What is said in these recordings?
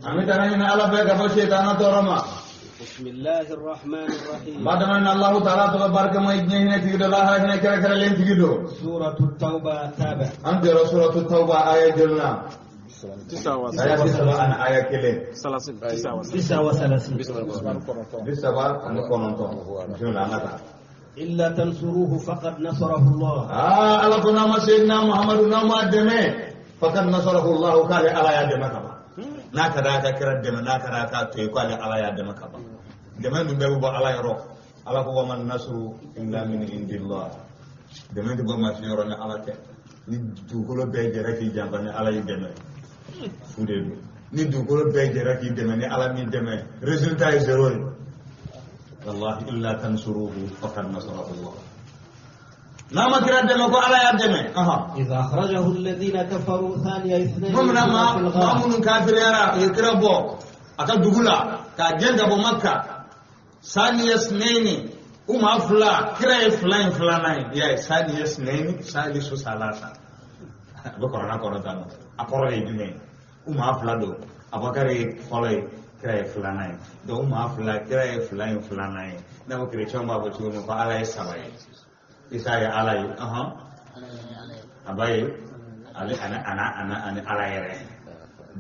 An bɛ tanga ɲini Ala fɛ ka bɔ sitana tɔɔrɔ ma. بسم الله الرحمن الرحيم. Ba damana Allahu taala tɔgɔ barikama ye, diɲɛ hinɛ tigi dɔ, lahara hinɛ kɛrɛnkɛrɛnlen tigi don. سورة التوبة تابع. An jɔra suratu Tawba aya joli na? Aya 31. 39. 39, bisimila, an ka taa. إلا تنصروه فقد نصره الله. Aa, Ala ko n'a ma Seydina Muhamadu, n'a ma dɛmɛ, فقد نصره الله, k'ale Ala y'a dɛmɛ ka ban. N'a ka d'a ka kira dɛmɛ, n'a ka d'a k'a to yen, k'ale Ala y'a dɛmɛ ka ban. Dɛmɛ dun bɛɛ bɛ bɔ Ala yɔrɔ. Ala ko: وما النصر إلا من عند الله. Dɛmɛ tɛ bɔ maa si yɔrɔ ni Ala tɛ. Ni dugukolo bɛɛ jɛra k'i janfa, ni Ala y'i dɛmɛ, fu de don. Ni dugukolo bɛɛ jɛra k'i dɛmɛ, ni Ala m'i dɛmɛ, résultat ye zéro ye. Wallahi, إلا تنصروه فقد نصره الله. N'a ma kira dɛmɛ, ko Ala y'a dɛmɛ. إذ أخرجه الذين كفروا ثاني اثنين Mun na في maa الغار. minnu kafiriyara, u ye kira bɔ a ka dugu la k'a gɛn ka bɔ Makka, ثاني اثنين, u maa fila, kira ye fila in filanan ye. I y'a ye, ثاني اثنين ثالث ثلاثة, a bɛ kɔrɔna kɔrɔ tan nɔ. A kɔrɔ de ye jumɛn ye? U maa fila don. Abubakar ye fɔlɔ ye, kira ye filanan ye. Donc u maa fila, kira ye fila in filanan ye. I n'a fɔ kerecɛnw b'a fɔ cogo min ko Ala ye saba ye, Isa ye Ala ye, a ba ye ale ani ana ana ani Ala yɛrɛ.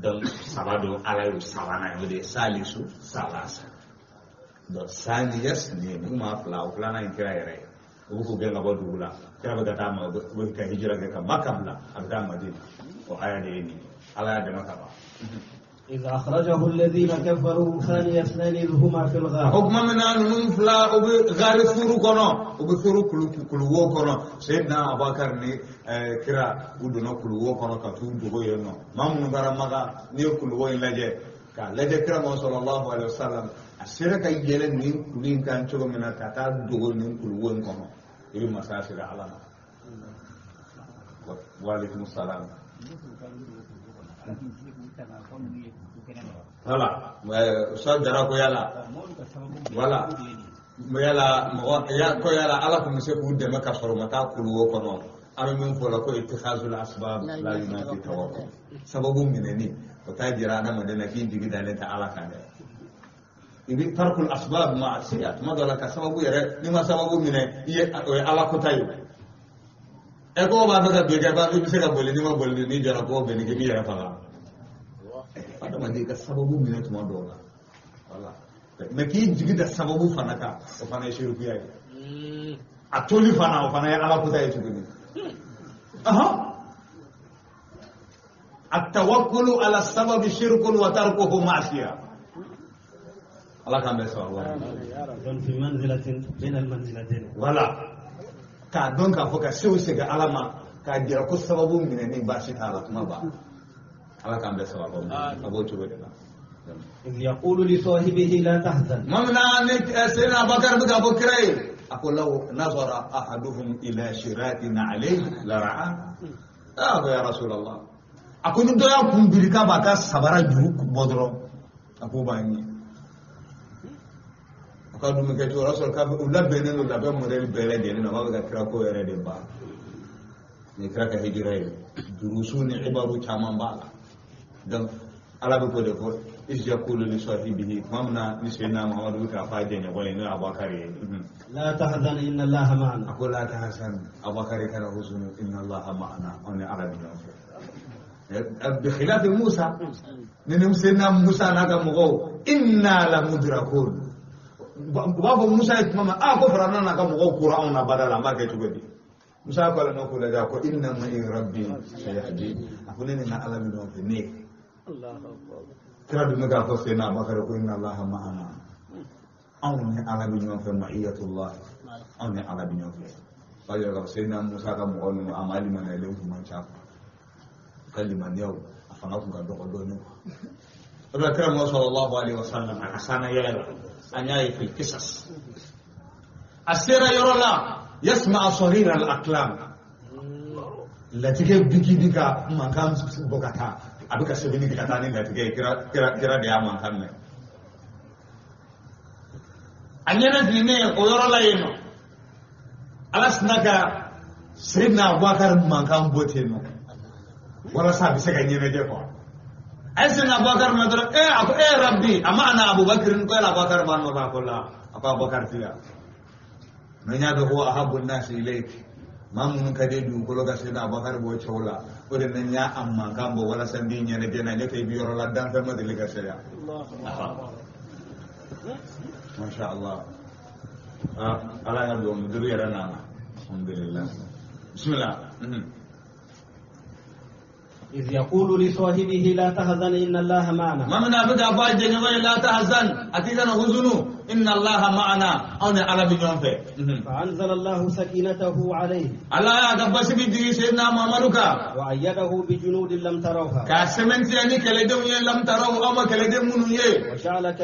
Donc saba don, Ala y'o sabanan ye, o de ye ثالث ثلاثة. Donc ثاني اثنين, u maa fila, o filanan ye kira yɛrɛ ye. U bɛ k'u gɛn ka bɔ dugu la, kira bɛ ka taa ma, u bɛ ka hijira kɛ ka Maka bila, a bɛ taa Madina. O aya de ye nin ye. Ala y'a dɛmɛ ka ban. إذ أخرجه الذين كفروا ثاني اثنين إذ هما في A الغار. ko tuma min na ninnu fila, u bɛ gari suru kɔnɔ, u bɛ suru kuluwo kɔnɔ, Seyidina Abubakar ni kira, u donna kuluwo kɔnɔ ka t'u dogo yen nɔ. Maa minnu taara Maka, n'i ye kuluwo in lajɛ k'a lajɛ, kira ma صلى الله عليه وسلم, a sera ka yɛlɛ nin kulu in kan cogo min na ka taa dogo nin kuluwo in kɔnɔ, i bɛ masaya sigi Ala ma. وعليكم السلام. Voilà, Ustaz Jara ko yala, voilà, yala mɔgɔ ya ko yala Ala kun bɛ se k'u dɛmɛ ka sɔrɔ u ma taa kuluwo kɔnɔ. An bɛ min fɔ o la ko اتخاذ الأسباب لا ينافي التوكل. Sababu minɛni, o t'a jira adamaden na k'i jigi dalen tɛ Ala kan dɛ. I bɛ ترك الأسباب معصية. Tuma dɔ la, ka sababu yɛrɛ, n'i ma sababu minɛ, i ye, o ye Ala kota ye. Ɛ, ko b'a fɛ ka bin kɛ, i bɛ se ka boli, n'i ma boli, n'i jɔra ko bɛn, k'i b'i yɛrɛ faga. Adamaden ka sababu minɛ tuma dɔw la, voilà, mais k'i jigi da sababu fana kan, o fana ye sirikuya ye. A toli fana, o fana ye Ala kota ye tuguni. التوكل على السبب شرك وتركه معصية. Ala k'an bɛɛ sababu. إذن في منزلة بين المنزلتين. Voilà, k'a dɔn k'a fɔ ka sew segin Ala ma, k'a jira ko sababu minɛni baasi t'a la. Kuma ba, Ala k'an bɛɛ sababu, a b'o cogo de la. إذ يقول لصاحبه لا تحزن. Tuma min na ni Seyidina Abubakar bɛ k'a fɔ kira ye, a ko: لو نظر أحدهم إلى شراك نعليه لرآه. A ko: يا رسول الله, a ko ni dɔ y'a kun biri k'a b'a ka sabara juru bɔ dɔrɔn, a k'o b'an ye. A ka dumuni kɛ cogo, o y'a sɔrɔ k'a bɛ u labɛnnen don, labɛn modèle bɛɛ lajɛlen na, u b'a fɛ ka kira ko yɛrɛ de ban. Nin ye kira ka hijira ye, durusu ni ibaru caman b'a la. Donc Ala bɛ k'o de fɔ: إذ يقول لصاحبه, tuma min na ni Seyidina Muhamadu bɛ k'a fɔ a jɛɲɔgɔn ye, n'o ye Abubakar ye. لا تحزن إن الله معنا. A ko: لا تحزن, Abubakar, kana huzunu, إن الله معنا, anw ni Ala bɛ ɲɔgɔn fɛ. بخلاف موسى, ni Seyidina Musa n'a ka mɔgɔw, إنا لمدركون. U b'a fɔ Musa ye tuma min a ko Firawuna n'a ka mɔgɔw kura anw na bada la, an b'a kɛ cogo di? Musa ko ala n'o ko lajɛ, a ko: إن معي ربي سيهدين. A ko ne ni n ka Ala bɛ ɲɔgɔn fɛ. Ne kira dun bɛ k'a fɔ Seyidina Abubakar ko إن الله معنا, anw ni Ala bɛ ɲɔgɔn fɛ, معية الله, anw ni Ala bɛ ɲɔgɔn fɛ. O b'a yira k'a fɔ Seyidina Musa ka mɔgɔ ninnu, a ma limaniyalen kun man ca, ka limaniyaw a fanga kun ka dɔgɔ dɔɔnin. O de la kira Muhammad صلى الله عليه وسلم, a ka sanna yɛlɛ la, an y'a ye في القصص, a sera yɔrɔ la, يسمع صرير الأقلام, latigɛ biki bi ka mankan bɔ ka taa, a bɛ ka sɛbɛnni kɛ ka taa ni latigɛ ye. Kira de y'a mankan mɛn. A ɲɛnafilinen o yɔrɔ la yen nɔ, Ala sina ka Seyidina Abubakar mankan bɔ ten nɔ walasa a bɛ se ka ɲɛnajɛ quoi. A ye Seyidina Abubakar minɛ dɔrɔn, a ko e Rabbi, a ma ana Abubakar ko yala Abubakar b'a nɔfɛ? A ko la, a ko Abubakar ti yan. Mɛ n y'a dɔn ko ahabu nasi ilayk, maa minnu ka di dugukolo ka Seyidina Abubakar b'o cɛw la, o de la n y'a mankan bɔ walasa n b'i ɲɛnajɛ n'a ye, n'o tɛ i bɛ yɔrɔ la danfɛn ma deli ka se yan. Masha Allah. Ala y'a dɔn mudiri yɛrɛ nana. Alhamdulillah. Bismillah. إذ يقول لصاحبه لا تحزن إن الله معنا. ما من أبدا أبا جنوي لا تحزن أتينا حزنو إن الله معنا أنا على بنيون في. فأنزل الله سكينته عليه. الله يا دبش بيجي سيدنا محمد وأيده بجنود لم تروها. كاسمنت يعني كلدهم لم تروه أما كلدهم منيه. وجعل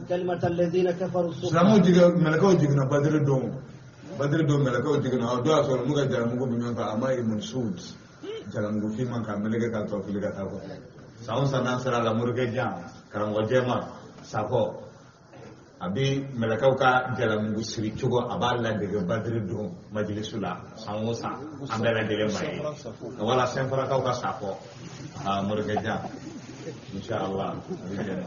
كلمة الذين كفروا السفلى. سلامو جيجا ملكو جيجنا بدر دوم بدر دوم ملكو جيجنا أو دوا سولو مغا جرامو بنيون في أما يمنسود. Jalango finman ka meleke ka tɔ fili ka taa kɔ san o san n'an sera la morikɛ jan karamɔgɔ jɛma sakɔ a bɛ mɛlɛkɛw ka jalamugu siri cogo a b'a ladege badiri don majilisu la san o san an bɛɛ lajɛlen ma ye wala sɛnfarakaw ka sakɔ a morikɛ jan inshallah a bɛ jɛn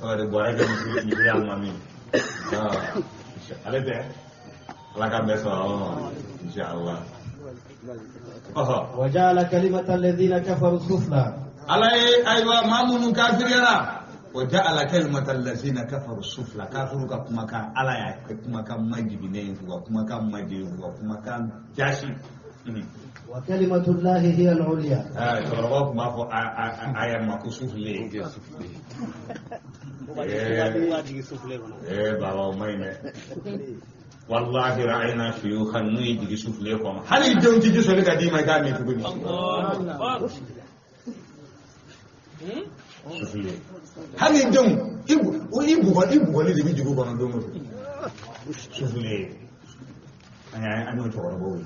tɔgɔ de bɔra kɛ misiri alimami ale tɛ ala k'an bɛɛ sɔrɔ inshallah. وجعل كلمة الذين كفروا السفلى. على أيوة ما من كافرين وجعل كلمة الذين كفروا السفلى. كافروا كما كان على كما كان مجبنين وكما كان مجيب وكما كان جاشي. وكلمة الله هي العليا. ترى ما هو آية ما كسوف لي. بابا ما ينه. والله رأينا شيوخا نيجي يشوف ليكم هل يجون تيجي سولك دي ما كان يتقولي الله شوف لي هل يجون يبغى اللي بيجي يجوا عندهم شوف لي أنا أتعرف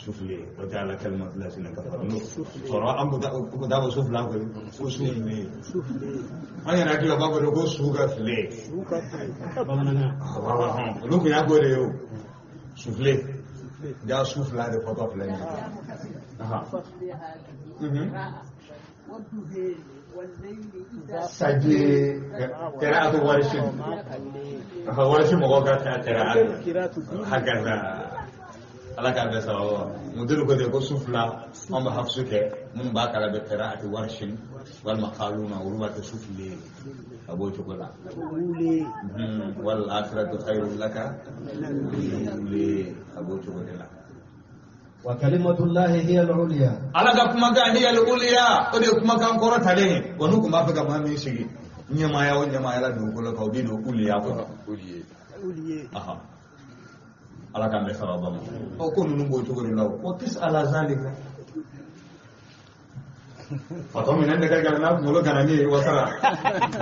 شوف لي وجعل كلمة الذين كفروا صراحة أم بدأ شوف لا شوف لي أنا راجل بابا لو سوق فلي لو كنا قولي شوف لي جا شوف لا ده فوتو فلان سجي قراءة ورش ورش مغوغة قراءة هكذا ala k'a bɛɛ saba wa mudiri ko de ko su fila an bɛ hafizu kɛ minnu b'a kala bɛ qira'ati warshin walima qaluna olu b'a kɛ su file a b'o cogo la wal akhiratu khairun laka wule a b'o cogo de la. Wa kalimatullahi hiya al-ulya. Ala ka kumakan hiya al-ulya o de ye kumakan kɔrɔtalen ye wa n'u tun b'a fɛ ka maa min sigi ɲɛmaaya o ɲɛmaaya la dugukolo kan o bɛ don uliya kɔnɔ. Ala k'an bɛɛ sababa ma. Ɔ ko ninnu b'o cogo de la o. Wa kis ala zalika. Fatɔ minɛn de ka gɛlɛn n'a kunkolo gana ni ye wasara.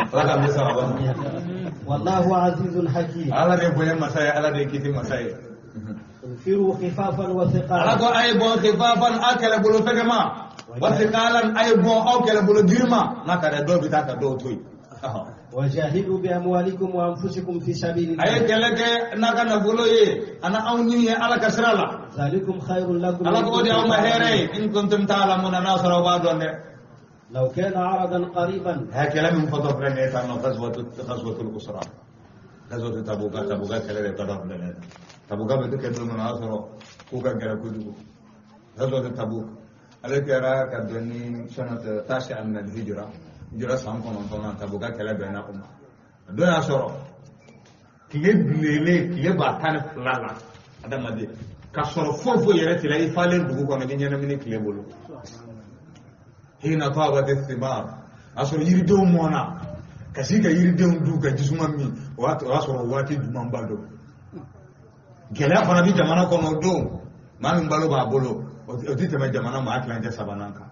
Ala k'an bɛɛ sababa ma. Wallahu azizun hakim. Ala de ye bonya masa ye, Ala de ye kiti masa ye. Infiru khifafan wa thiqalan. Ala ko a ye bɔ khifafan a kɛlɛbolo fɛgɛma. Wa thiqalan a ye bɔ aw kɛlɛbolo girinma. N'a ka dɛ dɔw bɛ taa ka dɔw to yen. وجاهدوا بأموالكم وأنفسكم في سبيل الله. أي كلك نكنا نقوله أنا أوني على كسر الله. ذلكم خير لكم. على قول يوم هيري إن كنتم تعلمون ناصر وبعض. لو كان عرضا قريبا. هكذا من فضل لنا أن غزوة الأسرة غزوة تبوك تبوك كلا تضرب لنا تبوك بدك إنه ناصر كوكا كلا كوجو غزوة تبوك على كرا كدني سنة تاسعة من الهجرة. Jira san kɔnɔntɔnnan tabuka kɛlɛ bɛnna o ma a don y'a sɔrɔ tile bilelen tile ba 12 la adamaden ka sɔrɔ foyi foyi yɛrɛ t'i la i falen dugu kɔnɔ i bɛ ɲɛnamini tile bolo hina tabat thimar a sɔrɔ yiridenw mɔnna ka sigi ka yiridenw dun ka jisuma min o y'a sɔrɔ waati dumanba don gɛlɛya fana bɛ jamana kɔnɔ o don maa min balo b'a bolo o tɛ tɛmɛ jamana maa tilancɛ sabanan kan.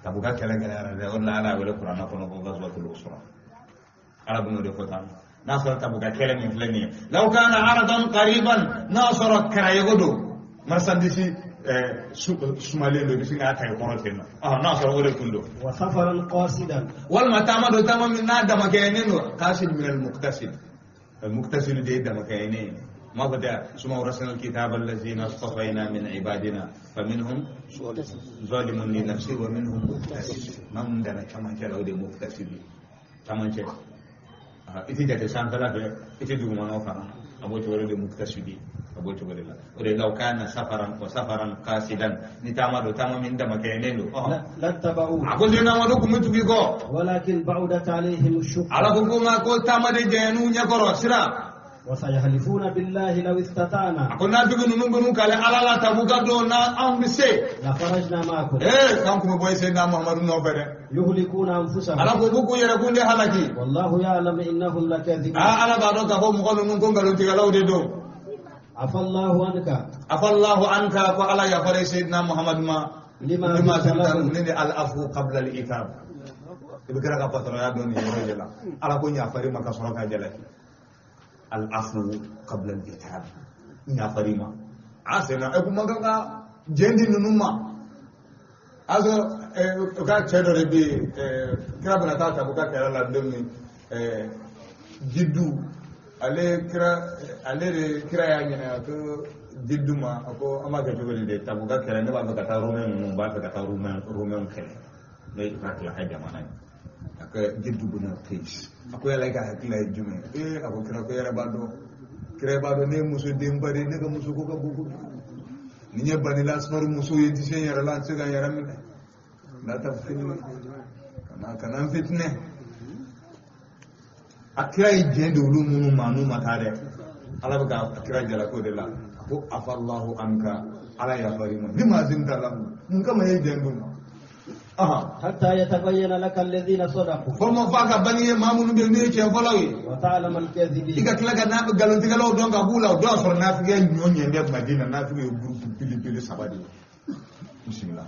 Tabuka kɛlɛ gɛlɛyara dɛ o de la Ala y'a wele kuranɛ kɔnɔ ko gazwatul usra Ala bɛn'o de fɔ tan n'a sɔrɔ tabuka kɛlɛ min filɛ nin ye law kana aradan qariban n'a sɔrɔ karayogo don marchandise sumalen don i bɛ sin k'a ta i kɔnɔ ten nɔ n'a sɔrɔ o de tun don. Wa safaran qasidan. Walima taama don taama min n'a damakɛɲɛnen don qasid min al-muqtasid al-muqtasid de ye damakɛɲɛnen ye. Ma fɔ tɛ summa awrasna alkitaba allazina astafayna min ibadina faminhum zalimun li nafsi wa minhum muqtasid. Maa mun danna camancɛ la, o de ye muqtasid ye, camancɛ. I tɛ jate sanfɛla fɛ, i tɛ dugumanaw fana, a b'o cogo de muqtasid ye, a b'o cogo de la. O de law kana safaran wa safaran qasidan, ni taama don, taama min damakɛɲɛnen don. لاتبعوك. A ko sena Amadu kun bɛ tugu i kɔ. ولكن بعدت عليهم الشقة. Ala ko nka ko taama de jɛn'u ɲɛkɔrɔ sira. وسيحلفون بالله لو استطعنا A ko nafigi ninnu bɛ n'u kale Ala la tabuka don, na anw bɛ se, لخرجنا معكم. Ee, k'an kun bɛ bɔ sena Muhamadu nɔfɛ dɛ. يهلكون أنفسهم. Ala ko k'u yɛrɛ kun de halaki. والله يعلم إنهم لكاذبون. Aa, Ala b'a dɔn k'a fɔ mɔgɔ ninnu ko nkalontigɛlaw de don. عفى الله عنك. Afallahu anka, ko Ala yafara Seydina Muhamadu ma. لما lima أذنت لهم. nin de al afu qabla al itab. I bɛ kira ka patɔrɔnya dɔn nin yɔrɔ de la. Ala ko yafari ma ka sɔrɔ ka jalaki. Al afu qabla al itab, yafari ma a senna e kun man kan ka jɛn di ninnu ma. A sɔrɔ u ka cɛ dɔ de bɛ yen, kira bɛna taa tabu ka kɛlɛ la don min, Jiddu, ale kira, ale de kira y'a ɲininka ko Jiddu ma, a ko an b'a kɛ cogo di de, tabu ka kɛlɛ, ne b'a fɛ ka taa Romain ninnu, n b'a fɛ ka taa Romain kɛlɛ, n'o ye Irak ka jamana ye. A ko Jiddu buna Qais, a ko yala i ka hakilila ye jumɛn ye? Ee, a ko kira, ko yɛrɛ b'a dɔn, kira b'a dɔn ne ye muso denba de ye, ne ka muso ko ka bon kojugu, ni n ye Banil Asfar muso ye, n tɛ se n yɛrɛ la, n tɛ se ka n yɛrɛ minɛ. La taftinni, kana n fitinɛ. A kira ye diɲɛ di olu minnu ma, n'u ma taa dɛ, Ala bɛ ka kira jalaki o de la. A ko afallahu anka, Ala yafar'i ma, lima azinta lahum, mun kama ye diɲɛ d'u ma? حتى يتبين لك الذين صدقوا. Fo ma f'a ka bange ye maa minnu bɛ yen n'u ye tiɲɛ fɔlaw ye. وتعلم I الكاذبين. ka tila ka na nkalontigɛlaw dɔn ka b'u la. O don y'a sɔrɔ nafigiya ɲɔ ɲɛ bɛ Madina, nafigi ye gurupu belebele saba de ye. Bisimila.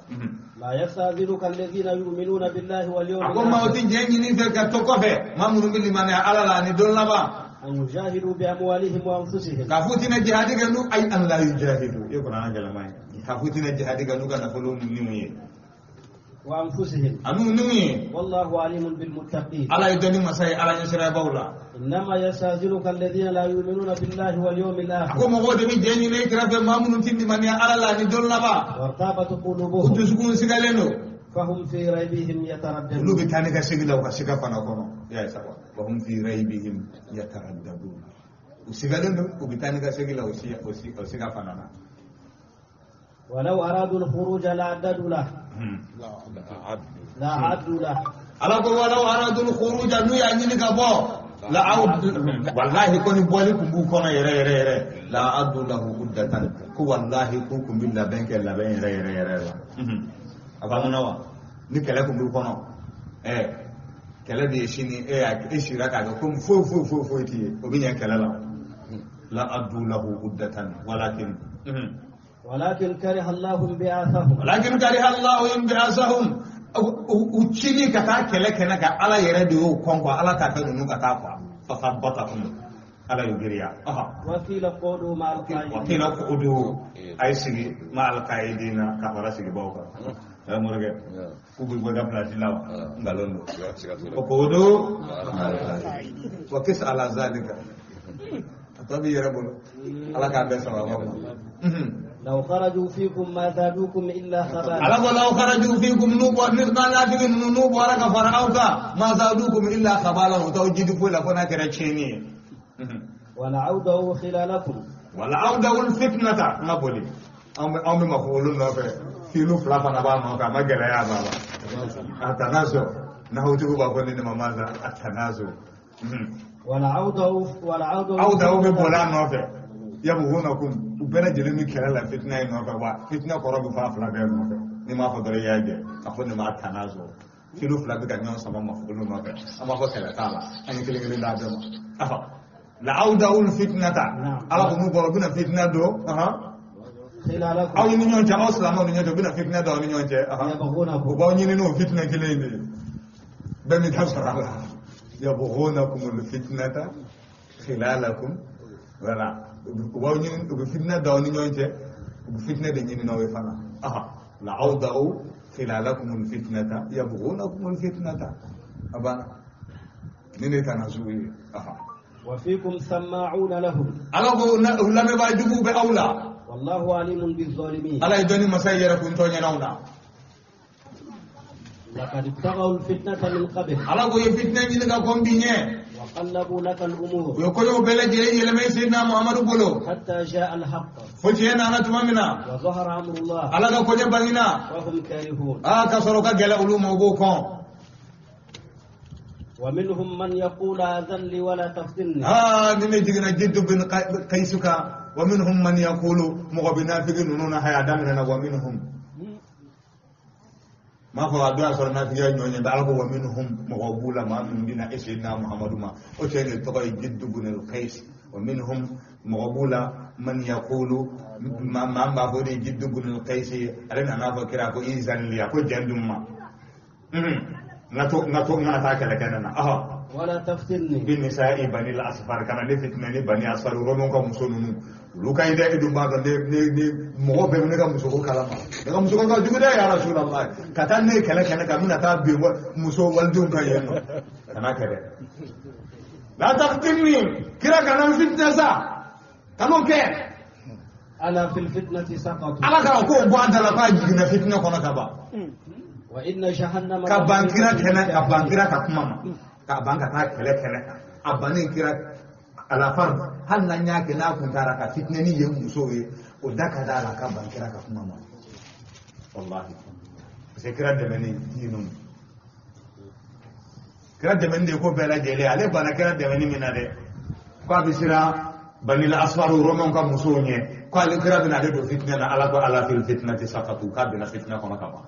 لا يستأذنك الذين يؤمنون بالله واليوم A ko maa o الآخر ti jɛ ɲini fɛ ka to kɔfɛ, maa minnu bɛ limaniya Ala la ani don laban, أن يجاهدوا بأموالهم وأنفسهم. K'a fɔ tɛna jihadi kɛ n'u ayi an la yujahidu, i ye kuranɛ gɛlɛma ye, k'a fɔ tɛna jihadi kɛ n'u ka nafolo niw ye وأنفسهم. Ani niw ye. والله عليم بالمتقين. Ala ye dɔnni masa ye Ala ɲɛsirabaw la. إنما يستأذنك الذين لا يؤمنون بالله واليوم A الآخر. ko mɔgɔw de bɛ jɛ ɲini i kɛrɛfɛ, maa minnu ti limaniya Ala la ani don laban, وارتابت u قلوبهم. dusukun sigalen don. فهم في ريبهم Olu يترددون. bɛ taa ni ka segin la u ka siga fana kɔnɔ. I y'a ye sa wa hum fi raybihim yataraddadun, u sigalen don, u bɛ taa ni ka segin la o si o si o siga fana na. ولو أرادوا الخروج لعددوا له لأعدوا له. Ala ko walaw aradul khuruja, n'u y'a ɲini ka bɔ, la aw wallahi, ko ni bɔli kun b'u kɔnɔ yɛrɛ yɛrɛ yɛrɛ, la a'addu lahu uddatan, ko wallahi k'u kun bɛ labɛn kɛ, labɛn yɛrɛ yɛrɛ yɛrɛ la. A faamuna wa? Ni kɛlɛ kun b'u kɔnɔ, kɛlɛ de ye sini, e y'a e sira k'a kɛ komi foyi foyi foyi foyi t'i ye, o bɛ ɲɛ kɛlɛ la. La a'addu lahu uddatan walakin ولكن كره الله انبعاثهم. Walakin kariha Allahu inbi'asahum, u cili ka taa kɛlɛ kɛnɛ kan, Ala yɛrɛ de y'o kɔn kuwa, Ala t'a fɛ ninnu ka taa kuwa. Fasabbatahum, Ala y'u giriya. وقيل اقعدوا مع القاعدين. Wakila qudu, a ye sigi ma alqaidina, ka fara sigibaw kan. Ɛ morikɛ, k'u bɛ bɔ i ka place la wa? Nkalon don. O qudu wa kis ala zalika, a tɔ b'i yɛrɛ bolo. Ala k'a bɛɛ sababa ma. لو خرجوا فيكم ما زادوكم إلا خبالا. Ala ko law kharaju fikum, n'u bɔ ni nafigi ninnu n'u bɔra ka fara aw kan, ma zadukum illa khabala, u t'aw jidi foyi la fo n'a kɛra tiɲɛni ye. ولأوضعوا خلالكم. Wala awdawul fitnata, n ka boli, anw bɛ mafɔ olu nɔfɛ, filu fila fana b'a nɔfɛ, a ma gɛlɛya b'a la. A tanazo nahutigiw b'a fɔ ne ma maza a tanazo. ولأوضعوا Aw daw bɛ boli a nɔfɛ, yabghunakum, u bɛɛ lajɛlen bɛ kɛlɛ la fitina in nɔfɛ wa fitina kɔrɔ bɛ fɔ a fila bɛɛ nɔfɛ. N'i m'a fɔ dɔrɔn i y'a jɛ a fɔ nin ma tanazo, filu fila bɛ ka ɲɔgɔn sama mafulu nɔfɛ. An b'a fɔ kɛlɛ t'a la, an ye kelen kelen d'a bɛɛ ma. La awdawul fitnata, Ala ko n'u bɔra, u bɛna fitina don خلالكم. Aw ni ɲɔgɔn cɛ, aw silamɛw ni ɲɔgɔn cɛ, u bɛna fitina don aw ni ɲɔgɔn cɛ. U يبغونكم. b'aw ɲini n'o fitina kelen in de ye, bɛɛ bɛ taa sɔrɔ a la. Yabghunakum fitnata khilalakum, voilà, u b'aw ɲini, u bɛ fitina don aw ni ɲɔgɔn cɛ, u bɛ fitina de ɲini n'aw ye fana. La awda'u khilalakum fitnata yabghunakum fitnata, a banna, ni ne tana sugu ye. وفيكم سماعون لهم Ala ko lamɛnbaa juguw bɛ aw la. والله عليم بالظالمين. Ala ye dɔnni masa ye yɛrɛ kun tɔɲɛnaw na. لقد ابتغوا الفتنة من قبل. Ala ko ye fitinɛ ɲini ka kɔn bi ɲɛ. وقلبوا لك U الأمور. ye koɲɛw bɛɛ lajɛlen yɛlɛmɛ Seydina Muhamadu bolo. حتى جاء الحق. Fo tiɲɛ nana tuma min na. وظهر أمر الله. Ala ka koɲɛ bangena. وهم كارهون. Aa ka sɔrɔ ka gɛlɛ olu ma, u b'o kɔn. ومنهم من يقول آذن لي ولا تفتني. Aa ni ne jiginna Jiddu bin Kayisu kan. Wa minhum man yaqulu, mɔgɔ bɛ nafigi ninnu na haya daminɛ na, wa minhum m'a fɔ a don y'a sɔrɔ nafigiya ɲɔ ɲɛ bɛ. Ala ko wa minhum, mɔgɔ b'u la maa min bɛna e Seydina Muhamadu ma, o cɛ de tɔgɔ ye Jiddu bin Kayis. Wa minhum, mɔgɔ b'u la, man yaqulu, maa min b'a fɔ o de ye Jiddu bin Kayis ye. Ale nana fɔ kira ko izan li, a ko jɛn dun ma n ka to n ka to n kana taa kɛlɛ kɛnɛ na ɔhɔ. ولا تفتني. Bi nisa'i bani al-asfar, kana ne fitinɛ ni bani asfar Romaw ka muso ninnu, olu ka ɲi dɛ. E dun b'a dɔn ne mɔgɔ bɛɛ bɛ ne ka musoko kalama, ne ka musoko ka jugu dɛ. Ya Rasulallah, ka taa ne kɛlɛ kɛnɛ kan, n bɛna taa bin muso walidenw kan yen nɔ, kana kɛ dɛ. La taftinni, kira kana n fitinɛ sa, kan'o kɛ. ألا في الفتنة سقطوا. Ala kana k'o bɔ an da la k'a jiginna fitinɛ kɔnɔ ka ban. وإن جهنم Ka ban kira kɛnɛ, ka ban kira ka kuma ma, ka ban ka taa kɛlɛ kɛnɛ kan, a bannen kira alafar, hali n'an y'a kɛ n'a kun taara ka fitinɛ ni yen musow ye, o da ka d'a la ka ban kira ka kuma ma, wallahi, parce que kira dɛmɛni diinu, kira dɛmɛni de ye ko bɛɛ lajɛlen. Ale banna kira dɛmɛni min na dɛ, k'a bɛ siran banil asfaru Romaw ka musow ɲɛ, ko ale kira bɛna ale don fitinɛ na. Ala ko ala fil fitnati saqatu, k'a bɛna fitinɛ kɔnɔ ka ban.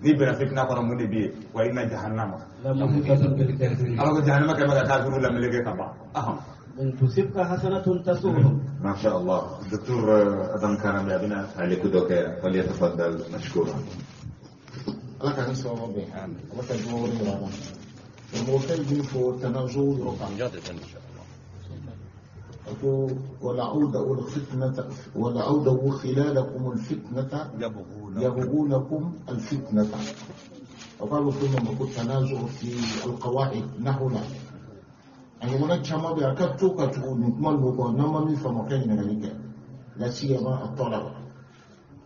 N'i bɛnna fitina kɔnɔ, mun de bɛ yen? Wa inna jahannama لمحيطة بالكافرين. Ala ko jahannama kɛmɛ ka kafiru lameleke ka ban. إن تصبك حسنة تسؤهم. ما شاء الله. الدكتور أدم كرم أبنا عليك دوك، فليتفضل مشكورا. Ala ka ni sababu bɛn, Ala ka dugawu wɛrɛ yira an na. Karamɔgɔkɛ ye min fɔ tanazu yɔrɔ kan, a ko ولأوضعوا الفتنة ولأوضعوا خلالكم الفتنة يبغونكم الفتنة. وقالوا ثم ما تنازع في القواعد نحو لا a ɲɔgɔnna caman bɛ yen, a ka to ka tugu nin kuma ninnu kɔ n'an ma min faamu, a ka ɲininkali kɛ, la siyama at-talaq.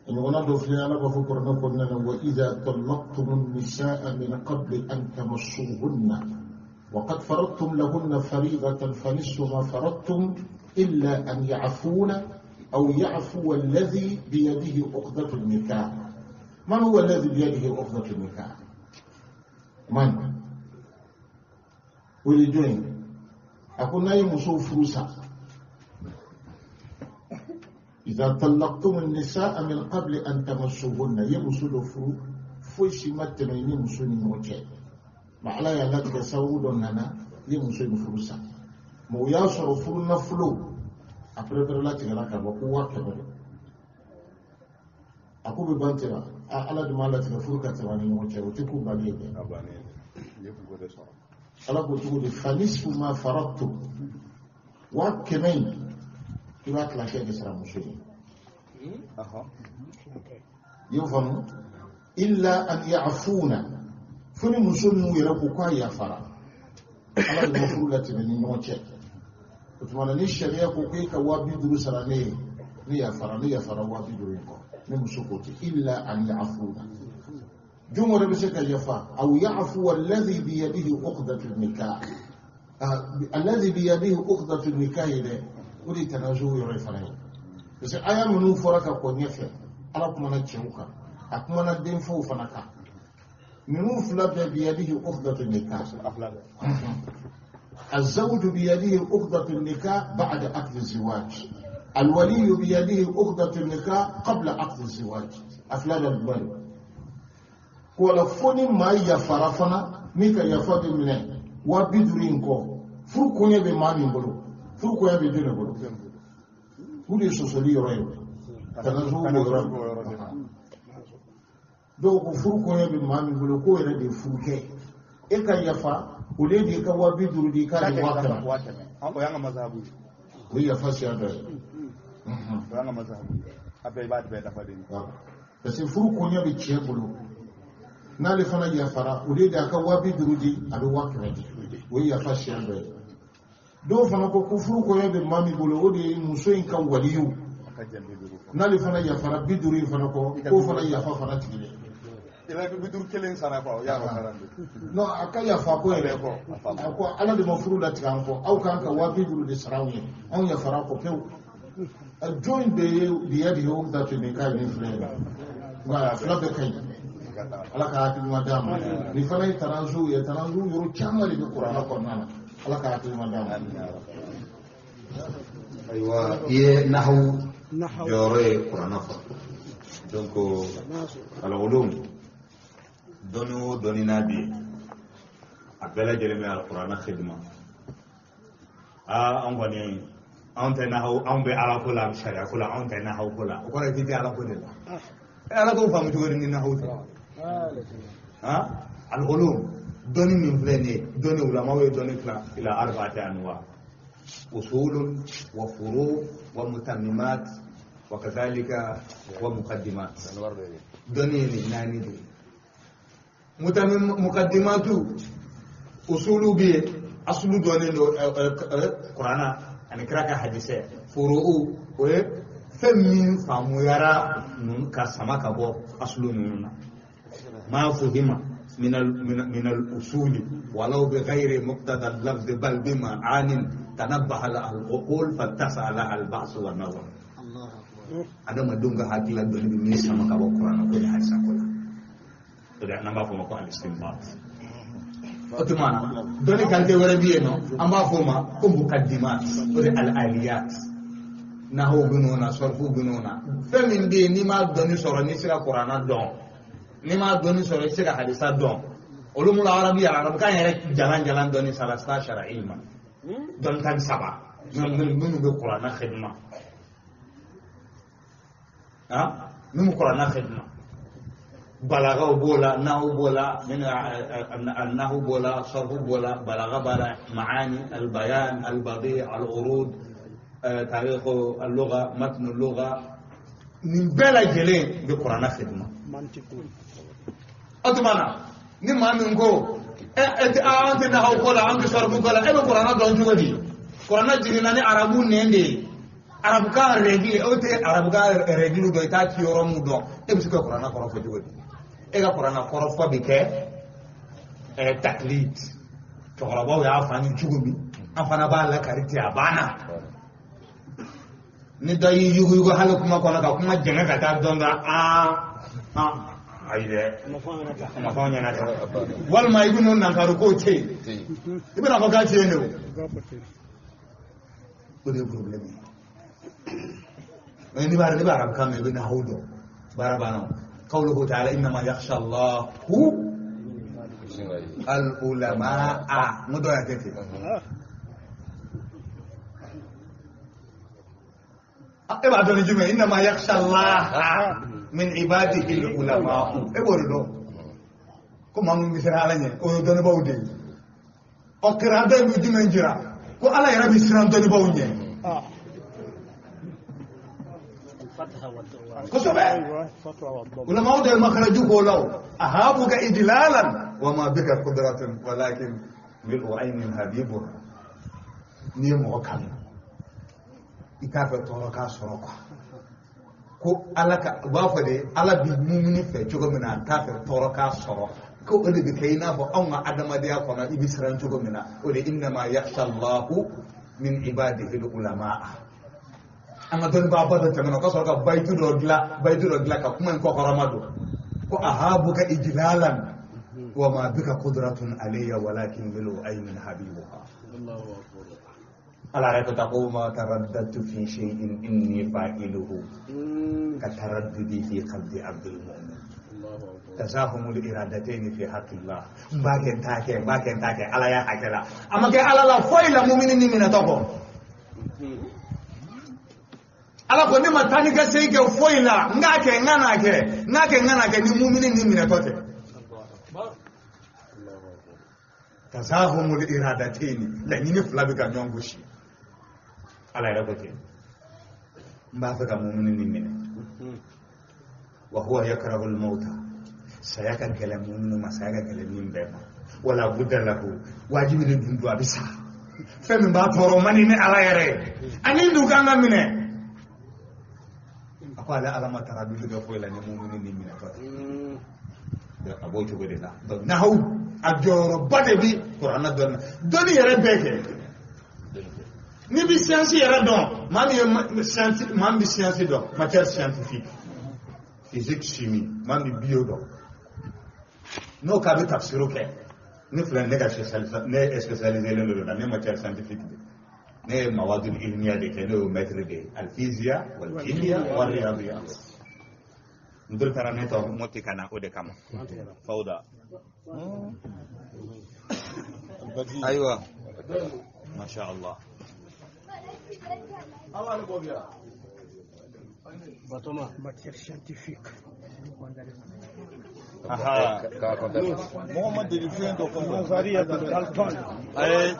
A ɲɔgɔnna dɔ filɛ, Ala b'a fɔ kuranɛ kɔnɔna na: wa idha talaqtumu an-nisaa min qabli an tamassuhunna وقد فرضتم لهن فريضة فنصف ما فرضتم إلا أن يعفون أو يعفو الذي بيده عقدة النكاح. من هو الذي بيده عقدة النكاح؟ من؟ ولدين أقول ناي مسو فروسا. إذا طلقتم النساء من قبل أن تمسوهن، يمسو فرو فوشي ما تميني مسو نيوكي ma Ala y'a latigɛ sababu dɔ nana i ye muso in furu sa, mɛ o y'a sɔrɔ furu nafolo a pɛrɛpɛrɛla tigɛla ka bɔ ko 500 don. A ko bɛ ban ten wa? Ala dun m'a latigɛ furu ka tɛmɛ a ni ɲɔgɔn cɛ, o tɛ ko bannen ye dɛ. Ala ko cogo di? Fanisfu ma faradtum, 100 in i b'a tilancɛ de sara muso ye. I y'o faamu? Illa an ya'funa, fo ni muso minnu yɛrɛ ko k'a yafara, Ala de ma furu latɛmɛ ni ɲɔgɔn cɛ. O tuma na ni sariya ko k'e ka 50 sara ne ye, ne yafara, ne yafara 50 in kɔ, ne muso ko ten. Illa an ya'funa, jɔn wɛrɛ bɛ se ka yafa? Aw ya'fu alladhi biyadihi uqdatu nikah, alladhi biyadihi uqdatu nikah ye dɛ, o de ye tanazu yɔrɔ ye fana ye. Parce que aya minnu fɔra ka kɔn ɲɛfɛ, Ala kumana cɛw kan, a kumana denfaw fana kan, ninnu fila bɛɛ biyadihi uqdatu nikah. الزوج بيده عقدة النكاح بعد عقد الزواج، الولي بيده عقدة النكاح قبل عقد الزواج. أفلان البال wala fo ni maa yafara fana, min ka yafa bɛ minɛ 50 in kɔ, furu koɲɛ bɛ maa min bolo, furu koɲɛ bɛ jɔn de bolo? O de ye sɔsɔli yɔrɔ ye, tanazu b'o yɔrɔ. Dɔw ko furu koɲɛ bɛ maa min bolo, k'o yɛrɛ de ye furu kɛ, e ka yafa o de ye ka 50 di, k'a di 500. O y'an ka mazahabu ye. O ye yafa siya dɔ ye. O y'an ka mazahabu ye, a bɛɛ i b'a bɛɛ dafa de. Parce que furu koɲɛ bɛ cɛ bolo, n'ale fana yafara, o de a ka 50 di, a bɛ 500 di, o ye yafa siya dɔ ye. Dɔw fana ko ko furu kɔɲɔ bɛ maa min bolo o de ye muso in ka waliyu n'ale fana yafara 50 in fana kɔ k'o fana yafa fana tigilen. Non, a ka yafa ko yɛrɛ kɔ a ko ala de ma furu latigɛ an kɔ aw kan ka 50 de sara anw ye anw yafara kɔ pewu. Jɔn de ye biyadihi uqdatu nikah min filɛ nin ye nka a fila bɛɛ ka ɲi. Ala ka hakili ɲuman d'a ma. Nin fana ye taranzu ye, taranzu yɔrɔ caman de bɛ kuranɛ kɔnɔna na. Ala ka hakili ɲuman d'a ma. Ayiwa, i ye nahawu jɔyɔrɔ ye kuranɛ kɔnɔ. Donc al-ulum dɔnni o dɔnni n'a bi ye a bɛɛ lajɛlen bɛ alikuranɛ khidma. Aa, an kɔni anw tɛ nahawu, anw bɛ ala ko la, sariya ko la, anw tɛ nahawu ko la. O kɔrɔ ye k'i tɛ ala ko de la. Ala ko faamu cogo di ni nahawu tɛ? Al-ulum dɔnni min filɛ nin ye, dɔnni ulamaw ye dɔnni tila ila arba'ati anwa: usulun wa furu wa mutammimat wa kadhalika wa muqaddimat. Dɔnni ye nin naani de ye. Muqaddimatu usulu bɛ yen, asulu dɔnnen don kuranna ani kira ka hadisɛ. Furu'u o ye fɛn min faamuyara ninnu ka sama ka bɔ asulu ninnu na. Ma fuhima min al-usuli walau bi ghayri muqtada al-lafz bal bi ma'anin tanabbaha laha al-uqul fattasa laha al-bahth wa an-nazar. Adamadenw ka hakilila dɔnni bɛ min sama ka bɔ kuranna ko ni hadisa ko la, o de n'an b'a fɔ o ma ko al-istinbat. O tuma na dɔnni kalite wɛrɛ bɛ yen nɔ, an b'a fɔ o ma ko mukaddimat, o de al-aliyat. Nahawu bɛ n'o na, sɔrɔfu bɛ n'o na. Fɛn min bɛ yen n'i m'a dɔnni sɔrɔ n'i tɛ se ka kuranna dɔn, n'i m'a dɔnni sɔrɔ i tɛ se ka hadisa dɔn. Olu mun arabiya, arabukan yɛrɛ jalan jalan dɔnni salasa sara ilma, dɔnni 13 minnu bɛ kuranna khidma, minnu kuranna khidma. Balagaw b'o la, nahu b'o la, nahu b'o la, sarfu b'o la, balaga b'a la, maani, albayan, albadi, alurud, tarikh al-lugha, matn al-lugha, nin bɛɛ lajɛlen bɛ kuranna khidma. O tuma na ni maa min ko an tɛ nahawu ko la, an tɛ sarfu ko la, e bɛ kuranna dɔn cogo di? Kuranna jiginna ni arabu nɛn de ye, arabukan règle, o tɛ arabukan règle dɔn, i t'a ci yɔrɔ mun dɔn, e bɛ se ka kuranna kɔrɔ fɔ cogo di? E ka kuranna kɔrɔ fɔ bɛ kɛ taklid. Cɛkɔrɔbaw y'a fɔ an ye cogo min, an fana b'a lakari ten, a banna. Ni dɔ y'i yuguyugu hali kuma kɔnɔ ka kuma jɛngɛ ka taa dɔn dɔrɔn, ayi dɛ, a ma fɔ anw ɲɛna ten. Walima i bɛ n'o nankaru k'o tɛ yen, i bɛna fɔ k'a tɛ yen de o. O de ye problème ye. N'i b'a arabukan mɛn, i bɛ nahawu dɔn, baara banna o. Qawluhu ta'ala innama yakhsha Allahu al-ulamaa. N ko dɔw y'a kɛ ten. E b'a dɔn ni jumɛn? Innama yakhsha Allaha min ibadihi al-ulamaa. E b'o de dɔn. Ko maa min bɛ siran Ala ɲɛ, o ye dɔnnibaaw de ye. Ɔ, kiran dɔ in bɛ jumɛn jira? Ko Ala yɛrɛ bɛ siran dɔnnibaaw ɲɛ. Kosɛbɛ. Ulamaw de ye makaraju k'o la o. Ahabuka ijlalan wa ma bika qudratun walakin mil'u aynin habibuha. N'i ye mɔgɔ kanu, i t'a fɛ tɔɔrɔ k'a sɔrɔ quoi. Ko Ala ka, u b'a fɔ de Ala bi mumuni fɛ cogo min na, a t'a fɛ tɔɔrɔ k'a sɔrɔ. Ko o de bɛ kɛ i n'a fɔ anw ka adamadenya kɔnɔ i bɛ siran cogo min na. O de innama yakhsha Allahu min ibadihi al-ulamaa. An ka dɔnnibaaba dɔ tɛmɛna, o ka sɔrɔ ka bayitu dɔ dilan ka kuma in kɔkɔrɔma don. Ko ahabuka ijlalan wa ma bika qudratun alayya walakin milu aynin habibuha. Ala yɛrɛ ko ta ko ma taraddadtu fi shay'in inni fa'iluhu ka taraddudi fi qalbi abdul mu'min. Tasahumul iradatayn fi haqqillah. N b'a kɛ n t'a kɛ, n b'a kɛ n t'a kɛ, Ala y'a hakɛ la. A ma kɛ Ala la foyi la mumini ni minɛtɔ kɔ. Ala ko ne ma taa ni ka segin kɛ foyi la, n k'a kɛ n ka n'a kɛ, n k'a kɛ n ka n'a kɛ ni mumini ni minɛtɔ tɛ. Tasahumul iradatayn, laɲini fila bɛ ka ɲɔgɔn gosi. Ala yɛrɛ ko ten, n b'a fɛ ka mumini ni minɛ. Wa huwa yakrahu al-mauta, saya ka gɛlɛn mumini ma, saya ka gɛlɛn min bɛɛ ma. Wala budda lahu, wajibi de dun don a bɛ sa. Fɛn min b'a tɔɔrɔ man di ne Ala yɛrɛ ye. Ani dun kan ka minɛ. A ko ale Ala ma taraduli kɛ foyi la ni mumini ni minɛtɔ tɛ. A b'o cogo de la. Donc nahawu a jɔyɔrɔba de bi kuranɛ dɔnni na. Dɔnni yɛrɛ bɛɛ kɛ. N'i bi science yɛrɛ dɔn, maa min ye science, maa min bi science dɔn, matière scientifique, physique, chimie, maa min bi bio dɔn. N'o k'a bɛ tafsiru kɛ, ne filɛ ne ka spécialisé, ne spécialisé len don la, ne matière scientifique de. Ne ye mawadul ilmiya de kɛ, ne y'o maître de ye, alfiziya wal kimia wal riyadiyat. N dɔ taara ne tɔ Moti ka na o de kama. Fawda. Ayiwa. Masha Allah. Matière scientifique. Aha. Dalton. Aye.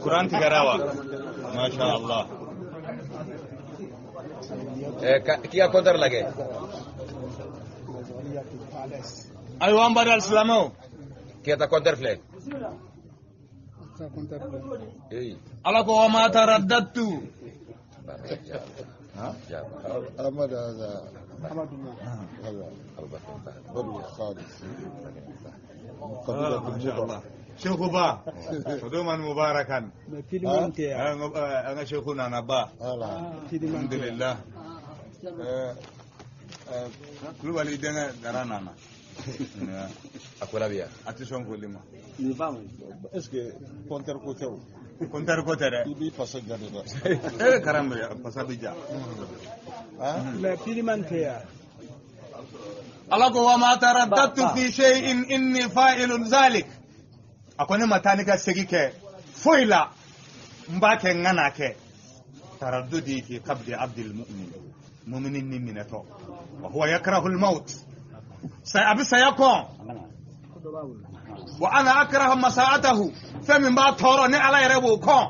Quran tigɛra wa? Masha Allah. K'i ka compteur lajɛ. Ayiwa an b'a dɔn silamɛw. K'i ka taa compteur filɛ. Ala ko wa ma taraddadtu. أحمد هذا هذا بدو خالص قبيلة المضر. شيخ با قدوما مباركا. أنا شيخنا أنا با. الحمد لله. كل والدينا درانا. أقول بيا. أتشون كل ما. Est-ce que compteur côté ou? Compteur côté dɛ. I b'i fasa ja de dɛ. E karam fasa bi ja. Mais piliman tɛ ya. Ala ko wa ma taraddadtu fi shay'in inni fa'ilun zalik. A ko ne ma taa ni ka segin kɛ foyi la n b'a kɛ n ka n'a kɛ. Taraddudi fi qabdi abdil mu'min. Muminin ni minɛtɔ. Wa huwa yakrahu al-maut. A bɛ saya kɔn. Wa ana akrahu masa'atahu. Fɛn min b'a tɔɔrɔ ni Ala yɛrɛ b'o kɔn.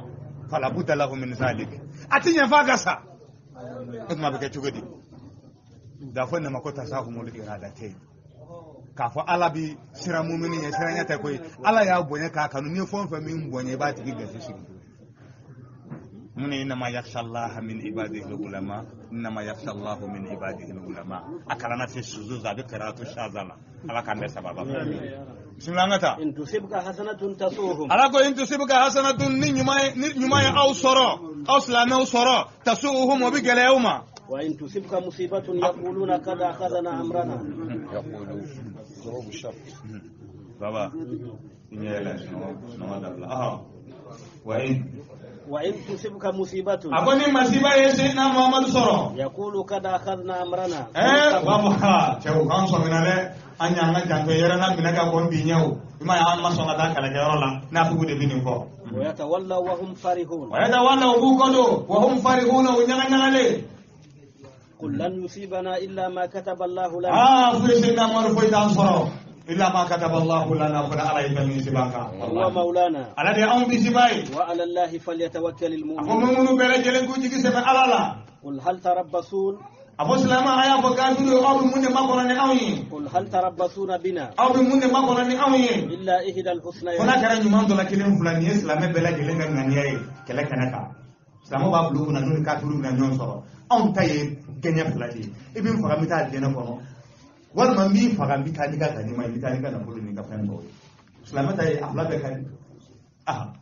Fala budda lahu min zalik. A ti ɲɛ f'a ka sa. O tuma a bɛ kɛ cogo di? Da fɔ nin ma ko tasahumul iradatayn. K'a fɔ Ala bi siran mumini ɲɛ, siran ɲɛ tɛ koyi. Ala y'a bonya k'a kanu, n'i ye fɛn o fɛn min bonya i b'a tigi gasi sigi. Mun ye innama yakhsha Allaha min ibadihi al-ulama, innama yakhsha Allahu min ibadihi al-ulama. A kalanna fi suzuz, a bɛ qira'atu shaza la. Ala k'an bɛɛ sababa. Bisimilah an ka taa. In tusibka hasanatun tasuhum. Ala ko in tusibka hasanatun, ni ɲuman ye aw sɔrɔ, aw silamɛw sɔrɔ, tasuhum, o bɛ gɛlɛya u ma. Wa in tusibka musibatun yaquluna qad akhadhna amrana. Yaqulu. Jawabu shart. Baba. I ɲɛ yɛlɛ sunɔgɔ dabila. Aha. Wa in. Wa in tusibka musibatun. A ko ni masiba ye Seydina Muhammadu sɔrɔ. Yaqulu qad akhadhna amrana. U b'a fɔ ha cɛw k'an sɔmina dɛ, an y'an ka janto yɛrɛ la minɛ ka bɔ bi ɲɛ o. I m'a ye an ma sɔn ka taa kɛlɛkɛyɔrɔ la, n'a fugu de bɛ nin fɔ. Wa yatawallaw wa hum farihun. Wa yatawallaw, u b'u kɔ don, wa hum farihun, u ɲaga ɲagalen. Qul lan yusibana illa ma kataba Allahu lana. Aa fo Seydina Muhammadu foyi t'an sɔrɔ. Illa ma kataba Allahu lana, fo Ala ye fɛn min sɛbɛn an kan. Huwa maulana. Ala de y'anw kisiba ye. Wa ala Allahi falyatawakkalil A ko mu'minun. minnu bɛɛ lajɛlen k'u jigi sɛmɛ Ala la. Qul hal tarabbasun. A fɔ silamɛ a y'a fɔ kafiru ye, aw bɛ mun de makɔnɔ ni anw ye? Qul hal tarabbasuna bina. Aw bɛ mun de makɔnɔ ni anw ye? Illa ihda al-husnayn. Fo n'a kɛra ɲuman dɔ la kelen fila, nin ye silamɛ bɛɛ lajɛlen ka ŋaniya ye kɛlɛ kɛnɛ kan. Silamɛw b'a bila u kunna n'u ni kafiru bɛna ɲɔgɔn sɔrɔ. Anw ta ye gɛɲɛ fila de ye. I bɛ n faga n bɛ taa alijɛnɛ kɔnɔ. Walima n b'i faga n bɛ taa n'i ka ganima ye, n bɛ taa n'i ka nafolo n'i ka fɛn tɔw ye. Silamɛ ta ye a fila bɛɛ ka di. Aha.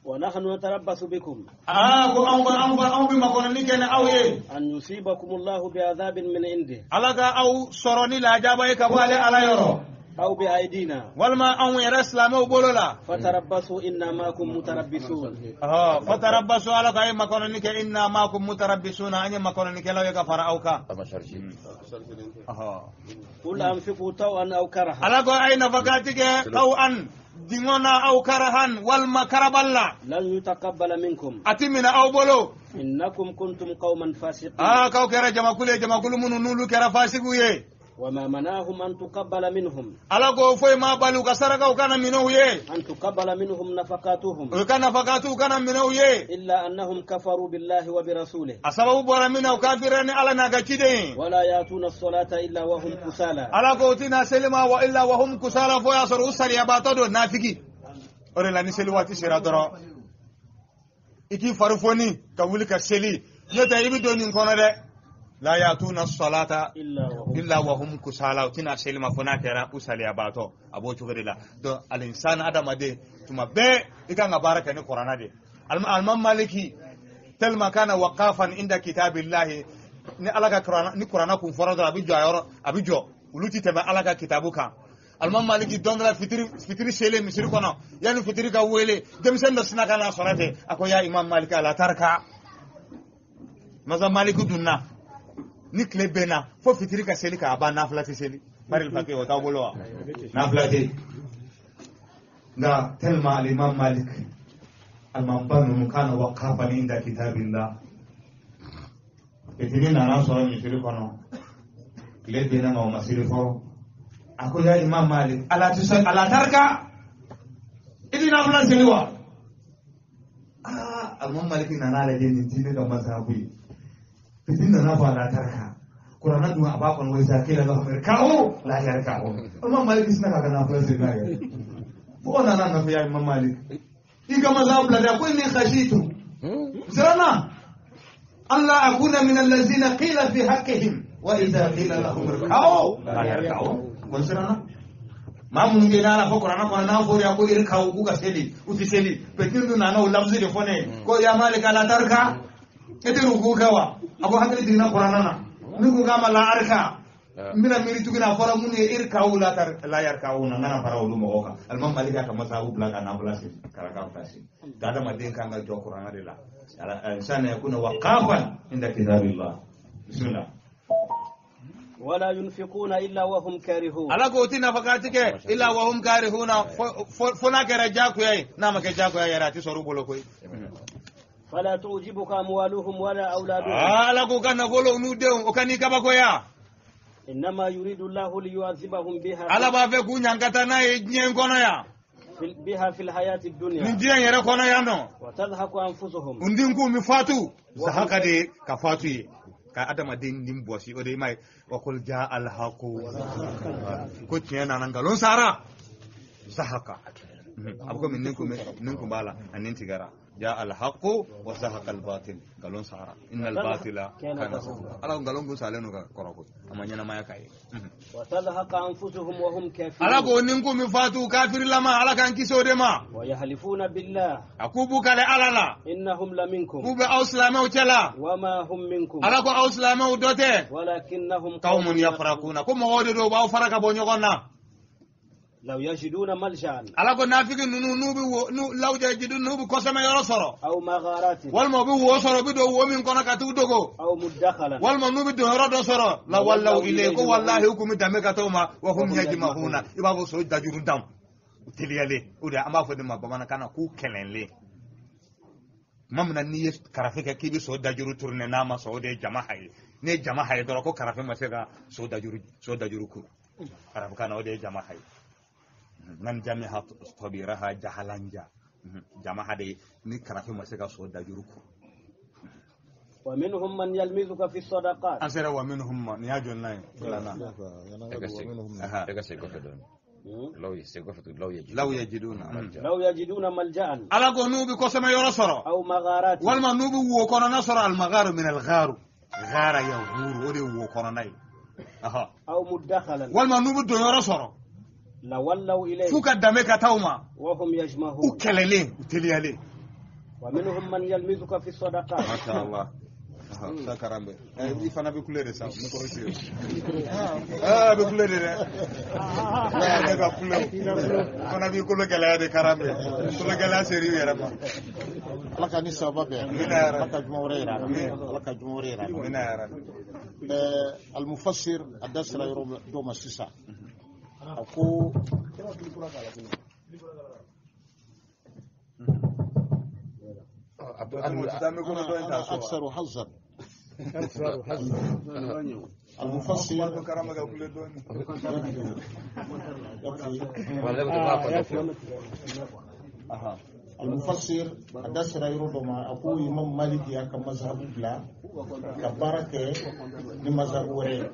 Wa nahnu natarabbasu bikum. Aa ko anw anw bɛ makɔnɔni kɛ ni aw ye. An yusibakum Allahu bi'adhabin min indihi. Ala ka aw sɔrɔ ni lajaba ye ka bɔ ale Ala yɔrɔ. Aw bi aidina. Walima anw yɛrɛ silamɛw bolo la. Fatarabbasu inna ma'akum mutarabbisun. Fatarabbasu, Ala ka ye makɔnɔni kɛ, inna ma'akum mutarabbisuna, an ye makɔnɔnikɛlaw ye ka fara aw kan. A ma chargé. Qul anfiqu taw'an aw karahan. Ala ko a ye nafakati kɛ taw'an dingɔ na aw karahan walima karabali la. Lan yutaqabbala minkum. A ti minɛ aw bolo. Innakum kuntum qauman fasiqin. Aa k'aw kɛra jamakulu ye, jamakulu minnu n'olu kɛra fasigiw ye. وما منعهم أن تقبل منهم ala ko foyi ma bali u ka sarakaw kana minɛ u ye أن تقبل منهم نفقاتهم u ka nafakatuw kana minɛ u ye إلا أنهم كفروا بالله وبرسوله a sababu bɔra min na u kafira ni ala n'a ka ciden ye ولا يأتون الصلاة إلا وهم كسالى ala ko u tɛna seli ma wa illa wa hum kusala fo y'a sɔrɔ u sariyabaatɔ don nafiki o de la ni seli waati sera dɔrɔn i k'i fari foni ka wuli ka seli n'o tɛ i bɛ don nin kɔnɔ dɛ la yatuna salata إلا وهم illa wa hum kusala u tɛna seli ma fo n'a kɛra u saliyabaatɔ a b'o cogo de la donc alinsan adamaden tuma bɛɛ i kan ka baara kɛ ni kuranna de alimam maliki tellement kana waqafan inda kitabillahi ni ala ka kuranna ni kuranna kun fɔra dɔrɔn a bɛ jɔ a yɔrɔ a bɛ jɔ olu ti tɛmɛ ala ka kitabu kan alimam maliki don dɔ la fitiri selen misiri kɔnɔ yanni fitiri ka wele denmisɛnnin dɔ sina ka n'a sɔrɔ ten a ko ya imam maliki ala tarika masa maliki dunna ni tile bɛnna fo fitiri ka seli k'a ban nafila tɛ seli bari fake o t'aw bolo wa nafila tɛ nka tellement alimam malik alimamba ninnu kana waqafan inda kitabillah fitiri nana sɔrɔ misiri kɔnɔ tile bɛnna nka o ma seli fɔlɔ a ko ya imam malik ala tɛ sɔn ala tarika i ti nafila seli wa aa alimam malik nana lajɛ nin ti ne ka masahabu ye fitiri nana fɔ ala tarika kuranna dun a b'a kɔnɔ wa iza qila lahum irka'u la yarka'un imam malik sina ka nafila seli n'a yɛrɛ mɔgɔ nana nɔfɛ ya imam malik i ka masahabu bila dɛ ko inni khashitu siranna an la akuna min allazina qila fi haqqihim wa iza qila lahum irka'u la yarka'un ko siranna maa minnu bɛ n'ala fɔ kuranna kɔnɔ n'a fɔra ko irka'u k'u ka seli u tɛ seli petiri dun nana o lafzi de fɔ ne ye ko ya malik ala tarika e tɛ ruku kɛ wa a ko hakili jiginna kuranna na ni ko k'a ma la arika n bɛna miiri tuguni a fɔra minnu ye irka'u la yarka'u na n kana fara olu mɔgɔw kan alimami maliki y'a ka masahabu bila ka nafila seli karaka bɛ taa seli nka adamaden kan ka jɔ kuranna de la al-insanu yakunu waqafan inda kitabillah bismillah ولا ينفقون إلا وهم كارهون ala ko u ti nafakati kɛ illa wa hum karihuna fo n'a kɛra diyagoya ye n'a ma kɛ diyagoya yɛrɛ a ti sɔrɔ u bolo koyi فلا تعجبك أموالهم ولا أولادهم ala k'u ka nafolo n'u denw o ka n'i kabakoya إنما يريد الله ليعذبهم بها ala b'a fɛ k'u ɲankata n'a ye diɲɛ in kɔnɔ yan بها في الحياة nin الدنيا diɲɛ in yɛrɛ kɔnɔ yan nɔ وتضحك أنفسهم n den k'u mi fatu sahaka de ka fatu ye ka adamaden nin bɔsi o de i m'a ye wa qul jaa alhaqu ko tiɲɛ nana nkalon sara sahaka a bɛ komi nin kun b'a la a nin tigɛra jaa alhaqu wa zahaqa albatil nkalon sara inna albatila kana zahuqa ala ko nkalon kun salen don ka kɔrɔ koyi a ma ɲɛnamaya k'a ye وتضحك أنفسهم وهم ala كافرون ko nin kun mi fatu kafirilama ala k'an kisi o de ma ويحلفون بالله a k'u b'u kale ala la إنهم لمنكم k'u bɛ aw silamɛw cɛ la وما هم منكم ala ko aw silamɛw dɔ tɛ ولكنهم qawmun yafrakuna ko mɔgɔw de don u b'aw fara ka bɔ ɲɔgɔn na لو يجدون ملجأ ala ko nafiki ninnu n'u bɛ wo n'u lawjɛ jidu n'u bɛ kɔsɛmɛ yɔrɔ sɔrɔ أو مغارات walima u bɛ wo sɔrɔ u bɛ don wo min kɔnɔ ka t'u dogo أو مدخلا walima n'u bɛ don yɔrɔ dɔ sɔrɔ la walaw ile ko walahi u kun bɛ danbe ka t'o ma wa hum yajmahuna i b'a fɔ so dajuru dam u teliyalen o de an b'a fɔ de ma bamanankan na k'u kɛlɛnlen tuma min na n'i ye karafe kɛ k'i bɛ so dajuru tourner n'a ma sɔn o de ye jama haye n'i ye jama haye dɔrɔn ko karafe ma se ka so dajuru kuru arabukan na o de ye jama haye man jamiha tabiraha jahalanja jama de ni karafe ma se ka so dajuru kuru ومنهم من يلمزك في الصدقات an sera wa minhum ma nin y'a joli n'a ye filanan law yajiduna لو يجدون ملجأ ala ko n'u bɛ kɔsɛmɛ yɔrɔ sɔrɔ أو مغارات walima n'u bɛ wo kɔnɔna sɔrɔ almagaru min algharu ghara yahuru o de ye wo kɔnɔna ye أو مدخلا walima n'u bɛ don yɔrɔ sɔrɔ لولوا إليه f'u ka danbe ka taa u ma وهم u يجمهون kɛlɛlen u teliyalen ومنهم من يلمزك في الصدقات masha Allah sa karambe i fana bɛ kule de sa micro tɛ yen aa bɛ kule de dɛ ne ka kule o fana b'i kolo gɛlɛya de karambe kolo gɛlɛya ser'i yɛrɛ ma ala ka ni sababa bɛn Amina ya Rabbi. ala ka juma wɛrɛ yira an na ala ka juma wɛrɛ yira an na amina ya rabbi almufassir a da sera yɔrɔ dɔ ma sisan a ko أنا أكثر حظا المفسر المفسر أدسر يردما أقول إمام مالك يا كمذهب بلا كبارك لمذهب وري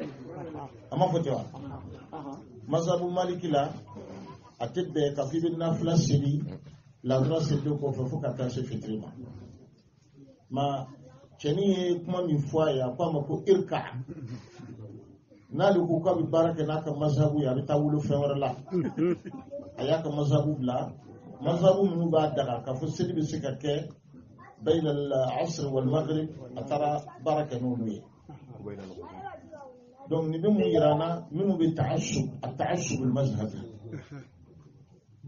أما فتوى مذهب مالك لا أتبع كفي بالنافلة سلي لا دراسة دوكو فوق كاسة فتريما ما cɛnin ye kuma min fɔ a ye a ko a ma ko irka n'ale ko k'a bɛ baara kɛ n'a ka mazabu ye a bɛ taa wolo fɛn wɛrɛ la a y'a ka mazabu bila mazabu minnu b'a daga k'a fɔ seli bɛ se ka kɛ bayna al-asr wal maghrib a taara baara kɛ n'olu ye donc nin bɛ mun yira an na minnu bɛ ta'assub at-ta'assub al-mazhabi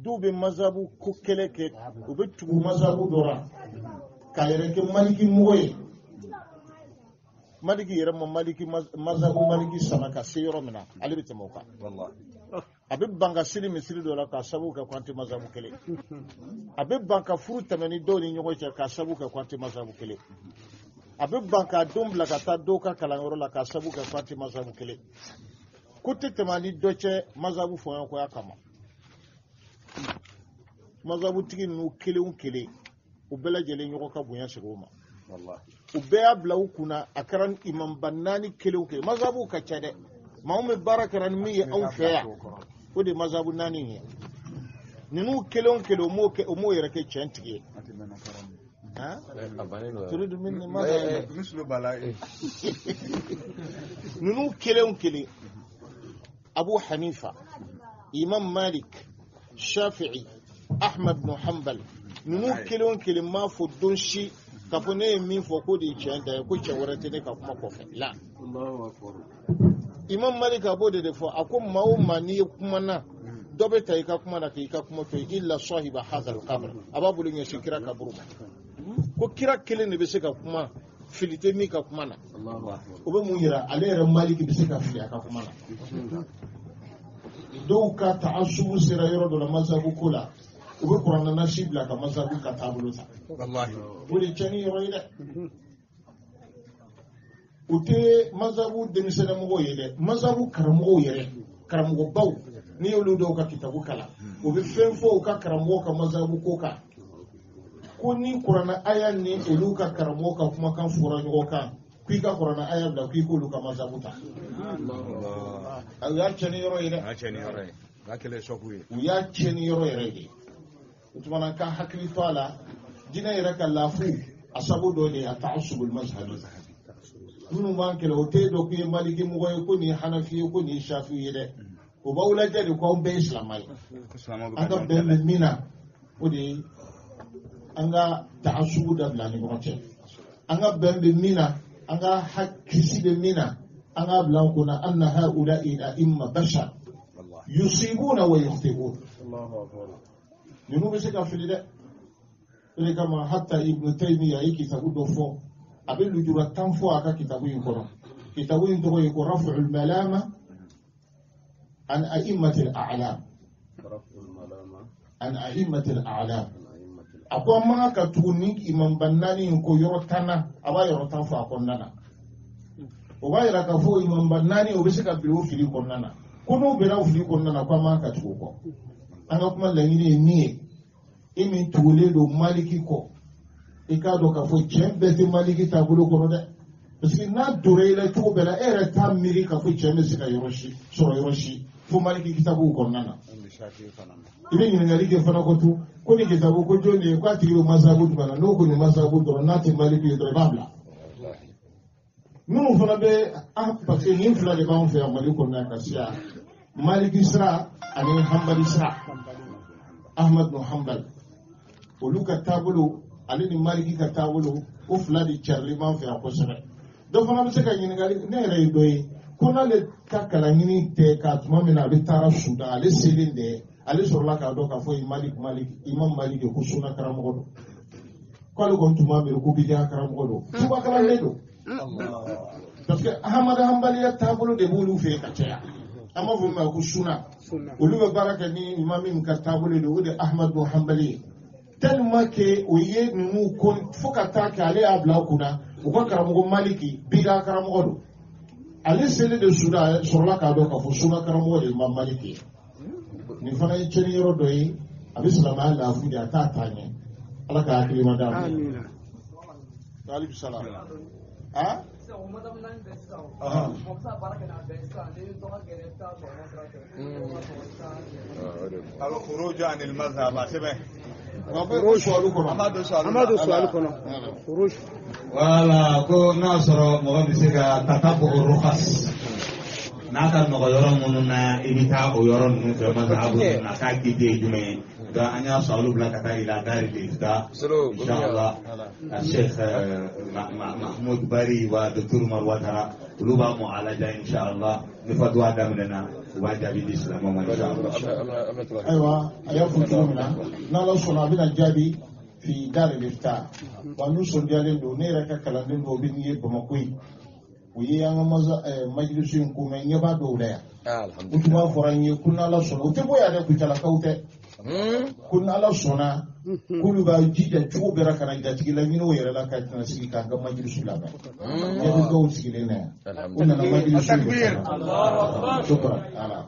dɔw bɛ mazabu ko kɛlɛ kɛ u bɛ tugu mazabu dɔ la k'a yɛrɛ kɛ maliki mɔgɔ ye maliki yɛrɛ ma maliki mazabu maliki sama ka se yɔrɔ min na ale bɛ tɛmɛ o kan a bɛ ban ka seli misiri dɔ la k'a sababu kɛ ko an tɛ mazabu kelen a bɛ ban ka furu tɛmɛ ni dɔw ni ɲɔgɔn cɛ k'a sababu kɛ ko an tɛ mazabu kelen a bɛ ban k'a don bila ka taa dɔw ka kalanyɔrɔ la k'a sababu kɛ ko an tɛ mazabu kelen ko tɛ tɛmɛ ni dɔ cɛ mazabu fɔɲɔgɔnkɔya kama mazabutigi ninnu kelen o kelen u bɛɛ lajɛlen ɲɔgɔn ka bonya segin o ma u bɛɛ y'a bila u kunna a kɛra imamba naani kelen o kelen mazabuw ka ca dɛ maa min baara kɛra ni min ye anw fɛ yan o de ye mazabu naani ye ninnu kelen o kelen o m'o yɛrɛ kɛ tiɲɛ tigi ye ninnu kelen o kelen Abu Hanifa Imam Malik Shafi'i Ahmad bin Hanbal ninnu kelen o kelen m'a fɔ don si k'a fɔ ne ye min fɔ k'o de ye tiɲɛ da ye ko cɛ wɛrɛ tɛ ne ka kuma kɔfɛ la Imam Malik a b'o de fɔ a ko maa o maa n'i ye kuma na dɔ bɛ ta i ka kuma na k'i ka kuma to yen illa sahiba hadha al-qabr a b'a bolo ɲɛsin kira kaburu ma ko kira kelen de bɛ se ka kuma fili tɛ min ka kuma na o bɛ mun yira ale yɛrɛ Maliki bɛ se ka fili a ka kuma na dɔw ka taasubu sera yɔrɔ dɔ la mazabu ko la u bɛ kuranɛ nasi bila ka mazabu ka taabolo ta o de cɛnni yɔrɔ ye dɛ u tɛ mazabu denmisɛnninmɔgɔw ye dɛ mazabu karamɔgɔw yɛrɛ karamɔgɔbaw n'i y'olu dɔw ka kitabu kalan u bɛ fɛn fɔ u ka karamɔgɔw ka mazabu ko kan ko ni kuranɛ aya ni olu ka karamɔgɔ ka kumakan fɔra ɲɔgɔn kan k'i ka kuranɛ aya bila k'i k'olu ka mazabu ta u y'a cɛnni yɔrɔ ye dɛ u y'a cɛnni yɔrɔ yɛrɛ de o tuma na ka hakili to a la diinɛ yɛrɛ ka lafu a sabu dɔ de ye a ta'assubul mazhabi minnu b'an kɛlɛ o t'e dɔn k'i ye maliki mɔgɔ ye ko nin ye hanafi ye ko nin ye shafi ye dɛ o b'aw lajɛ de ko anw bɛɛ ye silamɛ ye an ka bɛn bɛ min na o de ye an ka ta'assubu dabila ni ɲɔgɔn cɛ an ka bɛn bɛ min na an ka kisi bɛ min na an k'a bila an kunna anna haula'i a'imma bashar yusibuna wa yukhti'un ninnu bɛ se ka fili dɛ o de kama hatta Ibn Taymiyyah a ye kitabu dɔ fɔ a bɛ lujura tan fɔ a ka kitabu in kɔnɔ kitabu in tɔgɔ ye ko raf'ul malama an a'immatil a'lam an a'immatil a'lam a ko an man kan ka tugu ni imamba naani in ko yɔrɔ tan na a b'a yɔrɔ tan fɔ a kɔnɔna na o b'a yira k'a fɔ imamba naani o bɛ se ka bin o fili kɔnɔna na ko n'o bɛnna o fili kɔnɔna na ko an man kan ka tugu o kɔ an ka kuma laɲini ye min ye e min tugulen don maliki kɔ i k'a dɔn k'a fɔ tiɲɛ bɛɛ tɛ maliki taabolo kɔnɔ dɛ parce que n'a donna i la cogo bɛɛ la e yɛrɛ t'a miiri k'a fɔ tiɲɛ bɛ se ka yɔrɔ si sɔrɔ yɔrɔ si fo maliki kitabuw kɔnɔna na i bɛ ɲininkali kɛ fana ko tun ko ni kitabu ko jɔn de ye k'a tigi bɛ masabu jumɛn na n'o ko nin masabu dɔrɔn n'a tɛ maliki ye dɔrɔn i b'a bila minnu fana bɛ parce que nin fila de b'anw fɛ yan Mali kɔnɔ yan ka se yan maliki sira ani hanbali sira Ahmad bin Hanbal olu ka taabolo ale ni maliki ka taabolo o fila de carilen b'an fɛ yan kosɛbɛ dɔ fana bɛ se ka ɲininkali ne yɛrɛ ye dɔ ye ko n'ale ka kalan ɲini tɛ k'a tuma min na a bɛ taara Sudan ale selen de ale sɔrɔla k'a dɔn k'a fɔ Imam Malik ko sunna karamɔgɔ don k'ale kɔni tun b'a miiri ko bidiya karamɔgɔ don tuba kalanden don parce que Ahmad Hanbaliya taabolo de b'olu fɛ yen ka caya an b'a fɔ min ma ko sunna olu bɛ baara kɛ ni imam min ka taabolo de o de ye Ahmad bin Hanbali ye tellement que o ye ninnu ko fo ka taa kɛ ale y'a bila o kunna U ka karamɔgɔ Maliki bida karamɔgɔ don. Ale selen de Sudan sɔrɔla k'a dɔn k'a fɔ sunna karamɔgɔ de ma Maliki ye. Nin fana ye tiɲɛni yɔrɔ dɔ ye, a bɛ silamɛya laafu de, a t'a taa ɲɛ. Ala ka hakili ma d'a ma. Amina. Waaleykum salaam. Ah? Al-khuruj an al-mazhab a sɛbɛn. An bɛ suwali kɔnɔ. An b'a don suwali An b'a don suwali kɔnɔ. Khuruj. Wala ko n'a sɔrɔ mɔgɔ bɛ se ka tatabu rukhas n'a ka nɔgɔ yɔrɔ minnu na i bɛ taa o yɔrɔ ninnu fɛ mazhabu ninnu na k'a kiti ye jumɛn ye donc an y'a sɔrɔ olu bila ka taa ila dari l'ifta inshallah Sheikh Mahmoud Bari wa Dr Umar Watara olu b'a mu'alaja inshallah ni fatuwa daminɛna u b'a jaabi di silamɛw ma inshallah. Ayiwa a y'a fɔ cogo min na n'Ala sɔnna a bɛna jaabi fi dari l'ifta wa n'u sɔndiyalen don ne yɛrɛ ka kalanden dɔw bɛ ye Bamakɔ yen u ye an ka majilisu in ko mɛ ɲɛ b'a dɔw la yan u tun b'a fɔra n ye ko n'Ala sɔnna u tɛ bɔ yan dɛ Kucalakaw tɛ ko n'Ala sɔnna k'olu b'a jija cogo bɛɛ la ka na jatigila ɲini u yɛrɛ la ka na sigi k'an ka majilisu labɛn ɲɛ bɛ dɔw sigilen na yan u nana majilisu in de kɔnɔ shukran ala.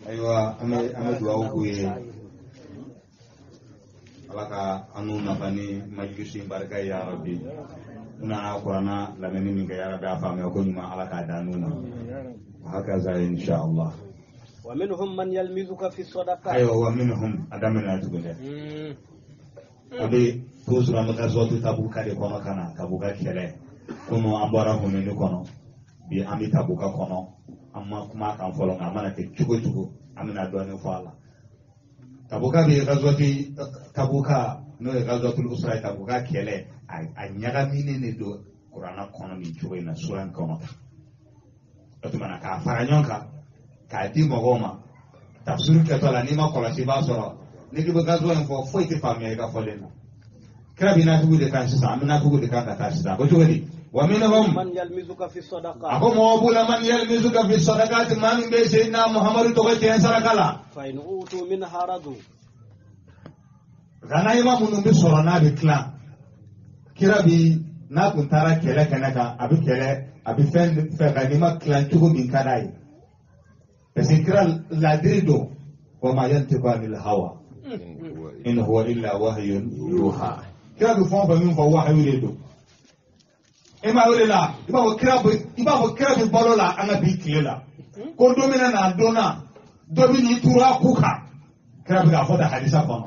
Ayiwa an bɛ dugawu k'u ye Ala ka an n'u nafa ni majilisu in barika ye ya Rabbi. U nana kuranna lamɛnni min kɛ ya Rabbi a faamuya ko ɲuman Ala k'a d'an n'u ma. Hakaza inshallah. Wa minhum man yalmizuka fi sadaqat. Ayiwa wa minhum a daminɛna tuguni dɛ. An bɛ toujours an bɛ gazwatu Tabuka de kɔnɔ ka na Tabuka kɛlɛ komi an bɔra Hunɛni kɔnɔ bi an bɛ Tabuka kɔnɔ an ma kuma a kan fɔlɔ nka a mana kɛ cogo o cogo an bɛna dɔɔnin fɔ a la. Tabuka bɛ gazwatu Tabuka n'o ye gazwatul usra ye Tabuka kɛlɛ a ɲagaminen de don kuranna kɔnɔ nin cogo in na sura in kɔnɔ. O tuma na k'a fara ɲɔgɔn kan k'a di mɔgɔw ma tafsiri kɛtɔ la n'i ma kɔlɔsi i b'a sɔrɔ n'i k'i bɛ gazuwa in fɔ foyi tɛ faamuya i ka fɔlen na. Kira bɛ nafigiw de kan sisan an bɛ nafigiw de kan ka taa sisan ko cogo di wa minhum man yalmizuka fi sadaqat. A ko mɔgɔw b'u la man yalmizuka fi sadaqat maa min bɛ Seydina Muhamadu tɔgɔ tiɲɛ saraka la. Fa in utu minha radu. Ganayima minnu bɛ sɔrɔ n'a bɛ tilan kira bi n'a kun taara kɛlɛ kɛnɛ kan a bɛ kɛlɛ a bɛ fɛn fɛn ganima tilan cogo min ka d'a ye. Parce que kira laadiri don wa ma yantiqu anil hawa in huwa illa wahyun yuha. Kira bɛ fɛn o fɛn min fɔ wahayu de don. E ma o de la i b'a fɔ kira bɛ balo la an ka bi tile la ko don min na don na dɔ bɛ n'i turu a ku kan kira bɛ k'a fɔ da hadisa kɔnɔ.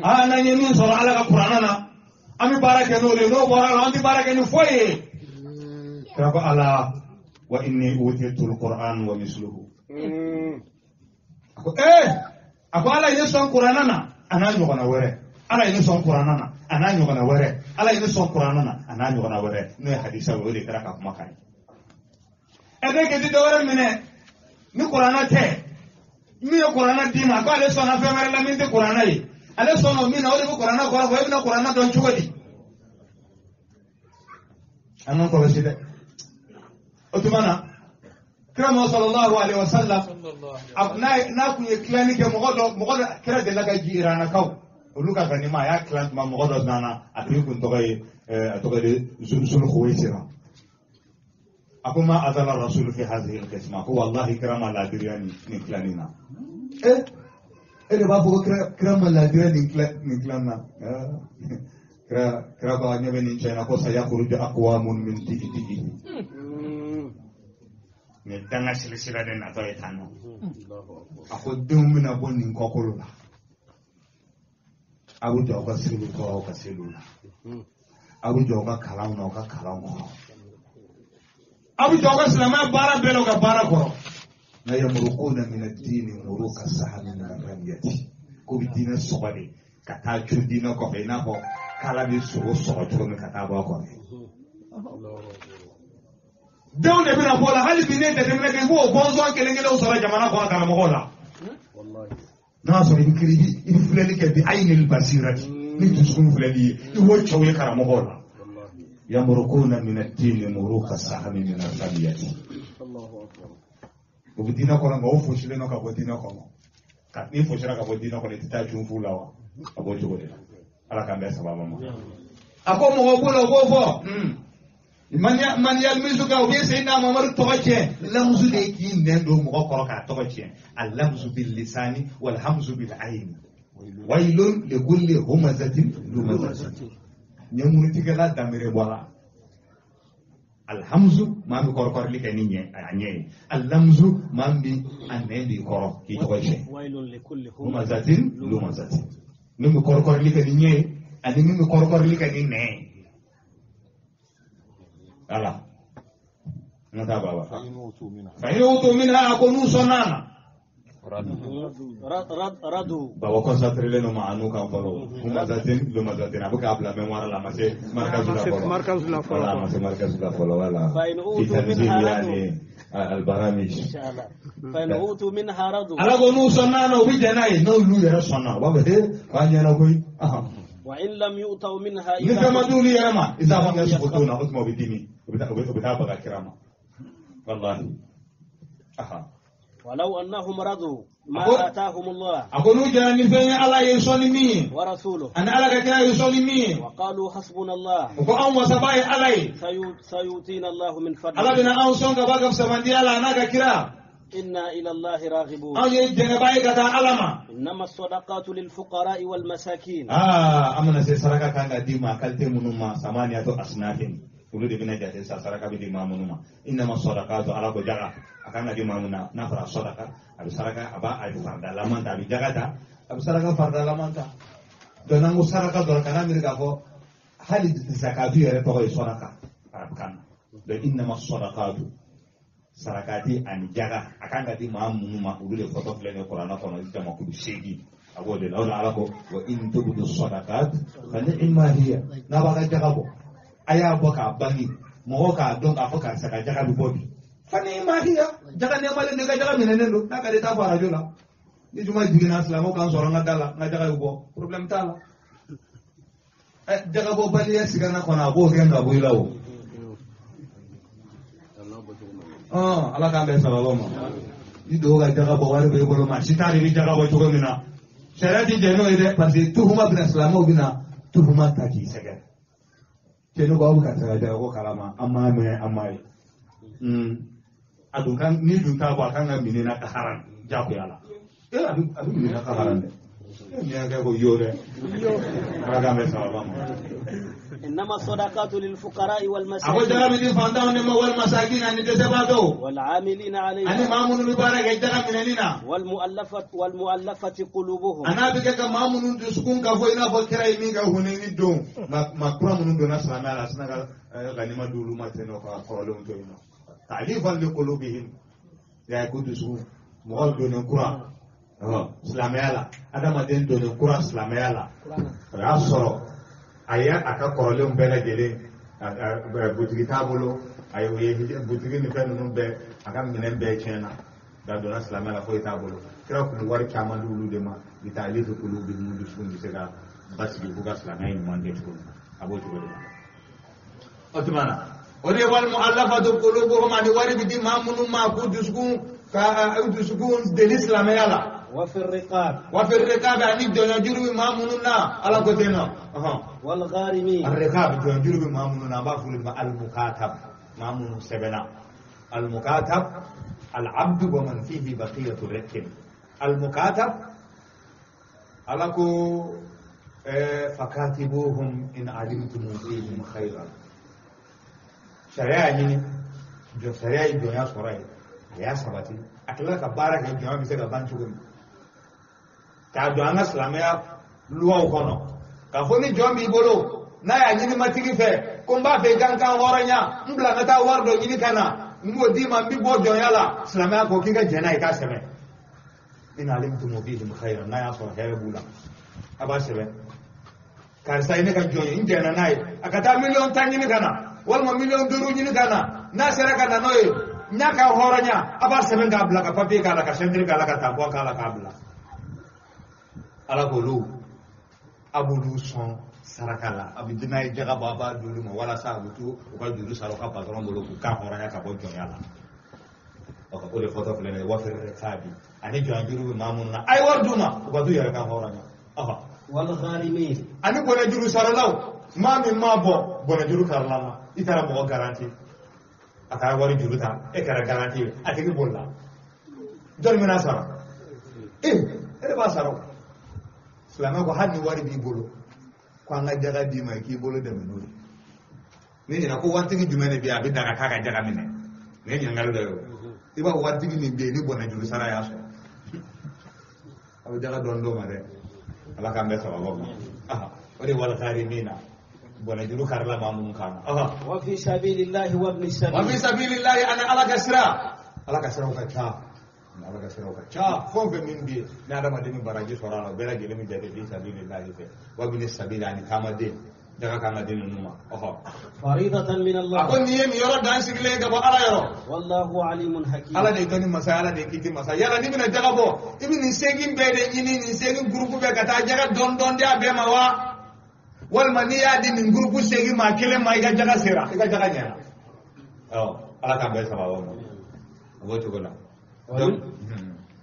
Aa n'an ye min sɔrɔ Ala ka kuranna na an bɛ baara kɛ n'o de ye n'o bɔra la an tɛ baara kɛ ni foyi ye. Kira ko Ala wa inni utitu al-Qur'an wa misluhu. A ko a ko Ala ye ne sɔn kuranna na a n'a ɲɔgɔnna wɛrɛ. Ala ye ne sɔn kuranna na a n'a ɲɔgɔnna wɛrɛ. Ala ye ne sɔn kuranna na a n'a ɲɔgɔnna wɛrɛ. N'o ye hadisa ye o de kɛra ka kuma kan ye. Ɛ bɛ k'i tɛ dɔwɛrɛ minɛ ni kuranna tɛ min ye kuranna d'i ma k'ale sɔnna fɛn wɛrɛ la min tɛ kuranna ye ale sɔnna o min na o de bɛ kuranna kɔrɔ fɔ e bɛna kuranna dɔn cogo di? An k'an kɔlɔsi dɛ. O tuma na kira ma sallallahu alaihi wa sallam n'a kun ye tilanni kɛ mɔgɔ dɔ kira delila ka ji Iranakaw olu ka ganima a y'a tilan tuma mɔgɔ dɔ nana a tigi kun tɔgɔ ye a tɔgɔ de Zulhuwaisira. A ko ma adala rasul fi hadhihi al-qisma ko wallahi kira ma laadiriya nin tilanni na. E de b'a fɔ ko kira ma laadiriya nin tilan na. Kira ko a ɲɛ bɛ nin cɛ in na ko sayakhruju aqwamun min dikidikihi. Nin danga silisila de natɔ ye tan nɔ. A ko denw bɛna bɔ nin kɔkolo la. A bɛ jɔ aw ka seliw kɔrɔ aw ka seliw la. A bɛ jɔ aw ka kalanw na aw ka kalanw kɔrɔ. A bɛ jɔ aw ka silamɛya baara bɛɛ la aw ka baara kɔrɔ. Na yamurukuna min ad-dini muruka sahmi min ar-ramyati. K'u bɛ diinɛ sɔgɔ de ka taa cu diinɛ kɔfɛ i n'a fɔ kala bɛ sogo sɔgɔ cogo min ka taa bɔ a kɔfɛ. Denw de bɛna bɔ o la hali bi ne ye jateminɛ kɛ i b'o bɔnsɔn kelen kelenw sɔrɔ jamana kɔnɔ karamɔgɔw la. N'a sɔrɔ i bɛ kiiri i bɛ filɛli kɛ bi ayinil basirati ni dusukun filɛli ye i b'o cɛw ye karamɔgɔw la. Yamurukuna min ad-dini muruka sahmi min ar-ramyati. O bɛ diinɛ kɔnɔ nka o fosilen don ka bɔ diinɛ kɔnɔ. N'i fosira ka bɔ diinɛ kɔnɔ i tɛ taa cun fu la wa? A b'o cogo de la. Ala k'an bɛn sababa ma. A ko mɔgɔ b'o la o b'o fɔ. Man yalmizuka o bɛ Seyidina Mamadu tɔgɔ tiɲɛ. Lamusu de ye k'i nɛn don mɔgɔ kɔrɔ k'a tɔgɔ tiɲɛ. Alamusu bil lisani wal hamzu bil ayni. Waylun likulli humazatin lumazatin. Ɲɛŋunitigɛla danbere bɔra. Alhamzu maa min kɔrɔkɔrɔli kɛ ni ɲɛ a ɲɛ ye. Alamzu maa min a nɛn b'i kɔrɔ k'i tɔgɔ tiɲɛ. Waylun likulli humazatin lumazatin. Min bɛ kɔrɔkɔrɔli kɛ ni ɲɛ ye ani min bɛ kɔrɔkɔrɔli kɛ ni nɛn ye. Ala. N ka taa baba. Fa in utu minha a ko n'u sɔnna a na. Radu. Baba concentré len don maanu kan fɔlɔ. Humazatin lumazatin a bɛ k'a bila mémoire la a ma se markazu la fɔlɔ. Markazu la fɔlɔ. Voilà, a ma se markazu la fɔlɔ voilà. Fa in utu minha radu. Albaramish. Inshallah. Fa in utu minha radu. Ala ko n'u sɔnna a na u bɛ jɛn n'a ye n'olu yɛrɛ sɔnna u b'a fɔ he k'a ɲɛna koyi. Wa in lam yu'taw minha ni fɛn ma d'olu yɛrɛ ma isa b'a kɛ sogo na o tuma u bɛ dimi u bɛ taa baga kira ma wallahi. ولو أنهم رضوا ما آتاهم الله أقولوا جاني فين الله يسوني مين ورسوله أنا على كلا يسوني مين وقالوا حسبنا الله وقام وسباي علي سيؤتينا الله من فضله الله بنا أنصون كباك بسمندي على أنا كلا إنا إلى الله راغبون أي جنباي كتا علما إنما الصدقات للفقراء والمساكين أمنا سيسرقا كان ديما كالتي منوما ثمانية أصناف olu de bɛna jate sa saraka bɛ di maa minnu ma innama sadaqatu ala ko jaga a kan ka di maa min na n'a fɔra sadaka a bɛ saraka a b'a a faridalaman ta a bɛ jaga ta a bɛ saraka faridalaman ta donc n'an ko saraka dɔrɔn kana miiri k'a fɔ hali zakatu yɛrɛ tɔgɔ ye sadaka arabukan na donc innama sadaqatu sarakati ani jaga a kan ka di maa minnu ma olu de fɔtɔ filɛ nin ye kuranɛ kɔnɔ jamakulu 8 a b'o de la o la ala ko wa in tubdu sadaqat fa ni'ma hiya n'a b'a ka jaga bɔ a y'a bɔ k'a bange mɔgɔ k'a dɔn k'a fɔ karisa ka jaga bɛ bɔ bi fani ma hiya jaga nɛmalen don i ka jaga minɛnen don n'a ka di t'a fɔ arajo la ni juma jiginna silamɛw k'an sɔrɔ n ka da la n ka jaga bɛ bɔ problème t'a la jaga bɔbaliya sigana kɔnɔ a b'o gɛn ka bɔ i la o ala k'an bɛn sababa ma ni dɔw ka jaga bɔ wari b'e bolo maa si t'a de bɛ jaga bɔ cogo min na sariya ti jɛn n'o ye dɛ parce que tuhuma bɛna silamɛw bɛna tuhuma ta k'i sɛgɛrɛ. Cɛ ne ko aw bɛ karisa ka jaga ko kalama an m'a mɛn an m'a ye a dun kan ni dun t'a bɔ a kan ka minɛ n'a ka haran jagoya la a bɛ minɛ n'a ka haran dɛ e min y'a kɛ ko yo dɛ ala k'an bɛn sababa ma. إنما الصدقات للفقراء والمساكين a ko jaga bɛ di fantanw de ma wal masakin ani dɛsɛbaatɔw والعاملين عليها ani maa minnu bɛ baara kɛ jaga minɛni na والمؤلفة قلوبهم a n'a bɛ kɛ ka maa minnu dusukun ka fɔ i n'a fɔ kira ye min ka Hunɛni don maa kura minnu donna silamɛya la a sina ka ganima d'olu ma ten nɔ ka kɔrɔlenw to yen nɔ ta'lifan li qulubihim ya ko dusukun mɔgɔ donnen kura silamɛya la adamaden donnen kura silamɛya la o y'a sɔrɔ a ye a ka kɔrɔlenw bɛɛ lajɛlen butigi t'a bolo a ye butigi ni fɛn ninnu bɛɛ a ka minɛn bɛɛ tiɲɛna nka donna silamɛya la foyi t'a bolo kira kun bɛ wari caman di olu de ma bi taa ale fɛ k'olu bɛ ninnu dusukun bɛ se ka basigi k'u ka silamɛya ɲuman kɛ cogo min na a b'o cogo de la o tuma na o de ye wal mu'allafatu qulubuhum ani wari bɛ di maa minnu ma k'u dusukun ka u dusukun deli silamɛya la. وفي الرقاب وفي الرقاب يعني جنجر ما مننا على كتنا والغارمين الرقاب جنجر ما مننا بافول المكاتب ما من سبنا المكاتب العبد ومن فيه بقية الركب المكاتب على كو فكاتبوهم إن علمتم فيهم خيرا شريعة يعني جو شريعة الدنيا صراي يا سبتي أكلك بارك الدنيا بيسك بانشوكم k'a don an ka silamɛya luwaw kɔnɔ k'a fɔ ni jɔn b'i bolo n'a y'a ɲini matigi fɛ ko n b'a fɛ i ka n kan hɔrɔnya n bila n ka taa wari dɔ ɲini ka na n b'o d'i ma n bɛ bɔ jɔnya la silamɛya ko k'i ka jɛn n'a ye k'a sɛbɛn in alimtum fihim khayran n'a y'a sɔrɔ hɛrɛ b'u la a b'a sɛbɛn karisa ye ne ka jɔn ye n jɛnna n'a ye a ka taa 10 miliyɔn ɲini ka na walima 5 miliyɔn ɲini ka na n'a sera ka na n'o ye n y'a ka hɔrɔnya a b'a sɛbɛn k'a bila ka papiye k'a la ka sɛntiri k'a la ka tampon k'a la k'a bila ala k'olu a b'olu sɔn saraka la a bɛ n'a ye jaga bɔ a b'a d'olu ma walasa a bɛ to u ka juru sara u ka patɔrɔn bolo k'u kan hɔrɔnya ka bɔ jɔnya la o de fɔtɔ filɛ nin ye wafiri kaabi ani jɔn juru bɛ maa minnu na a ye wari d'u ma u ka t'u yɛrɛ kan hɔrɔnya ani bɔnɛ juru saralaw Maa min m'a bɔ bɔnɛ juru karila ma i taara mɔgɔ garanti a taara wari juru ta e kɛra garanti ye a tigi bolila jɔnni bɛna sara e de b'a sara o silamɛ ko hali ni wari b'i bolo ko an ka jaga d'i ma i k'i bolo dɛmɛ n'o ye ne ɲinɛ ko waritigi jumɛn de bɛ yen a bɛ daga k'a ka jaga minɛ nin ye ɲininkali dɔ ye o i b'a fɔ waritigi min bɛ yen ni bɔnɛ juru sara y'a sɔrɔ a bɛ jaga dɔɔni d'o ma dɛ ala k'an bɛɛ sababa ma o de ye wali min na bɔnɛ juru karila maa minnu kan wa fi sabilillahi wa ibn sabil wa fi sabilillahi ani ala ka sira ala ka siraw ka ca ala ka siraw ka ca fɛn o fɛn min bɛ yen ni adamaden bɛ baraji sɔrɔ a la o bɛɛ lajɛlen bɛ jate fi sabilillahi fɛ wa ibn sabil ani taamaden jaga kan ka di ninnu ma faridatan min Allah a ko nin ye nin yɔrɔ dan sigilen ka bɔ ala yɔrɔ wallahu alimun hakim ala de ye dɔnni masa ala de ye kiti masa yala n'i bɛna jaga bɔ i bɛ nin seegin bɛɛ de ɲini nin seegin gurupu bɛɛ ka taa jaga dɔɔni dɔɔni di a bɛɛ ma wa walima n'i y'a di nin gurupu seegin maa kelen ma i ka jaga sera i ka jaga ɲɛna ala k'an bɛɛ sababa ma o b'o cogo la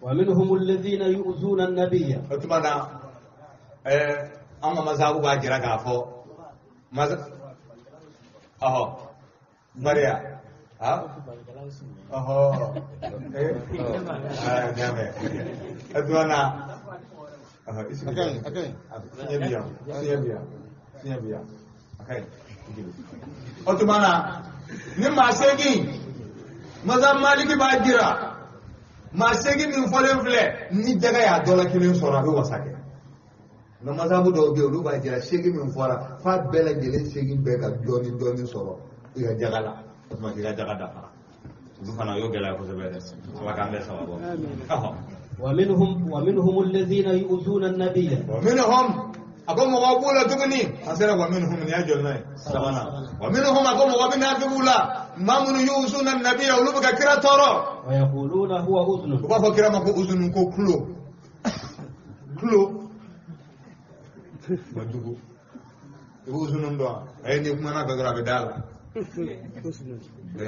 wa minhum alladhina yu'zuna an-nabiyya o tuma na an ka masabu b'a jira k'a fɔ Maza ɔhɔ Maria ha ɔhɔ aa n y'a mɛn o tuma na ɔhɔ i sigi fiɲɛ bi yan fiɲɛ bi yan fiɲɛ bi yan a ka ɲi o tuma na ni maa seegin masa Maliki b'a jira maa seegin min fɔlen filɛ ni jaga y'a dɔ la kelen sɔrɔ a bɛ wasa kɛ. Nka masabu dɔw bɛ yen olu b'a jira seegin min fɔra f'a bɛɛ lajɛlen seegin bɛɛ ka dɔɔnin dɔɔnin sɔrɔ i ka jaga la o tuma k'i ka jaga dafara olu fana o y'o gɛlɛya kosɛbɛ dɛ ala k'an bɛɛ sababu. Wa minhum alladhina yu'zuna an-nabiyya wa minhum a ko mɔgɔw b'u la tuguni an sera wa minhum nin y'a jɔli n'a ye sabanan wa minhum a ko mɔgɔ bɛ nafigiw la maa minnu yu'zuna an-nabiyya olu bɛ ka kira tɔɔrɔ wa yaquluna huwa udhun u b'a fɔ kira ma ko uzunun ko kulo kulo ma jugu i b'o sunu dɔn a ye ni kumana fɛ dɔrɔn a bɛ d'a la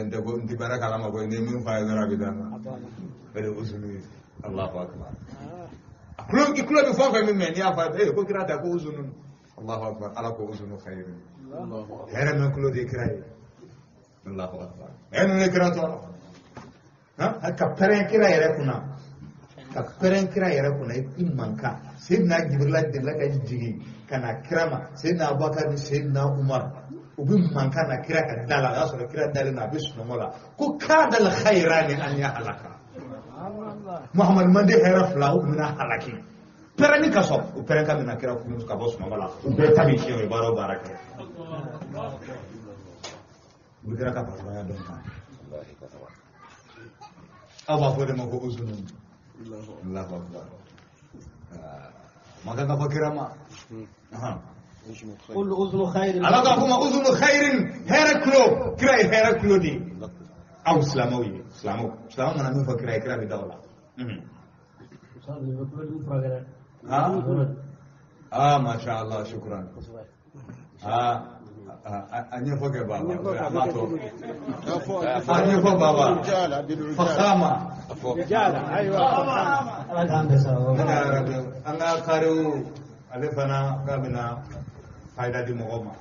n tɛ ko n tɛ baara kalama koyi ni min f'a ye dɔrɔn a bɛ d'a la o de ye usunu ye Allahu akbar a kulo i kulo bɛ fɛn o fɛn min mɛn n'i y'a fɔ a ye ko kira ta ko usunu Allahu akbar ala ko usunu khayru hɛrɛ min kulo de ye kira ye Allahu akbar ɛ ninnu ye kira tɔɔrɔ ka pɛrɛn kira yɛrɛ kunna ka pɛrɛn kira yɛrɛ kunna i mankan Seydina Jibrila delila ka jigin ka na kira ma Seydina Abubakar ni Seydina Umar u bɛ mankan na kira ka da la o y'a sɔrɔ kira dalen don a bɛ sunɔgɔ la ko kadal khayrani an yahlaka Muhamadu manden hɛrɛ fila u tun bɛna halaki pɛrɛnni ka sɔn o pɛrɛn ka minɛ kira kun ka bɔ sunɔgɔ la u bɛɛ ta bɛ tiɲɛ u ye baara o baara kɛ u bɛ kira ka patɔrɔnya dɔn kan aw b'a fɔ de ma ko uzunu Allahu akbar man kan ka fɔ kira ma qul uzunu khairin ala k'a fɔ ma uzunu khairin hɛrɛ kulo kira ye hɛrɛ kulo de ye aw silamɛw ye silamɛw silamɛw mana min fɔ kira ye kira bɛ da o la masha Allah shukran a ɲɛfɔ kɛ baba a b'a to a ɲɛfɔ baba fasama an ka kariw ale fana k'a bɛna fayida di mɔgɔw ma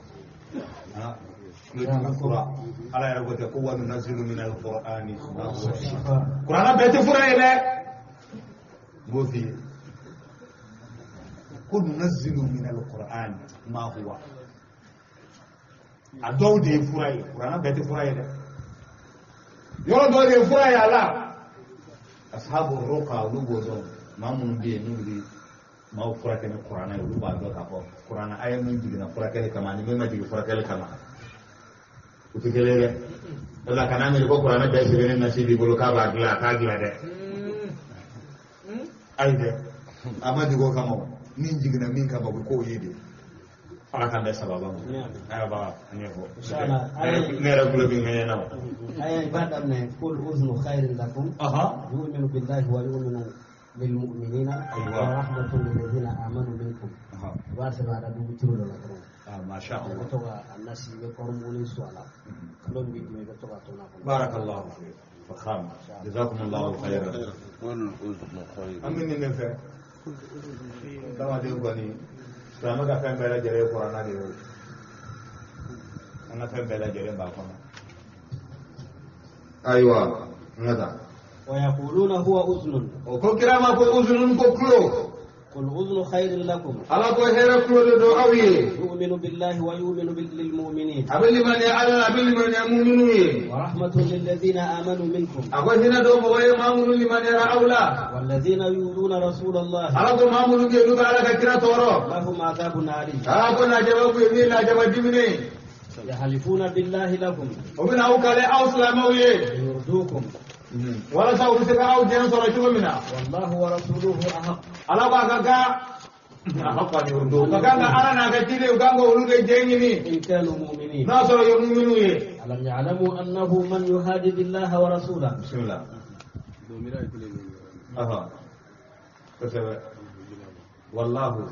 kulojugu fura ala yɛrɛ ko tɛ ko wa nunazilu min alqur'ani kuranna bɛɛ tɛ fura ye dɛ n b'o f'i ye ko nunazilu min alqur'ani ma huwa a dɔw de ye fura ye kuranna bɛɛ tɛ fura ye dɛ yɔrɔ dɔw de ye fura ye a la asahabu ruqa olu b'o dɔn maa minnu bɛ yen n'olu bɛ maaw furakɛ ni kuranna ye olu b'a dɔn k'a fɔ kuranna a ye min jiginna furakɛli kama ani min ma jigin furakɛli kama u tɛ kelen ye dɛ o la kana miiri ko kuranna bɛɛ sɛbɛnnen nasi b'i bolo k'a b'a dilan a t'a dilan dɛ ayi dɛ a ma jigin o kama o min jiginna min kama o bɛ k'o ye de. Ala k'an bɛɛ sababa ma ayiwa baba an ɲɛfɔ ne yɛrɛ kulo bɛ ŋɛɲɛ na o. Aya i b'a daminɛ qul uzunu khairin lakum yu'minu billahi wa yu'minu lil mu'minina wa rahmatun lil ladina amanu minkum i b'a sɛbɛn a ka dugu turu dɔ la dɔrɔn. Masha Allah i bɛ to ka a nasi i bɛ kɔri muguni su a la kalo min b'i dimi i bɛ to k'a to n'a kɔnɔ. Barakallahu fiik fakham jazakumullahu khairan an bɛ nin de fɛ adamaden kɔni silamɛ ka fɛn bɛɛ lajɛlen ye kuranna de ye o An ka fɛn bɛɛ lajɛlen b'a kɔnɔ. Ayiwa, n ka taa. ويقولون هو أذن. O ko kira ma ko uzunun ko kulo. قل أذن خير لكم. Ala ko hɛrɛ kulo de don aw ye. يؤمن بالله ويؤمن للمؤمنين. A bɛ limaniya Ala la, a bɛ limaniya muminu ye. ورحمة للذين آمنوا منكم. A ko hinɛ don mɔgɔ ye maa minnu limaniyara aw la. والذين يؤذون رسول الله. Ala ko maa minnu bɛ yen n'u bɛ Ala ka kira tɔɔrɔ. لهم عذاب أليم. Ala ko lajaba b'u ye min lajaba diminen. يحلفون بالله لكم. O bɛna aw kale aw silamɛw ye. ليرضوكم. Walasa u bɛ se ka aw jɛn sɔrɔ cogo min na. والله ورسوله أحق. Ala ko a ka kan a ka kɔni o don. Ka kan ka Ala n'a ka ciden u kan ka olu de jɛ ɲini. إن كانوا مؤمنين. N'a sɔrɔ ye muminu ye. ألم يعلموا أنه من يهادد الله ورسوله. Bisimilah. Kosɛbɛ. Wallahu.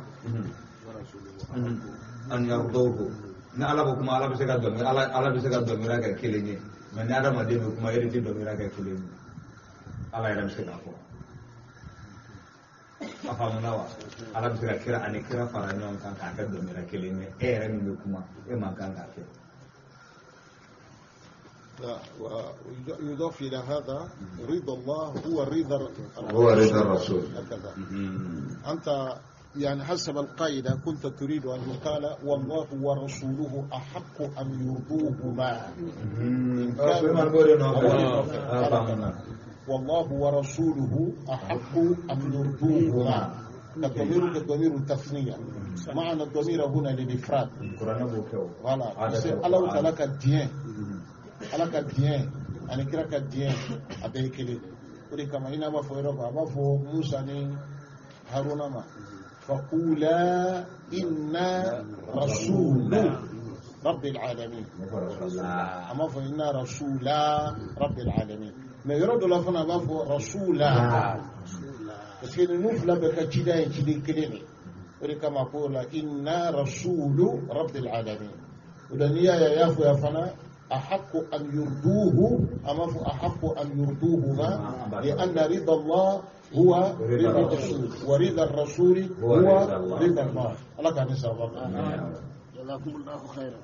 An yardawhu. Ni Ala ko kuma Ala bɛ se ka dɔnkili Ala bɛ se ka dɔnkili kɛ kelen ye. Mɛ ni adamaden bɛ kuma e de tɛ dɔnkili kɛ kelen ye. Ala yɛrɛ bɛ se k'a fɔ. A faamuna wa? Ala bɛ se ka kira ani kira fara ɲɔgɔn kan k'a kɛ dɔnkili kelen ye. E yɛrɛ min bɛ kuma e man kan k'a kɛ. ويضاف إلى هذا رضا الله هو رضا هو رضا الرسول. هكذا. أنت يعني حسب القاعدة كنت تريد أن يقال والله ورسوله أحق أن يرضوهما. والله ورسوله أحق أن يرضوهما. الضمير الضمير التثنية، معنى الضمير هنا للإفراد. الله تعالى كدين ala ka diɲɛ ani kira ka diɲɛ a bɛɛ ye kelen. O de kama i n'a b'a fɔ yɔrɔ kan a b'a fɔ Musa ni Haruna ma faqula inna rasulu rabbil alamin. A m'a fɔ inna rasula rabbil alamin. Mais yɔrɔ dɔ la fana a b'a fɔ rasula parce que ninnu fila bɛɛ ka ciden ye ciden kelen de. O de kama ko la inna rasulu rabbil alamin. O la n'i y'a ye a y'a fɔ yan fana أحق أن يرضوه أما أحق أن يرضوهما لأن رضا الله هو رضا الرسول ورضا الرسول هو رضا الله. الله كان يسأل. جزاكم الله خيرا.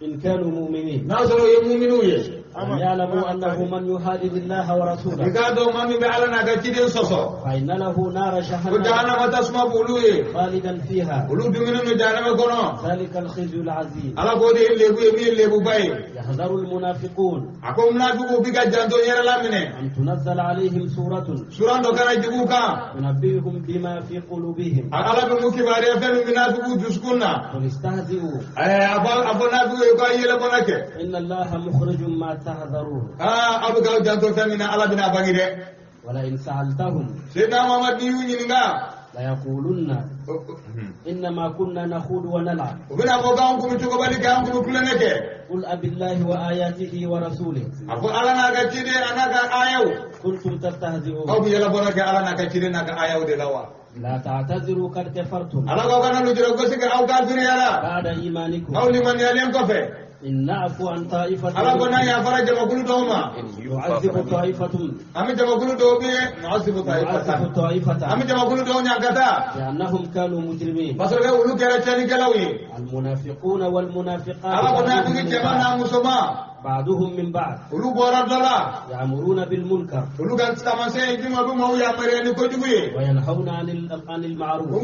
إن كانوا مؤمنين. ناصروا يؤمنون. أن يعلموا أنه من يحادد الله ورسوله. فإن له نار جهنم. خالدا فيها. ذلك الخزي العظيم. يحذر المنافقون أن تنزل عليهم سورة تنبئهم بما في قلوبهم. قل استهزئوا إن الله مخرج ما تحذرون. ولئن سألتهم ليقولن إنما كنا نخوض ونلعب. قل أبي الله وآياته ورسوله كنتم تستهزئون. لا تعتذروا قد كفرتم بعد إيمانكم. إن نعفو عن طائفة يعذب طائفة طائفة لأنهم كانوا مجرمين. المنافقون والمنافقات بعضهم من بعض يأمرون بالمنكر وينهون عن المعروف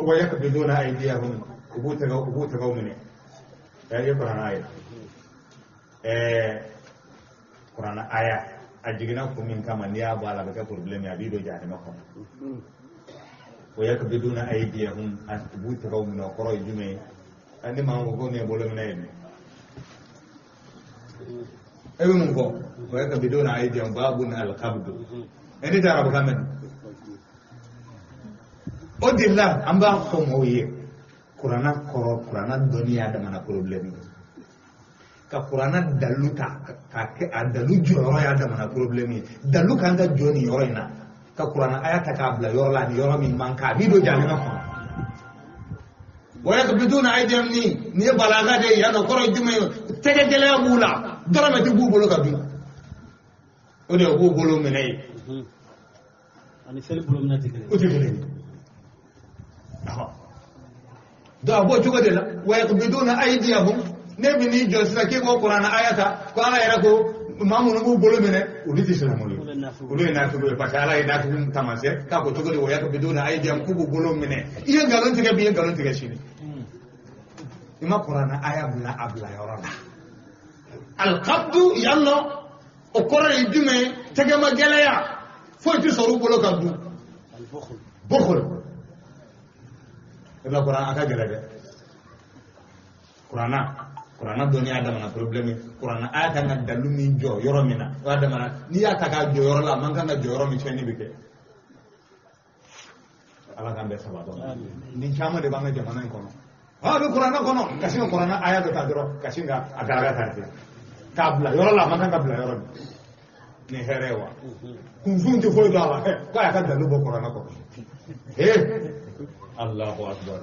ويقبلون أيديهم. U b'u tɛgɛw minɛ. Ye kuranɛ aya kuranɛ aya a jiginna kun min kama n'i y'a bɔ a la a bɛ kɛ problème ye, a b'i don jahanama kɔnɔ. O yakbiduna aydiyahum, u b'u tɛgɛw minɛ, o kɔrɔ ye jumɛn ye? Ni maa ko ko nin ye bolo minɛ ye dun, e bɛ mun fɔ? O yakbiduna aydiyahum babun alqabdu. Ne tɛ arabukan mɛn. O de la an b'a fɔ mɔgɔw ye kuranna kɔrɔ, kuranna dɔnniya damana problème ye. Ka kuranna dalu ta k'a kɛ a dalu jɔyɔrɔ y'a damana problème ye. Dalu kan ka jɔ nin yɔrɔ in na, ka kuranna aya ta k'a bila yɔrɔ la ni yɔrɔ min man kan, a b'i don jahanama kɔnɔ. Wa yakbiduna aydiyahum, ni nin ye balaga de ye yan nɔ, kɔrɔ ye jumɛn ye? Tɛgɛ gɛlɛya b'u la, dɔrɔmɛ tɛ b'u bolo ka dun. O de ye u b'u bolo minɛ ye. Ani seli bolo minɛ tɛ kelen ye. O tɛ kelen ye. Donc a b'o cogo de la wa yaqbiduna aydiyahum ne bɛ n'i jɔ sisan k'e b'o kuranɛ aya ta ko Ala yɛrɛ ko maa minnu b'u bolo minɛ olu tɛ silamɛw ye olu ye nafigiw ye parce que Ala ye nafigiw taamasiyɛn k'a ko cogo di wa yaqbiduna aydiyahum k'u b'u bolo minɛ i ye nkalon tigɛ bi i ye nkalon tigɛ sini i ma kuranɛ aya bila a bila yɔrɔ la alqabdu yan nɔ o kɔrɔ ye jumɛn ye tɛgɛma gɛlɛya foyi tɛ sɔrɔ u bolo ka dun bukhul i b'a kuran a ka gɛlɛn dɛ kuranna dɔnni y'a damana problème ye kuranna aya kan ka dalu min jɔ yɔrɔ min na o y'a damana n'i y'a ta k'a jɔ yɔrɔ la a man kan ka jɔ yɔrɔ min tiɲɛni bɛ kɛ Ala k'an bɛɛ sababa nin caman de b'an ka jamana in kɔnɔ a bɛ kuranna kɔnɔ ka sin ka kuranna aya dɔ ta dɔrɔn ka sin ka a garaga ta ten k'a bila yɔrɔ la a man kan ka bila yɔrɔ min nin hɛrɛ ye wa kunfin tɛ foyi dɔn a la k'a y'a ka dalu bɔ kuranna kɔnɔ Allahu akbar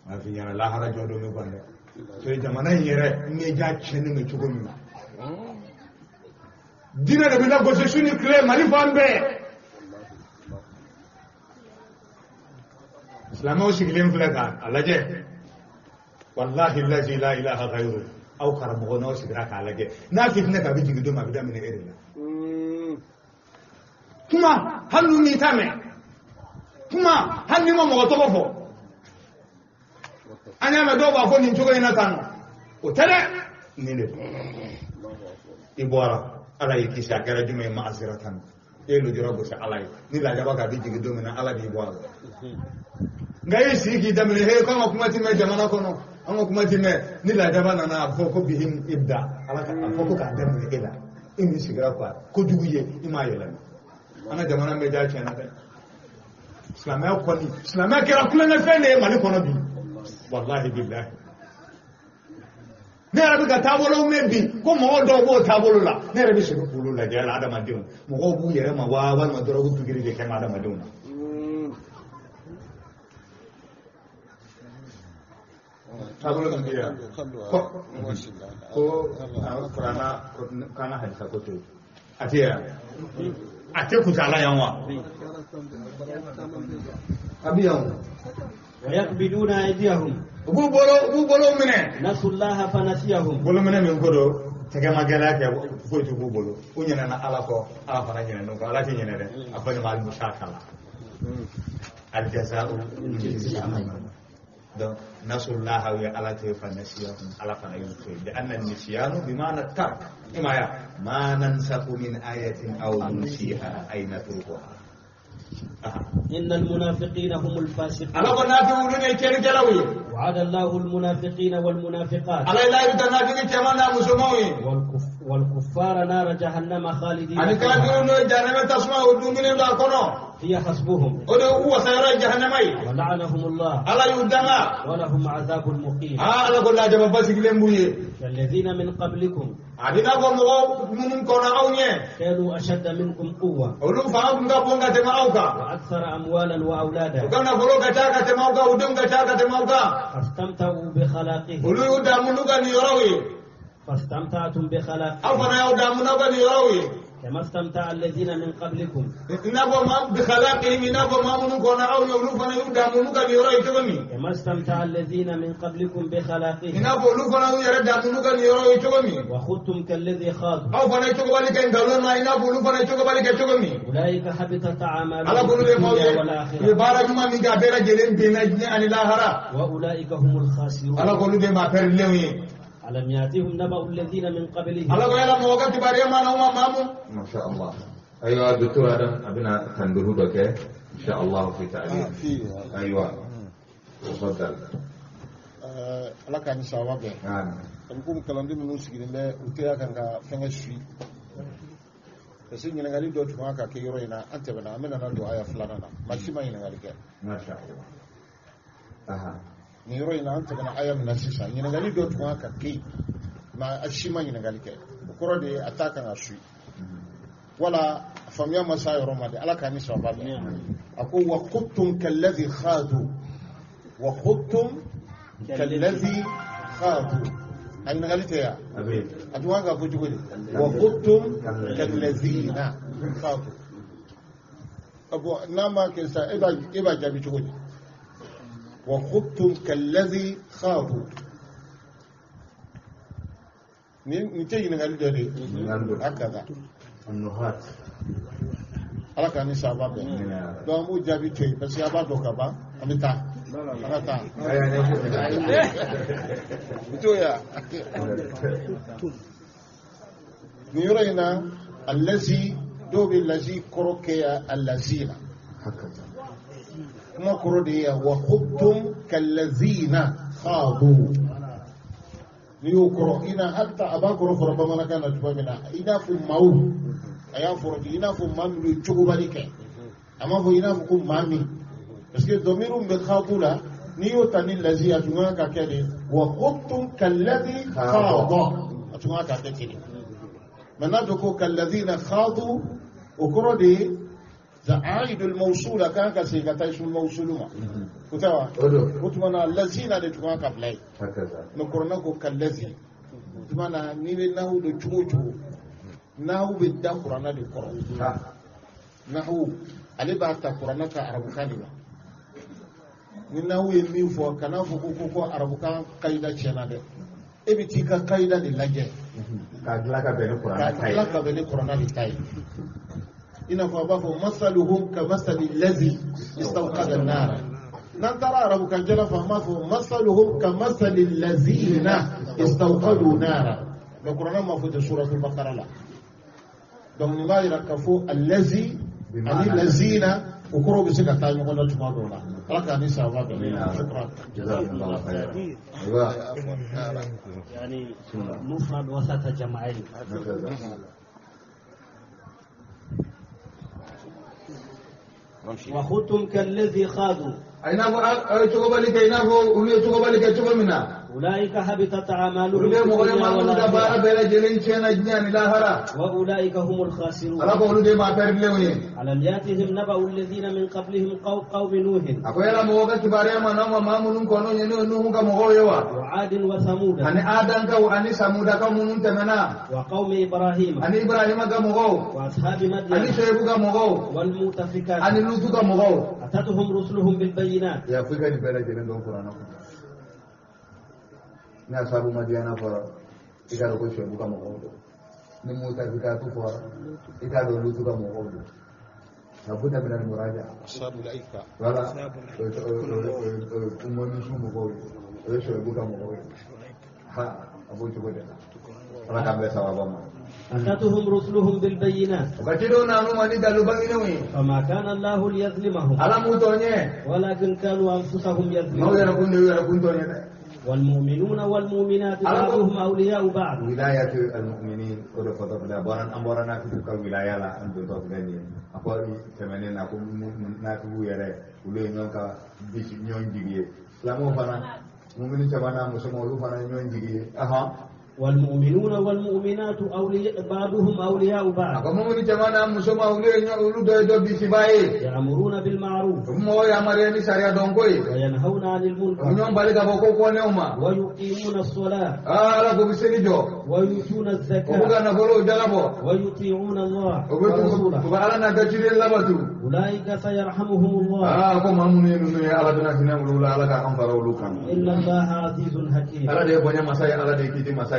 a fi ɲɛna lahara jɔ don bɛ ban dɛ so jamana in yɛrɛ ɲɛja tiɲɛnen don cogo min na diinɛ de bɛ lagosi su ni tile Mali fan bɛɛ silamɛw sigilen filɛ k'a lajɛ wallahi lazi la ilaha ghayru aw karamɔgɔ n'aw sigira k'a lajɛ n'a fitinɛ k'a bɛ jigin don min a bɛ daminɛ e de la kuma hali n'u m'i ta mɛn kuma hali n'i ma mɔgɔ tɔgɔ fɔ an y'a mɛn dɔw b'a fɔ nin cogo in na tan nɔ o tɛ dɛ nin de don i bɔra Ala y'i kisi a kɛra jumɛn ye maasira tan e ye lujura gosi Ala ye ni lajaba k'a bɛ jigin don min na Ala b'i bɔ a la nka e sigi k'i daminɛ he k'an ka kuma ti mɛn jamana kɔnɔ an ka kuma ti mɛn ni lajaba nana a fɔ ko bihim ibda Ala ka a fɔ ko k'a daminɛ e la e min sigira quoi kojugu ye i m'a yɛlɛma an ka jamana bɛ ja tiɲɛna dɛ silamɛya kɔni silamɛya kɛra kulonkɛfɛn de ye Mali kɔnɔ bi wallahi billahi ne yɛrɛ bɛ ka taabolow mɛn bi ko mɔgɔ dɔw b'o taabolo la ne yɛrɛ bɛ segin k'olu lajɛ la adamadenw mɔgɔw b'u yɛrɛ ma wa walima dɔrɔgu pikiri de kɛ adamadenw na taabolo min bɛ yan ko kuranna kana hadisa ko to yen a tɛ yan a tɛ kuntala yan wa a bɛ yan ويقبضون أيديهم u b'u bolo minɛ نسوا الله فنسيهم bolo minɛ min ko don tɛgɛ ma gɛlɛya kɛ foyi tɛ b'u bolo u ɲinɛna Ala kɔ Ala fana ɲinɛna u kɔ Ala tɛ ɲinɛ dɛ a fɔ nin ma al-mushakala al-jaza'u min jinsil amal donc nasullaha wa Ala tɛ fa nasiyahum Ala fana y'u to yen li'anna an-nisyanu bima'na at-tark ima ya ma nansakhu min ayatin aw nunsiha ay natrukuha إن المنافقين هم الفاسقون على منافقون كيرجلوي وعد الله المنافقين والمنافقات على لا يتنافق كما مسلمون والكفار نار جهنم خالدين أن كافرون جهنم تسمع ودومين لا كنو هي حسبهم هو سيرى جهنم ولعنهم الله على يدنا ولهم عذاب مقيم على كل جبل بس يلمبوي الذين من قبلكم أبينا قوم من كنا أونيه كانوا أشد منكم قوة ولو فهم كابونغا تماوكا وأكثر أموالا وأولادا وكان فلوكا تاكا تماوكا ودونغا تاكا تماوكا فاستمتعوا بخلاقهم ولو يدامنوكا نيروي فاستمتعتم بخلاقهم أفنا يدامنوكا نيروي كما استمتع الذين من قبلكم إنما بخلاقهم إنما ما من كنا أو يلوفنا يدامنوكا نيروي تغني كما استمتع الذين من قبلكم بخلاقهم إنما يلوفنا يدامنوكا نيروي تغني وخذتم كالذي خاضوا أو فنا يتوبالك إن قالوا إنما يلوفنا يتوبالك تغني أولئك حبطت أعمالهم على كل الدنيا والآخرة يبارك ما من كابيرا جلين بين أن الآخرة وأولئك هم الخاسرون على كل ما بيرلوي ألم يأتهم نبأ الذين من قبلهم على غير موقف بريم أنا وما ما شاء الله أيوة دكتور آدم أبينا تنبهوا بك إن شاء الله في تعليم أيوة تفضل ala k'an sawa bɛn a bɛ komi kalanden minnu sigilen bɛ u tɛ kan ka fɛnkɛ suit parce que ɲininkali dɔ tun kan ka kɛ yɔrɔ in na an tɛmɛna an bɛna don aya filanan na maa si ma ɲininkali kɛ nin yɔrɔ in na an tɛmɛna aya min na sisan ɲininkali dɔ tun kan ka kɛ yen maa si ma ɲininkali kɛ o kɔrɔ de ye a t'a kan ka suit wala faamuya ma s'a yɔrɔ ma de ala k'an ni sababa bɛn a ko wa khudtum kalladhi khadu wa khudtum kalladhi khadu a ɲininkali tɛ yan a tun kan ka fɔ cogo di wa khudtum kalladhina khadu bon n'a ma kɛ sisan e b'a jaabi cogo di. وخضتم كالذي خاضوا. نتيجي نقول ده هكذا النهات ala ka ni saba bɛn donc an b'o jaabi to yen parce que a b'a dɔn ka ban an bɛ taa an ka taa n t'o ya nin yɔrɔ in na alazi dɔw bɛ lazi kɔrɔ kɛ ya alazina kuma kɔrɔ de ye ya wa khudtum kalazina khadu n'i y'o kɔrɔ i na hali a b'a kɔrɔ fɔra bamanankan na tuma min na i n'a fɔ maaw a y'a fɔra i n'a fɔ maa minnu ye cogobali kɛ a m'a fɔ i n'a fɔ ko maa min parce que dɔmiru min bɛ xaadu la n'i y'o ta ni lazi a tun kan ka kɛ de wa khudtum kalladhi xaada a tun kan ka kɛ ten de mais n'a dɔn ko kalladhina xaadu o kɔrɔ de ye aidul mawsul a kan ka segin ka taa isul mawsulu ma o tɛ wa o tuma na lazina de tun kan ka bila yen mais kɔrɔna ko kallazi o tuma na n'i bɛ nahu dɔn cogo o cogo nahu bɛ da kuranna de kɔrɔ nahu ale b'a ta kuranna ka arabukan de la ni nahu ye min fɔ kana fɔ ko arabukan kayida tiɲɛna dɛ e bɛ t'i ka kayida de lajɛ k'a dilan ka bɛn ni kuranna ta ye k'a dilan ka bɛn ni kuranna de ta ye i n'a fɔ a b'a fɔ masaluhum ka masali lazi istawqada nara n'an taara arabukan jala fɔ an b'a fɔ masaluhum ka masali lazina istawqadu nara mais kuranna ma fɔ ten suratul bakara la. Donc nin b'a yira k'a fɔ alazi ani lazina o kɔrɔ bɛ se ka taa ɲɔgɔn na tuma dɔw la ala k'an ni sababa bɛn. Jazakumullahu khairan. يعني مفرد وسط جمعين. وخذتم كالذي خاضوا. أولئك حبطت أعمالهم وأولئك هم الخاسرون. ألم يأتهم نبأ الذين من قبلهم قوم نوح وعاد وثمود وقوم إبراهيم وأصحاب مدين والمؤتفكات أتتهم رسلهم بالبينات. Ni asabu Madiyana fɔra i k'a dɔn ko Suwɛbu ka mɔgɔw don, ni Mutafikatu fɔra i k'a dɔn Lutu ka mɔgɔw don. Labuda min al-muraja'a. Ashabul Aika. Voilà, o ye mɔgɔw ye, o ye Suwɛbu ka mɔgɔw ye. Ha, a b'o cogo de la. Ala k'an bɛn sababa ma. أتتهم رسلهم بالبينات فما كان الله ليظلمهم ولكن كانوا أنفسهم يظلمون. والمؤمنون والمؤمنات بعضهم أولياء بعض. ولاية المؤمنين ورفض بارن أمرنا في تلك الولاية لا أن تطلعني أقول ثمانين أقول ناتو يرى ولو ينكا بيش نيون سلامو فانا مؤمنين شبانا مسلمون فانا نيون جيجي أها. والمؤمنون والمؤمنات أولياء بعضهم أولياء بعض. يأمرون بالمعروف وينهون عن المنكر ويقيمون الصلاة ويؤتون الزكاة ويطيعون الله ورسوله أولئك سيرحمهم الله إن الله عزيز حكيم.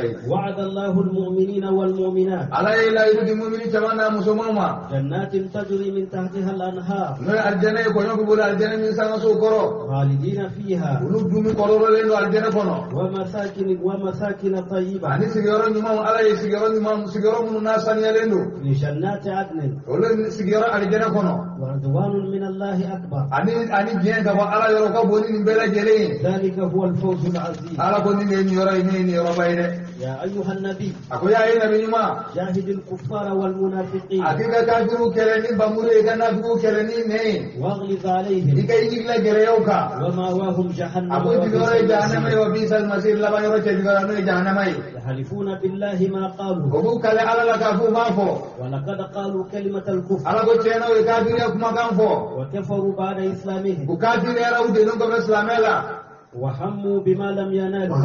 وعد الله المؤمنين والمؤمنات جنات تجري من تحتها الأنهار خالدين فيها ومساكن طيبة في جنات عدن ورضوان من الله أكبر ذلك هو الفوز العظيم. يا أيها النبي جاهد الكفار والمنافقين واغلظ عليهم ومأواهم جهنم وبئس المصير. يحلفون بالله ما قالوا ولقد قالوا كلمة الكفر وكفروا بعد إسلامهم وهموا بما لم ينالوا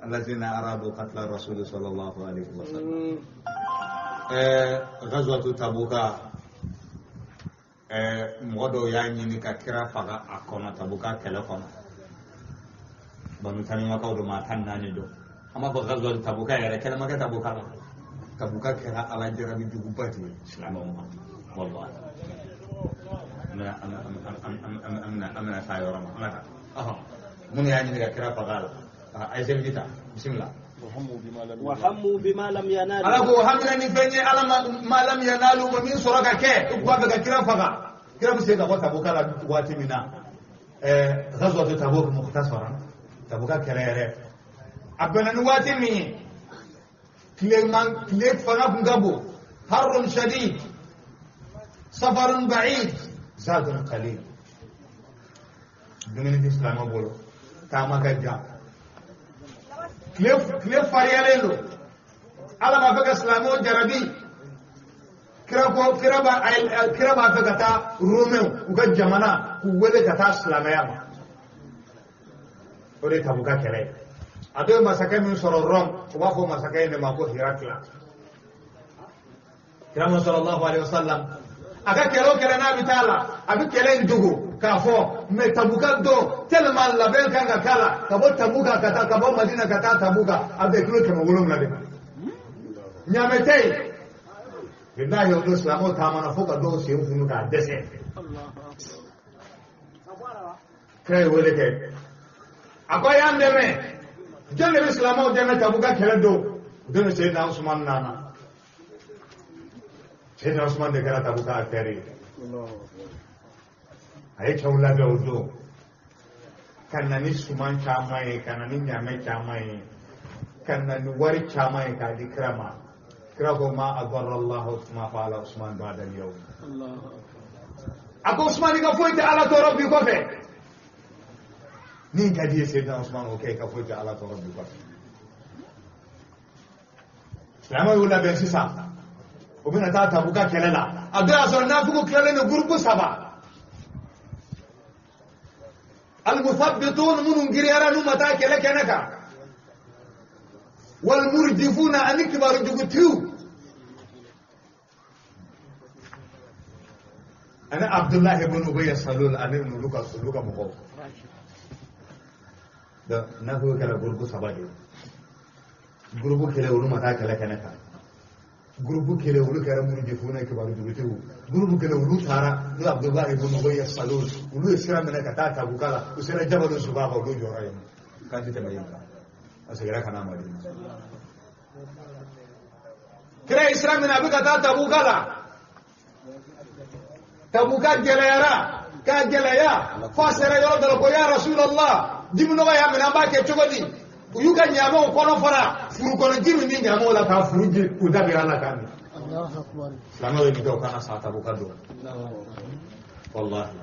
الذين أرادوا قتل الرسول صلى الله عليه وسلم. غزوة تبوك Mɔgɔ dɔw y'a ɲini ka kira faga a kɔnɔ Tabuka kɛlɛ kɔnɔ. Banu Tamimakaw don, maa 14 don. An b'a fɔ ghazwatu Tabuka yɛrɛ, kɛlɛ ma kɛ Tabuka la. Tabuka kɛra Ala jarabi juguba de ye silamɛw ma. Wallahi. An bɛna s'a yɔrɔ ma. An ka taa. Minnu y'a ɲini ka kira faga a la. A ye seliji ta. Bisimila. وهموا بما لم ينالوا. Ala ko hamina ni fɛn ye Ala ma lam yanalu ma min sɔrɔ ka kɛ, u b'a fɛ ka kira faga. Kira bɛ se ka bɔ Tabuka la waati min na, ghazwatu Tabuk mukhtasaran, Tabuka kɛlɛ yɛrɛ a bɛnna ni waati min ye, tile fanga kun ka bon, harrun shadid, safarun ba'id, zadun qalil. Dumuni tɛ silamɛ bolo, taama ka jan, tile fariyalen don. Ala b'a fɛ ka silamɛw jarabi. Kira ko kira b'a fɛ ka taa Romɛw u ka jamana k'u wele ka taa silamɛya ma. O de ye Tabuka kɛlɛ ye. A bɛ masakɛ min sɔrɔ Rɔm, u b'a fɔ masakɛ in de ma ko Hirakila. Kira sallallahu alaihi wasallam a ka kɛlɛ o kɛlɛ n'a bɛ taa la, a bɛ kɛlɛ in dogo k'a fɔ mɛ Tabuka don tellement labɛn kan ka k'a la, ka bɔ Tabuka ka taa, ka bɔ Madina ka taa Tabuka, a bɛ kilo 700 de ma. Ɲaamɛ tɛ yen. Bilahi o don silamɛw taamana fo ka dɔw sen funu k'a dɛsɛ. Kira ye wele kɛ. A ko a y'an dɛmɛ. Jɔn de bɛ silamɛw dɛmɛ Tabuka kɛlɛ don? O don Seyidina Usumani nana. Seyidina Usumani de kɛra Tabuka affaire ye. A ye cɛw labɛn o don. Ka na ni suman caman ye, ka na ni ɲaamɛ caman ye, ka na ni wari caman ye k'a di kira ma. Kira ko ma adarra Allahu ma fa'ala Usman ba'da al-yawm. A ko Usman ka foyi tɛ Ala tɔɔrɔ bi kɔfɛ. Min ka di ye Seyidina Usman o kɛ, i ka foyi tɛ Ala tɔɔrɔ bi kɔfɛ. Silamɛw y'u labɛn sisan. U bɛna taa Tabuka kɛlɛ la. A don y'a sɔrɔ nafigiw tilalen don gurupu 3. Al-muthabbitun minnu giriyara n'u ma taa kɛlɛ kɛnɛ kan. Wal-murjifuna ani kibaru jugutigiw. Ani Abdullahi ibn Ubay Salul ani olu ka mɔgɔw. Donc nafigiw kɛra gurupu 3 de ye. Gurupu kelen olu ma taa kɛlɛ kɛnɛ kan. Gurupu kelen olu kɛra murjifuna kibaru jugutigiw. Gurupu kelen olu taara n'o Abdullahi ibn Ubay Salul, olu ye sira minɛ ka taa Tabuka la. U sera Jabalu Subaba, olu jɔra yen. K'an tɛ tɛmɛ yen kan. A seginna ka na Madina. Kira ye sira minɛ a bɛ ka taa Tabuka la. Tabuka gɛlɛyara k'a gɛlɛya f'a sera yɔrɔ dɔ la ko ya Rasulallah, jiminɔgɔ y'a minɛ, an b'a kɛ cogo di? U y'u ka ɲaamaw kɔnɔ fara furu kɔnɔ, ji min bɛ ɲaamaw la k'a furu ji k'u da bira la k'a min. Silamɛw ye nin kɛ u kana sa Tabuka don. Wallahi.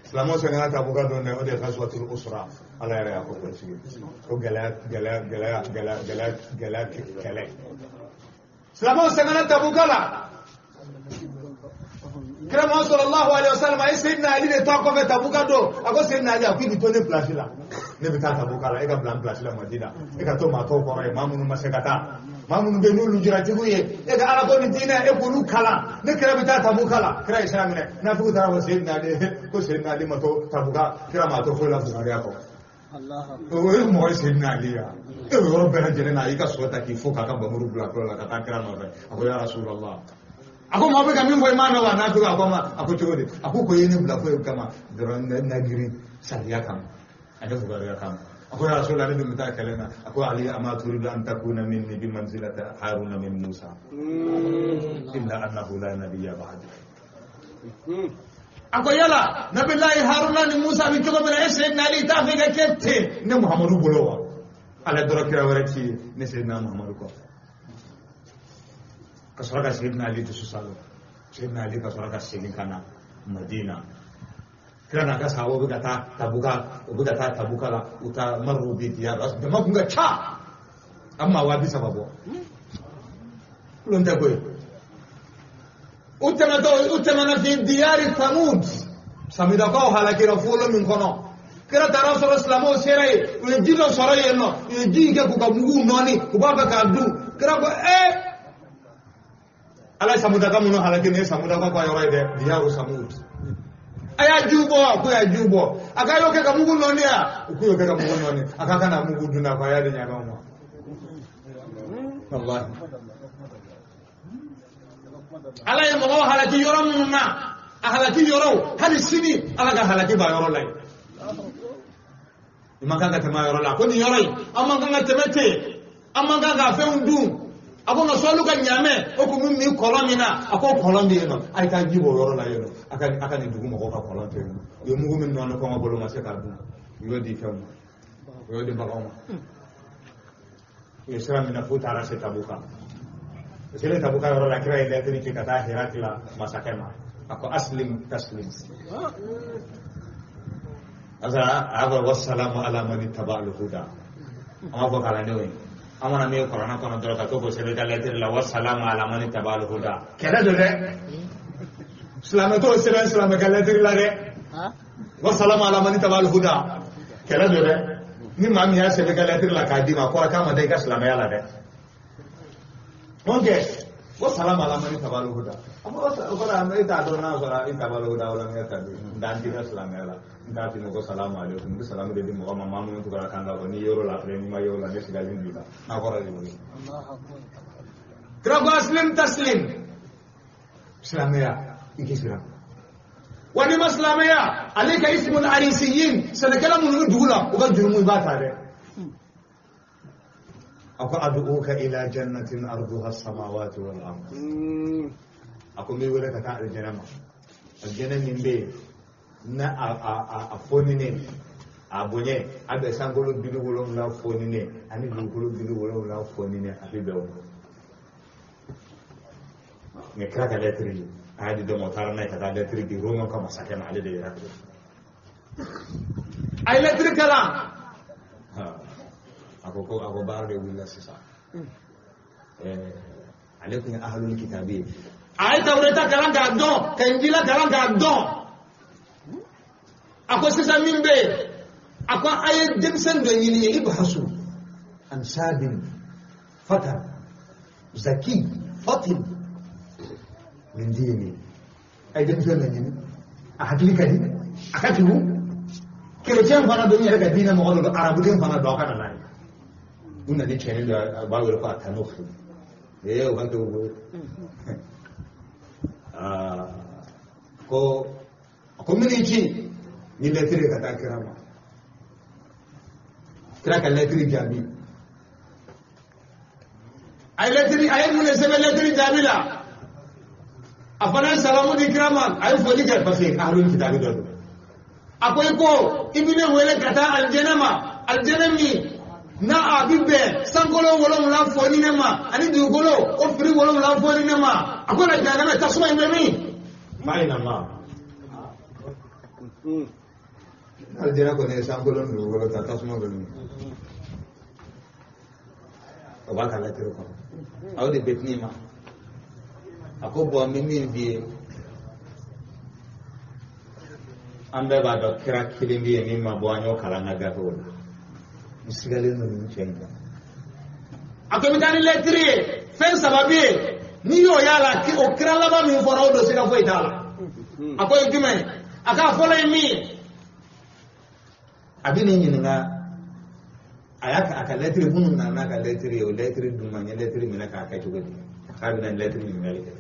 Silamɛw sɛgɛnna Tabuka don dɛ, o de ye ghazwatul usra. Ala yɛrɛ y'a fɔ ko sigi. Ko gɛlɛya gɛlɛya gɛlɛya gɛlɛya gɛlɛya gɛlɛya kɛlɛ. Silamɛw sɛgɛnna Tabuka la. Kira sallallahu alaihi wasallam a ye Seyidina Ali de to a kɔfɛ Tabuka don. A ko Seyidina Ali, a ko i bɛ to ne place la. Ne bɛ taa Tabuka la, e ka bila n place la Madina. E ka to maa tɔw kɔrɔ yen, maa minnu ma se ka taa. Maa minnu bɛ yen n'olu lujuratigi ye, e ka Ala ko ni diinɛ, e k'olu kalan. Ne kira bɛ taa Tabuka la. Kira ye sira minɛ. Nafigiw taara fɔ Seyidina Ali ko Seyidina Ali ma to Tabuka, kira ma to foyi la fugariya kɔ. O ye mɔgɔ ye Seyidina Ali ya. E o yɔrɔ bɛɛ lajɛlen na, a y'i ka so ta k'i fo k'a ka bamuru bila tulo la ka taa kira nɔfɛ. A ko ya Rasulallah. A ko maa bɛ ka min fɔ i m'a mɛn wa? N'a a ko ma, a ko cogo di? A ko i ye ne bila foyi kama dɔrɔn, na girin sariya kama ani fugariya kama. A ko ya Rasulallah, ne dun bɛ taa kɛlɛ na. A ko Ali, ama turidu an takuna minni bi manzilati Haruna min Musa illa annahu la nabiyya ba'di. A ko yala Nabilahi Haruna ni Musa bɛ cogo min na, e Seyidina Ali t'a fɛ ka kɛ ten ne Muhamadu bolo wa? Ala dɔrɔn kira wɛrɛ ci ne Seyidina Muhamadu kɔfɛ. Ka sɔrɔ ka Seyidina Ali dusu salo. Seyidina Ali ka sɔrɔ ka segin ka na Madina. Kira n'a ka sahabaw bɛ ka taa Tabuka, u bɛ ka taa Tabuka la, u taa maru bi diyar. Jama kun ka ca. An maa 30 bɔ. Kulon tɛ koyi. U tɛmɛtɔ, u tɛmɛna fi diyari Thamud. Samidakaw halakira folo min kɔnɔ. Kira taara sɔrɔ silamɛw sera yen, u ye ji dɔ sɔrɔ yen nɔ, u ye ji in kɛ k'u ka muguw nɔɔni, u b'a fɛ k'a dun. Kira ko Ala ye samudaka minnu halaki nin ye samudaka ka yɔrɔ ye dɛ diyaru samud a y'a jiw bɔ a ko y'a jiw bɔ a k'a y'o kɛ ka mugu nɔɔni ya u k'u y'o kɛ ka mugu nɔɔni a k'a kana mugu dun a ko a y'a di ɲagamɛ ma wallahi ala ye mɔgɔw halaki yɔrɔ minnu na a halaki yɔrɔw hali sini ala ka halaki b'a yɔrɔ la yen i man kan ka tɛmɛ a yɔrɔ la ko nin yɔrɔ in an man kan ka tɛmɛ ten an man kan ka fɛnw dun a ko nka sɔlu ka ɲaamɛ o kun bɛ min kɔlɔn min na a ko kɔlɔn bɛ yen nɔ a ye taa ji bɔ o yɔrɔ la yen nɔ a ka nin dugu mɔgɔw ka kɔlɔn to yen nɔ u ye mugu min nɔɔni kɔngɔ bolo ma se k'a dun u y'o di fɛnw ma u y'o di baganw ma u ye sira minɛ f'u taara se Tabuka u selen Tabuka yɔrɔ la kira ye lɛtiri ci ka taa Herakila masakɛ ma a ko aslim taslim asa a ko wasalamu ala man ittaba al-huda an b'a fɔ kalandenw ye an mana min ye kuranɛ kɔnɔ dɔrɔn ka to k'o sɛbɛn i ka lɛtiri la wasalamu ala man ittaba al-huda kɛlɛ don dɛ silamɛ t'o sɛbɛn silamɛ ka lɛtiri la dɛ wasalamu ala man ittaba al-huda kɛlɛ don dɛ ni maa min y'a sɛbɛn i ka lɛtiri la k'a d'i ma a kɔrɔ k'a ma da i ka silamɛya la dɛ donc wasalamu ala man ittaba al-huda a ko o kɔrɔ e t'a dɔn n'a sɔrɔ ittaba al-huda wala n ka tabi n t'an t'i ka silamɛya la n t'a f'i ma ko salamu aleykum n bɛ salamu de di mɔgɔ ma maa minnu tugura kan kɔ n'i y'o la filɛ n'i ma y'o la ne sigalen b'i la n'a kɔrɔ de y'o ye kira ko aslim taslim silamɛya i k'i siran wa n'i ma silamɛya ale ka ismul arisiyin sɛnɛkɛla minnu bɛ dugu la u ka jurumu i b'a ta dɛ a ko ad'uka ila jannatin arduha as-samawati wal ard a ko n b'i wele ka taa alijana ma alijana min bɛ yen na a foninen a bonya a bɛ sankolo 70 foninen ani dugukolo 70 foninen a bɛ bɛn o ma nin kira ka lɛtiri ye a y'a di dɔ ma o taara n'a ye ka taa lɛtiri di Roma ka masakɛ ma ale de yɛrɛ a ye lɛtiri kalan a ko baara de wulila sisan ale tun ye ahlul kitabi ye a ye tawureta kalan k'a dɔn ka injila kalan k'a dɔn a ko sisan min bɛ yen a ko a ye denmisɛn dɔ ɲini ye ibhasu an sabin fata zaki fatin min dini a ye denmisɛn dɔ ɲini a hakili ka di a ka tugu kerecɛn fana don n yɛrɛ ka diinɛ mɔgɔ dɔ don arabuden fana don aw ka na n'a ye u nana ni cɛnin dɔ a b'a wele ko a tanufi ee o ka kɛ u bolo ko a ko minnu ci ni lɛtiri ka taa kira ma kira ka lɛtiri jaabi a ye lɛtiri a ye mun de sɛbɛn lɛtiri jaabi la a fana ye salamu di kira ma a ye foli kɛ parce que ahlul kitabi dɔ don a ko i ko i bɛ ne wele ka taa alijɛnɛ ma alijɛnɛ min n'a a bɛ bɛn sankolo 7 fɔni ne ma ani dugukolo o firi 7 fɔni ne ma a ko la jahanama tasuma in bɛ min maa in na ma alijɛnɛ kɔni ye sankolo ni dugukolo ta tasuma bɛ min o b'a ka lɛtiri kɔnɔ aw de bɛ tini ma a ko bɔn n bɛ min f'i ye an bɛɛ b'a dɔn kira kelen bɛ yen min ma bɔ an y'o kalan an ka gafew la n sigalen don nin cɛ in kan a ko n bɛ taa ni lɛtiri ye fɛn 3 bɛ yen n'i y'o y'a la o kira laban min fɔra o don siga foyi t'a la a ko ye jumɛn ye a k'a fɔlɔ ye min ye a bɛ nin ɲininka a y'a a ka lɛtiri minnu nana n'a ka lɛtiri ye o lɛtiri d'u ma n ye lɛtiri minɛ k'a kɛ cogo di k'a bɛna lɛtiri ɲininkali kɛ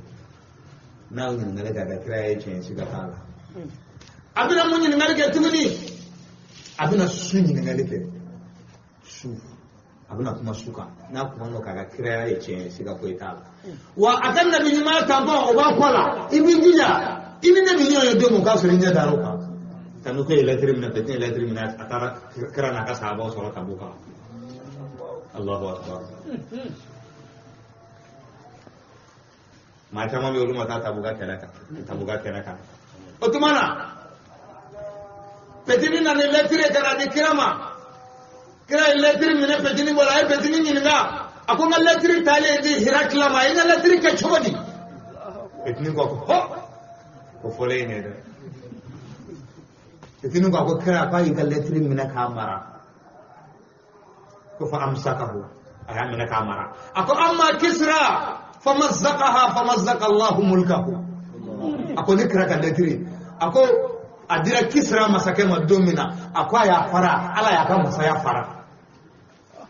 n'a y'o ɲininkali kɛ a ka kira ye tiɲɛ siga t'a la a bɛna mun ɲininkali kɛ tuguni a bɛna su ɲininkali kɛ su a bɛna kuma su kan n'a kuma n'o k'a ka kiraya ye tiɲɛ siga foyi t'a la wa a ka nabi ɲuman tanpɔn o b'a kɔ la i b'i jija i ni ne bɛ ɲɔgɔn ye don min k'a sɔrɔ i ɲɛ dar'o kan tanu ko ye lɛtiri minɛ pɛtɛ ye lɛtiri minɛ a taara kira n'a ka sahabaw sɔrɔ Tabuka Allahu akbar maa caman bɛ olu ma taa Tabuka kɛlɛ kan Tabuka kɛnɛ kan o tuma na pɛtini nana ni lɛtiri ye ka na di kira ma kira ye lɛtiri minɛ pɛtini bolo a ye pɛtini ɲininka a ko n ka lɛtiri taalen di Hirakila ma a ye n ka lɛtiri kɛ cogo di pɛtini ko hɔ ko fɔlen ye nin ye dɛ pɛtini ko a ko kira k'a y'i ka lɛtiri minɛ k'a mara ko fa amsakahu a y'a minɛ k'a mara a ko amma Kisra Famazzaqaha famazzaqa Allahu mulkahu. A ko ne kira ka lɛtiri, a ko a dira Kisra masakɛ ma don min na, a ko a y'a fara, Ala y'a ka masaya fara.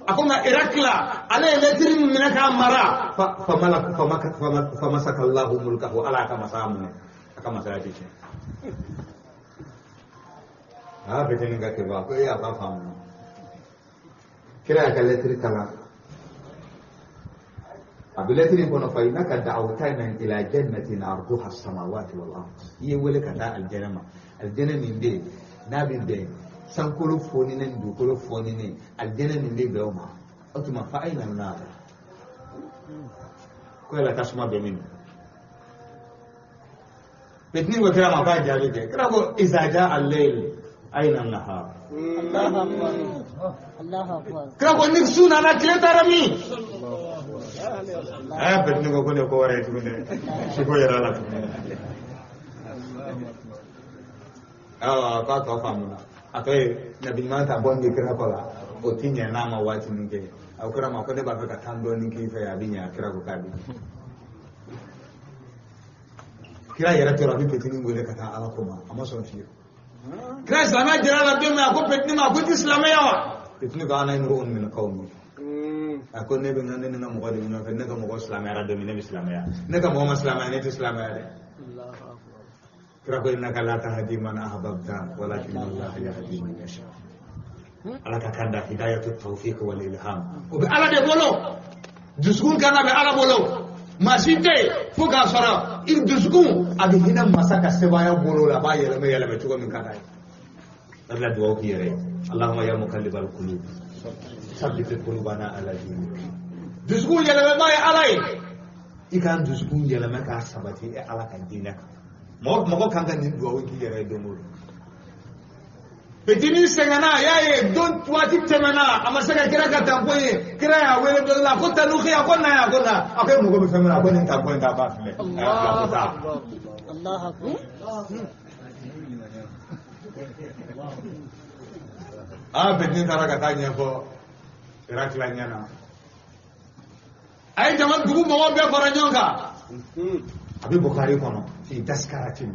A ko nka Irakila ale ye lɛtiri min minɛ k'a mara, famasaka Allahu mulkahu, Ala y'a ka masaya minɛ, a ka masaya tɛ tiɲɛ. Aa bɛtɛni ka kɛ ba, ko e y'a ka faamu. Kira y'a ka lɛtiri kalan. A bɛ lɛtiri in kɔnɔ fa innaka da'awtana ila jannatin arduha as-samawati wal ard. I ye wele ka taa alijɛnɛ ma, alijɛnɛ min bɛ yen n'a bɛ bɛn sankolo foninen ni dugukolo foninen, alijɛnɛ min bɛ bɛn o ma. O tuma fa ayna an-nar, ko yala tasuma bɛ min? Petini ko kira ma k'a jaabi kɛ. Kira ko iza jaa al-layl ayna an-nahar. Allahu akbar. Kira ko ni su nana tile taara min? Petini ko ko ne ko wɛrɛ ye tuguni dɛ, si ko yɛrɛ la tuguni. Awɔ, k'a tɔ faamuna. A tɔ ye nabi ɲuman ta bɔ nin kira kɔ la, o ti ɲɛ n'a ma waati min kɛ. A ko kira ma ko ne b'a fɛ ka taa dɔɔnin k'i fɛ, a bɛ ɲɛ. A kira ko k'a bɛ ɲɛ. Kira yɛrɛ tora a bɛ petini wele ka taa Ala ko ma, a ma sɔn fiyewu. Kira silamɛya jira la don min, a ko petini ma, a ko i tɛ silamɛya wa? Petini ko ana imru'un min qawmi. A ko ne bɛ n ka ne ni n ka mɔgɔ de bɛ ɲɔgɔn fɛ, ne ka mɔgɔ silamɛyara don min ne bɛ silamɛya, ne ka mɔgɔ ma silamɛya ne tɛ silamɛya dɛ. Kira ko innaka la tahdi man ahbabta walakin Allah yahdi man yasha. Ala ka kan da hidayatu tawfiq wal ilham, o bɛ Ala de bolo. Dusukun kan bɛ Ala bolo, maa si tɛ yen fo k'a sɔrɔ i dusukun a bɛ hinɛ masa ka sebaaya bolo la, a b'a yɛlɛma yɛlɛma cogo min ka d'a ye. A bɛna dugawu k'i yɛrɛ ye. Allahumma ya muqallibal qulub sabbit qulubana ala dinik. Dusukun yɛlɛmɛba ye Ala ye, i k'an dusukun yɛlɛmɛ k'a sabati e Ala ka diinɛ kan. Mɔgɔ kan ka nin dugawu k'i yɛrɛ ye don o don. Petini sɛgɛnna, a y'a ye don waati tɛmɛna, a ma se ka kira ka tanpon ye. Kira y'a wele don la, ko tanuki, a ko na yan, a ko na. A ko e mago bɛ fɛn min na, a ko nin tanpon in ta, a b'a filɛ. A y'a bila ko taa. Allahu akbar. Aa petini taara ka taa ɲɛfɔ Irakila ɲɛna. A ye jama dugu mɔgɔw bɛɛ fara ɲɔgɔn kan. A bɛ Bukari kɔnɔ fi daskarati,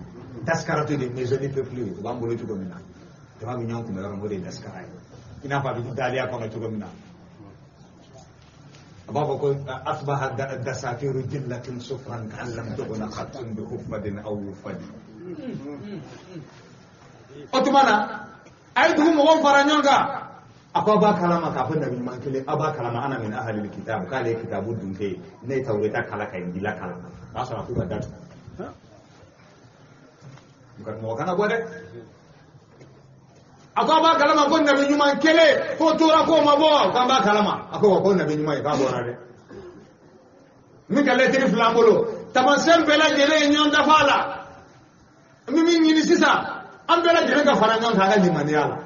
daskarati de maison du peuple ye, o b'an bolo cogo min na. Jama bɛ ɲɔgɔn kunbɛ yɔrɔ min, o de ye daskara ye. I n'a fɔ a bɛ daliya kɔnɔ cogo min na. A b'a fɔ ko asbaha dasatiru jillatin sufran ka'an lam tughna khattun bi huffadin aw wufadin. O tuma na a ye dugu mɔgɔw fara ɲɔgɔn kan. A ko aw b'a kalama k'a fɔ nabi ɲuman kelen, aw b'a kalama ana min ahlil kitab, k'ale ye kitabu dunke ye, ne ye tawureta kala ka injila kala. O y'a sɔrɔ a k'u ka datugu. Mɔgɔ kana bɔ dɛ. A ko a b'a kalama ko nabi ɲuman kelen k'o tora k'o ma bɔ, k'an b'a kalama. A ko wa ko nabi ɲuman ye k'a bɔra dɛ. Min ka lɛtiri fila an bolo, taamasiyɛn bɛɛ lajɛlen ye ɲɔgɔn dafa a la. N bɛ min ɲini sisan, an bɛɛ lajɛlen ka fara ɲɔgɔn kan a ka limaniya la.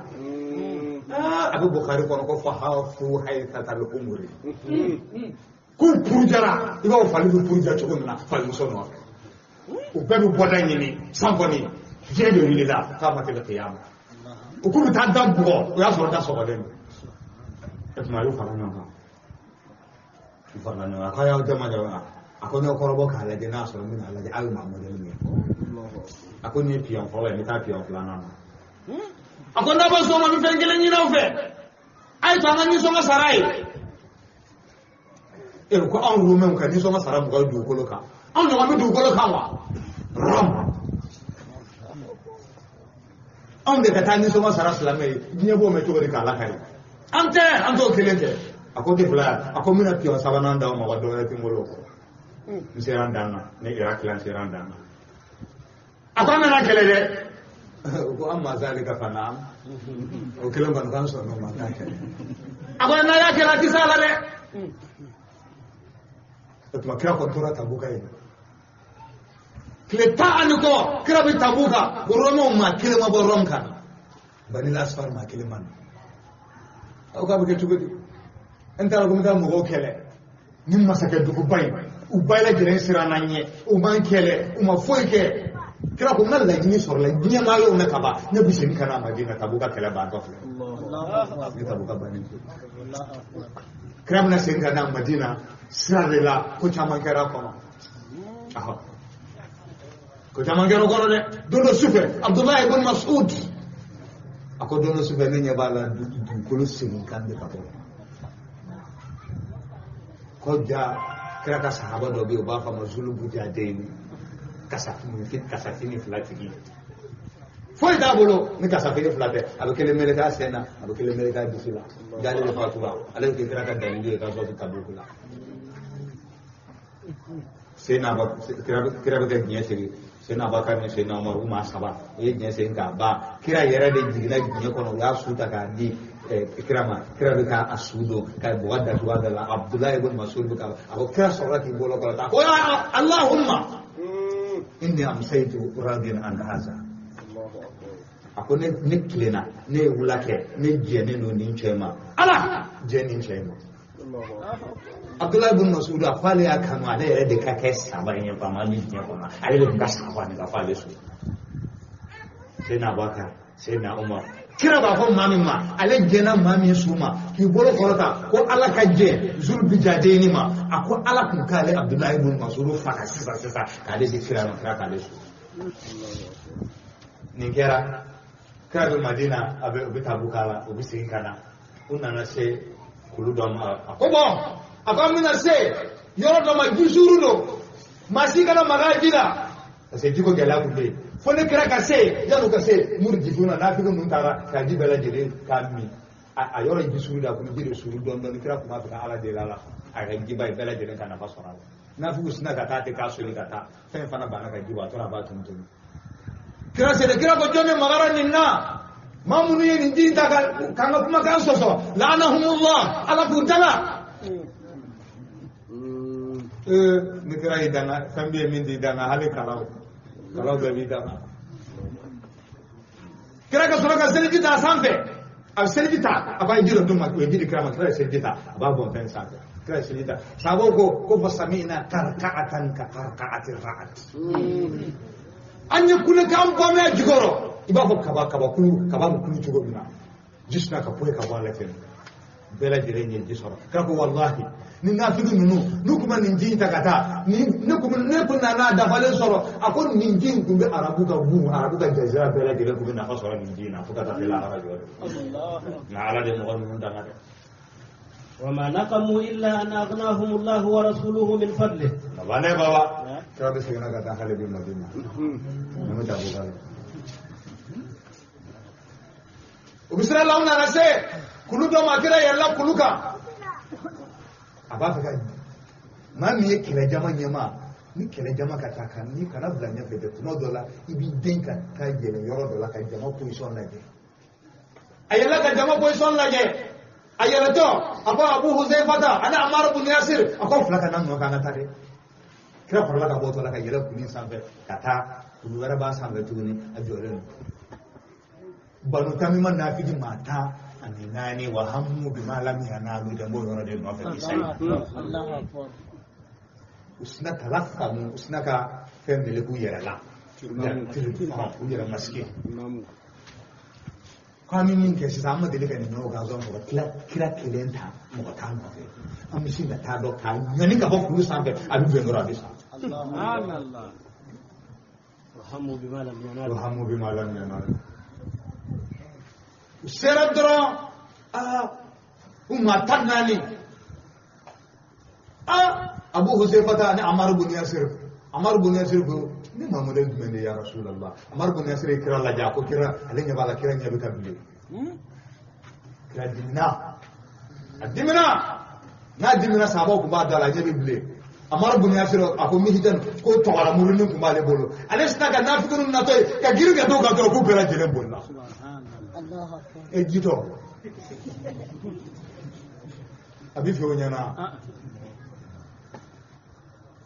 A bɛ Bukari kɔnɔ ko fahafu haytatal umri. K'u purujara, i b'a fɔ fali bɛ puruja cogo min na falimuso nɔfɛ. U bɛɛ bɛ bɔda ɲini, san kɔni diɲɛ de wulila k'a ma tɛmɛ kiyama. U k'u bɛ taa da bugɔ, o y'a sɔrɔ da sɔgɔlen don. O tuma a y'u fara ɲɔgɔn kan. U farala ɲɔgɔn kan. A k'a y'aw jama jama. A ko ne kɔrɔbɔ k'a lajɛ n'a sɔrɔ n bɛna lajɛ aw ye maa mɔdɛli min ye. A ko nin ye piyɔn fɔlɔ ye, n bɛ taa piyɔn filanan na. A ko n'a bɛ sɔn ma, n bɛ fɛn kelen ɲini aw fɛ. A ye to an ka nisɔngɔ sara ye. E ko anw Romɛnw ka nisɔngɔ sara mɔgɔ ye dugukolo kan. Anw ɲɔgɔn bɛ dugukolo kan wa? Rɔmu. Anw de ka taa nisɔngɔ sara silamɛ ye, diɲɛ b'o mɛn cogo di k'a lakari? An tɛ, an t'o kelen kɛ. A ko tɛ fila ye, a ko n bɛna piyɔn sabanan d'aw ma wa dɔ wɛrɛ tɛ n bolo o kɔ. N sera n dan na, ne Irakila n sera n dan na. A ko an kana kɛlɛ dɛ. O ko an ma zalika fa naam. O kelen kɔni k'an sɔn n'o ma, an t'a kɛlɛ. A ko n'a y'a kɛlɛ a ti s'a la dɛ. O tuma kira kɔni tora Tabuka yen. Tile 10 ani kɔ kira bɛ Tabuka, Romaw maa kelen ma bɔ Rɔmu kan na. Bani Asfar maa kelen ma na. Aw k'a bɛ kɛ cogo di? N taara ko n bɛ taa mɔgɔw kɛlɛ. Ni masakɛ duguba in, u bɛɛ lajɛlen siranna n ɲɛ, u m'an kɛlɛ, u ma foyi kɛ. Kira ko n ka laɲini sɔrɔla diɲɛ maa y'o mɛn ka ban ne bɛ segin ka na Madina Tabuka kɛlɛ bantɔ filɛ ne Tabuka bannen filɛ kira bɛna segin ka na Madina sira de la ko caman kɛra a kɔnɔ ko caman kɛra o kɔnɔ dɛ don dɔ sufɛ Abudulayi ibn Mas'ud a ko don dɔ sufɛ ne ɲɛ b'a la dugukolo segin kan bɛ ka bɔ ko ja kira ka sahaba dɔ bɛ yen u b'a fɔ a ma Zulubujaden kasafini fila tigi foyi t'a bolo ni kasafini fila tɛ a bɛ kelen meleke a sen na a bɛ kelen meleke a disi la jale de fatura ale bɛ kɛ kira ka dalilu ye k'a sɔrɔ Tabuku la Sena kira bɛ ka diɲɛ segin Sena Abubakar ni Sena Umaru u maa saba u ye diɲɛ segin k'a ban kira yɛrɛ de jiginna diɲɛ kɔnɔ u y'a su ta k'a di kira ma kira bɛ k'a su don ka bɔgɔ datugu a da la Abudulayi ibn Mas'ud bɛ k'a a ko kira sɔrɔla k'i bolo kɔrɔta ko ya Allahumma inni amsaytu radiyan an haza a ko ne tilenna ne ye wula kɛ ne jɛnnen don nin cɛ ma Ala jɛ nin cɛ ma Abudulayi ibn Mas'ud a ko ale y'a kanu ale yɛrɛ de ka kɛ saba ye faama ni diɲɛ kɔnɔ ale de tun ka saba nin ka fɔ ale so Sena Abubakar Sena Umar kira b'a fɔ maa min ma ale jɛnna maa min su ma k'i bolo kɔrɔta ko Ala ka jɛ Zulbijadeni ma a ko Ala tun k'ale Abudulayi ibn Mas'ud faga sisan sisan k'ale di kira ma kira k'ale su nin kɛra kira bɛ Madina a bɛ u bɛ Tabuka la u bɛ segin ka na u nana se kulu dɔ ma a ko bɔn a ko an bɛna se yɔrɔ dɔ ma ji suuru don maa si kana maga ji la parce que jiko gɛlɛya tun bɛ yen fo ne kira ka se yan'u ka se muru jifinw na nafigi ninnu taara ka ji bɛɛ lajɛlen k'a min a yɔrɔ ye ji suuru de a kun bɛ ji de suuru dɔɔni dɔɔni kira tun b'a fɛ ka Ala deli a la a ka jiba ye bɛɛ lajɛlen ka nafa sɔrɔ a la nafigiw sinna ka taa ten k'a soli ka taa fɛn fana banna ka ji bɔ a tora a b'a tunu tunu kira sera kira ko jɔn de magara nin na maa minnu ye nin ji in ta k'an ka kumakan sɔsɔ la'anahumullah Ala k'u danga ni kira y'i danga fɛn bɛ yen min t'i danga hali kalaw kalaw bɛɛ b'i danga kira ka sɔrɔ ka seliji ta a sanfɛ a bɛ seliji ta a b'a ye ji dɔ d'u ma o ye ji di kira ma kira ye seliji ta a b'a bɔn fɛn sanfɛ kira ye seliji ta sabaw ko ko fasami'na karka'atan ka karka'ati ra'at an ye kulekan bɔ mɛn jukɔrɔ i b'a fɔ kaba kabakulu kaba bɛ kulu cogo min na ji sinna ka poyi ka bɔ a la ten bɛɛ lajɛlen ye ji sɔrɔ kira ko walahi ni nafigi ninnu n'u tun ma nin ji in ta ka taa ni ne kun nana dafalen sɔrɔ a ko nin ji in tun bɛ arabu ka gun arabu ka jazira bɛɛ lajɛlen tun bɛ nafa sɔrɔ nin ji in na fo ka taa se lahara jɔ nka Ala de mɔgɔ ninnu danga dɛ. وما نقموا إلا أن أغناهم الله ورسوله من فضله. Baba baba kira bɛ segin ka taa hali bi Madina ne bɛ taa Bukari. U bɛ sira la u nana se kulu dɔ ma kira yɛlɛla kulu kan a b'a fɛ ka maa min ye kɛlɛjama ɲɛmaa ni kɛlɛjama ka taa kan ni kana bila ɲɛfɛ dɛ tuma dɔ la i b'i den ka taa yɛlɛ yɔrɔ dɔ la ka jama position lajɛ a yɛlɛla ka jama position lajɛ a yɛlɛtɔ a ko Abu Huzaifata ani Amar ibn Yasir a ko fila ka na nɔ kan ka taa dɛ kira kɔrɔla ka bɔ tɔ la ka yɛlɛ kulu in sanfɛ ka taa kulu wɛrɛ b'a sanfɛ tuguni a jɔlen don Banu Tamima nafigi maa tan ani naani wa hammu bima lam yanalu dɛ n b'o yɔrɔ de nɔfɛ k'i sayi u sinna talaffamu u sinna ka fɛn meleke u yɛrɛ la u yɛrɛ masigi ko an bɛ min kɛ sisan an ma deli ka nin ɲɔgɔn gansan sɔrɔ kira kelen ta mɔgɔ t'a nɔfɛ an bɛ sin ka taa dɔn k'a ɲɔni ka bɔ kulu sanfɛ a bɛ bɛn dɔrɔn a bɛ sa. Wa hammu bima lam yanalu. U sera dɔrɔn aa u maa 14 aa Abu Huzaifata ani Amar ibn Yasir Amar ibn Yasir ko ne maa modèle jumɛn de ye ya Rasulallah Amar ibn Yasir ye kira lajɛ a ko kira ale ɲɛ b'a la kira ɲɛ bɛ ka bilen kira dimina a dimina n'a dimina sahabaw tun b'a da la a ɲɛ bɛ bilen Amar ibn Yasir a ko Mihijan ko tɔgɔla murunin tun b'ale bolo ale sinna ka nafigininw natɔ ye ka girin ka t'o kan dɔrɔn k'u bɛɛ lajɛlen bolila e jitɔ a bɛ fɛ o ɲɛna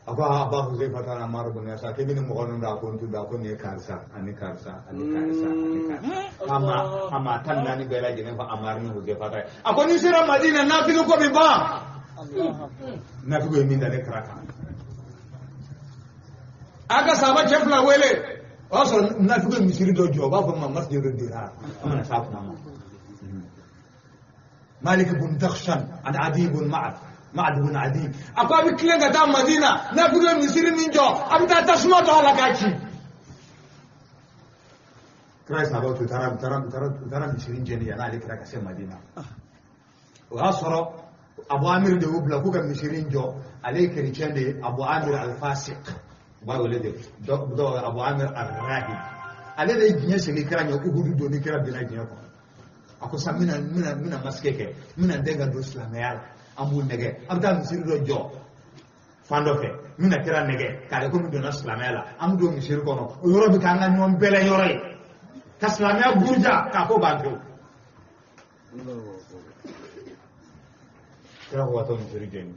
a ko a ba Huzaifata ni Amar ibn Yasir k'e bɛ nin mɔgɔ ninnu dɔn a ko n t'u dɔn a ko nin ye karisa ani karisa ani karisa ani karisa a maa 14 bɛɛ lajɛlen fɔ Amar ni Huzaifata ye a ko n'i sera Madina nafigi ko bɛ ban nafigi ye min da ne kira kan a ka sahaba cɛ fila wele O y'a sɔrɔ nafigi ye misiri dɔ jɔ, u b'a fɔ ma masjidu dirar, an mana s'a kuma ma. Malik bun Dakhshan ani Adi bun Ma'ad, Ma'ad bun Adi. A ko a bɛ tilen ka taa Madina, nafigi ye misiri min jɔ, a bɛ taa tasuma don a la k'a ci. Kira ye sahabaw to, u taara misiri jeni yan'ale kira ka se Madina. O y'a sɔrɔ Abu Amir de y'u bila k'u ka misiri jɔ, ale ye chrétien de ye, Abu Amir al-Fasiq. U b'a wele de dɔw Abu Amir al-Rahib. Ale de ye diɲɛ segin kira ɲɛ Uhudu don ni kira binna diɲɛ kɔnɔ. A ko sa n bɛna masqué kɛ, n bɛna n den ka don silamɛya la, an b'u nɛgɛ, an bɛ taa misiri dɔ jɔ fan dɔ fɛ, n bɛna kira nɛgɛ k'ale komi donna silamɛya la, an bɛ don misiri kɔnɔ, o yɔrɔ bɛ k'an ka ɲɔgɔn bɛlɛ yɔrɔ ye, ka silamɛya buruja k'a ko ban pewu. Kira ko ka to misiri jeni,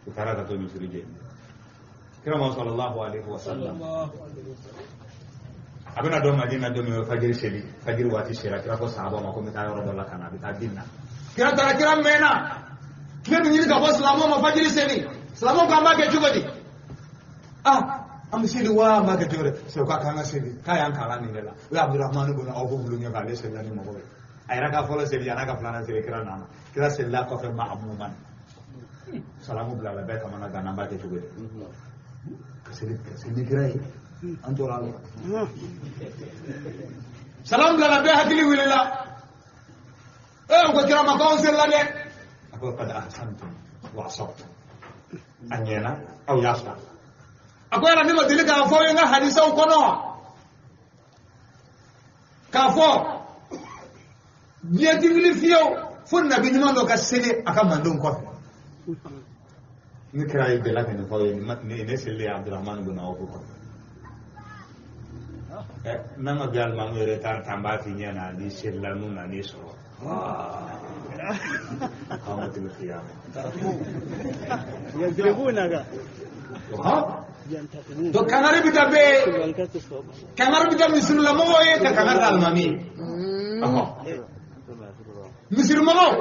u taara ka to misiri jeni. Kira ma sallallahu alaihi wa sallam a bɛna don Madina don min, fajiri seli, fajiri waati sera, kira ko sahaba ma ko n bɛ taa yɔrɔ dɔ la ka na, a bɛ taa bin na. Kira taara, kira mɛnna, tile bɛ ɲini ka bɔ silamɛw ma fajiri seli, silamɛw ko an b'a kɛ cogo di? Ah, an bɛ seli wa an b'a kɛ cogo di? Sɛ k'a k'an ka seli, k'a y'an kalan nin de la. O ye Abdurahmani bun Awf bolo ɲɛ k'ale selila ni mɔgɔw ye. A yɛrɛ ka fɔlɔ seli, a n'a ka filanan seli, kira nana. Kira selila kɔfɛ ma'amuman. Salamu bila la bɛɛ kamana gan, an b'a kɛ cogo di? Ka seli ni kira ye. An tora la. Salam bila la bɛɛ hakili wulila. Ee, ko kira ma k'anw selila dɛ. A ko qad ahsantum wa asabtum. A ɲɛna, aw y'a sɔrɔ. A ko yala ne ma deli k'a fɔ aw ye n ka hadisaw kɔnɔ wa? K'a fɔ diɲɛ ti wuli fiyewu fo nabi ɲuman dɔ ka seli a ka mandenw kɔfɛ. Ni kira ye delila ka nin fɔ aw ye, ne selilen Abdurahmani bun Awf kɔfɛ. N'an ka bi alimamu yɛrɛ taa tan b'a f'i ɲɛna ni selila n'u nan'i sɔrɔ. Qamatil qiyama. Yadribunaka. Donc kangari bɛ taa bɛɛ, kangari bɛ taa misirimɔgɔw ye ka kangari da alimami ye. Misirimɔgɔw,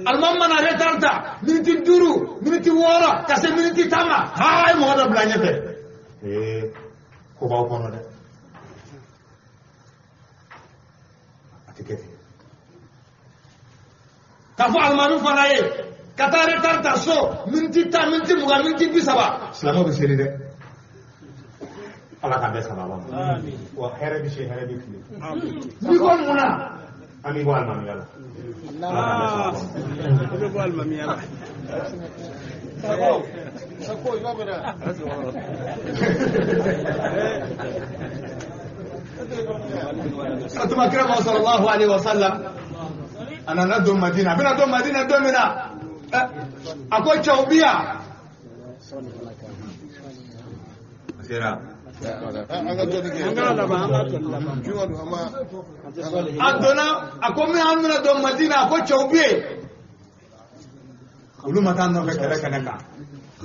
alimami mana retard ta miniti 5, miniti 6 ka se miniti 10 ma, haa, ye mɔgɔ dɔ bila ɲɛfɛ. Ee, ko b'aw kɔnɔ dɛ. A tɛ kɛ ten. K'a fɔ alimami fana ye ka taa retard ta so miniti 10, miniti 20, miniti 30, silamɛw bɛ seli dɛ. Ala k'an bɛɛ sababa ma. Wa hɛrɛ bɛ se, hɛrɛ bɛ tile. N'i ko mun na, an b'i bɔ alimamiya la. Ala k'an bɛɛ sababa ma. I bɛ bɔ alimamiya la. Sako, i b'a bɛɛ. O tuma kira ma sallallahu alaihi wa sallam a nana don Madina, a bɛna don Madina don min na, a ko cɛw bi yan. A sera. A donna, a ko min an bɛna don Madina, a ko cɛw bi yen. Olu ma taa nɔfɛ kɛlɛ kɛnɛ kan.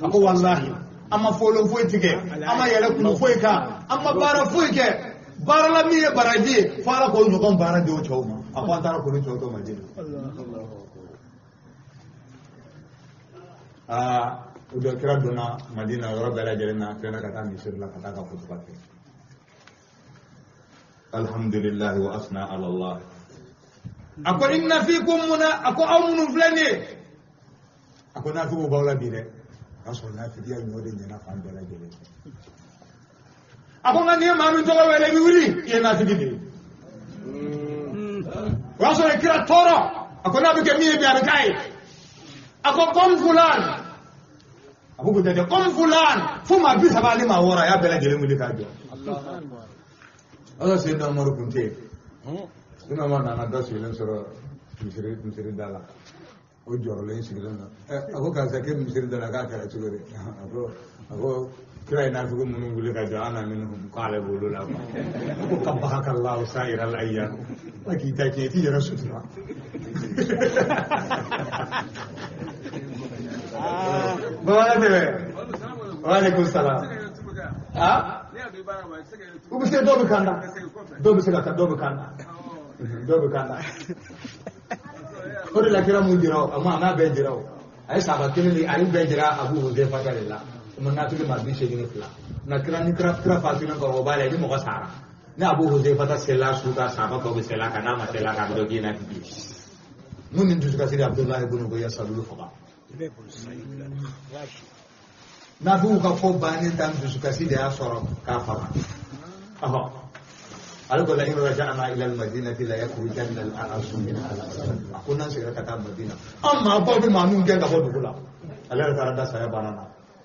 A ko walahi, an ma folon foyi tigɛ, an ma yɛlɛ kulu foyi kan, an ma baara foyi kɛ. Baara la min ye baraji ye, fo Ala k'o ɲɔgɔn baara di o cɛw ma. A ko an taara k'olu cɛw to Madina. Aa, o don kira donna Madina yɔrɔ bɛɛ lajɛlen na, a tilala ka taa misiri la ka taa ka kutuba kɛ. Alhamdulillahi wa asna ala Allah. A ko inna fikum muna, a ko aw minnu filɛ nin ye, a ko nafigiw b'aw la bi dɛ. O y'a sɔrɔ nafigiya ɲɔ de ɲɛna fan bɛɛ lajɛlen fɛ. A ko nka n'i ye maa min tɔgɔ wele i bɛ wuli, i ye nafigi de ye. O y'a sɔrɔ kira tɔɔrɔ, a ko n'a bɛ kɛ min ye bi a bɛ k'a ye. A ko kom fulan, a ko ko jate kom fulan, fo maa 30 ani maa 6 a y'a bɛɛ lajɛlen wuli k'a jɔ. Ala Seydina Umaru kun tɛ yen. Seydina Umaru nana dɔ sigilen sɔrɔ misiri da la. O jɔrɔlen sigilen na. A ko karisa k'e misiri da la k'a kɛra cogo di? A ko kira ye nafigi minnu wuli ka jɔ an na minnu k'ale b'olu la kuwa. A ko ka baga ka la sa yɛrɛ la yan. Ala k'i ta tiɲɛ, i t'i yɛrɛ sutura. Bamanan tɛmɛ. Wa aleykum salam. Ah? U bɛ se dɔw bɛ kan na. Dɔw bɛ se ka taa, dɔw bɛ kan na. Dɔw bɛ kan na. O de la kira mun jira o, a ma a m'a bɛɛ jira o. A ye sahaba kelen de, a y'u bɛɛ jira Abu Huzaifa de la. Munafiki ma 82 nka kira ni kira fatulen kɔrɔ o b'a la ni mɔgɔ sara ni Abu Huzaifa sela su ka sahaba tɔw bɛ sela kan n'a ma sela kan a bɛ dɔn k'i ye nafiki ye mun ni dusukasi Abdullahi ibn Ubay Salulu faga nafigiw ka ko bannen tan dusukasi de y'a sɔrɔ k'a faga ale ko la in raja'na ila al-madinati la yakhrujanna al-a'azzu minha al-azall a ko n'an seginna ka taa Madina an maabaw bɛ maa min gɛn ka bɔ dugu la ale yɛrɛ taara da saya banna na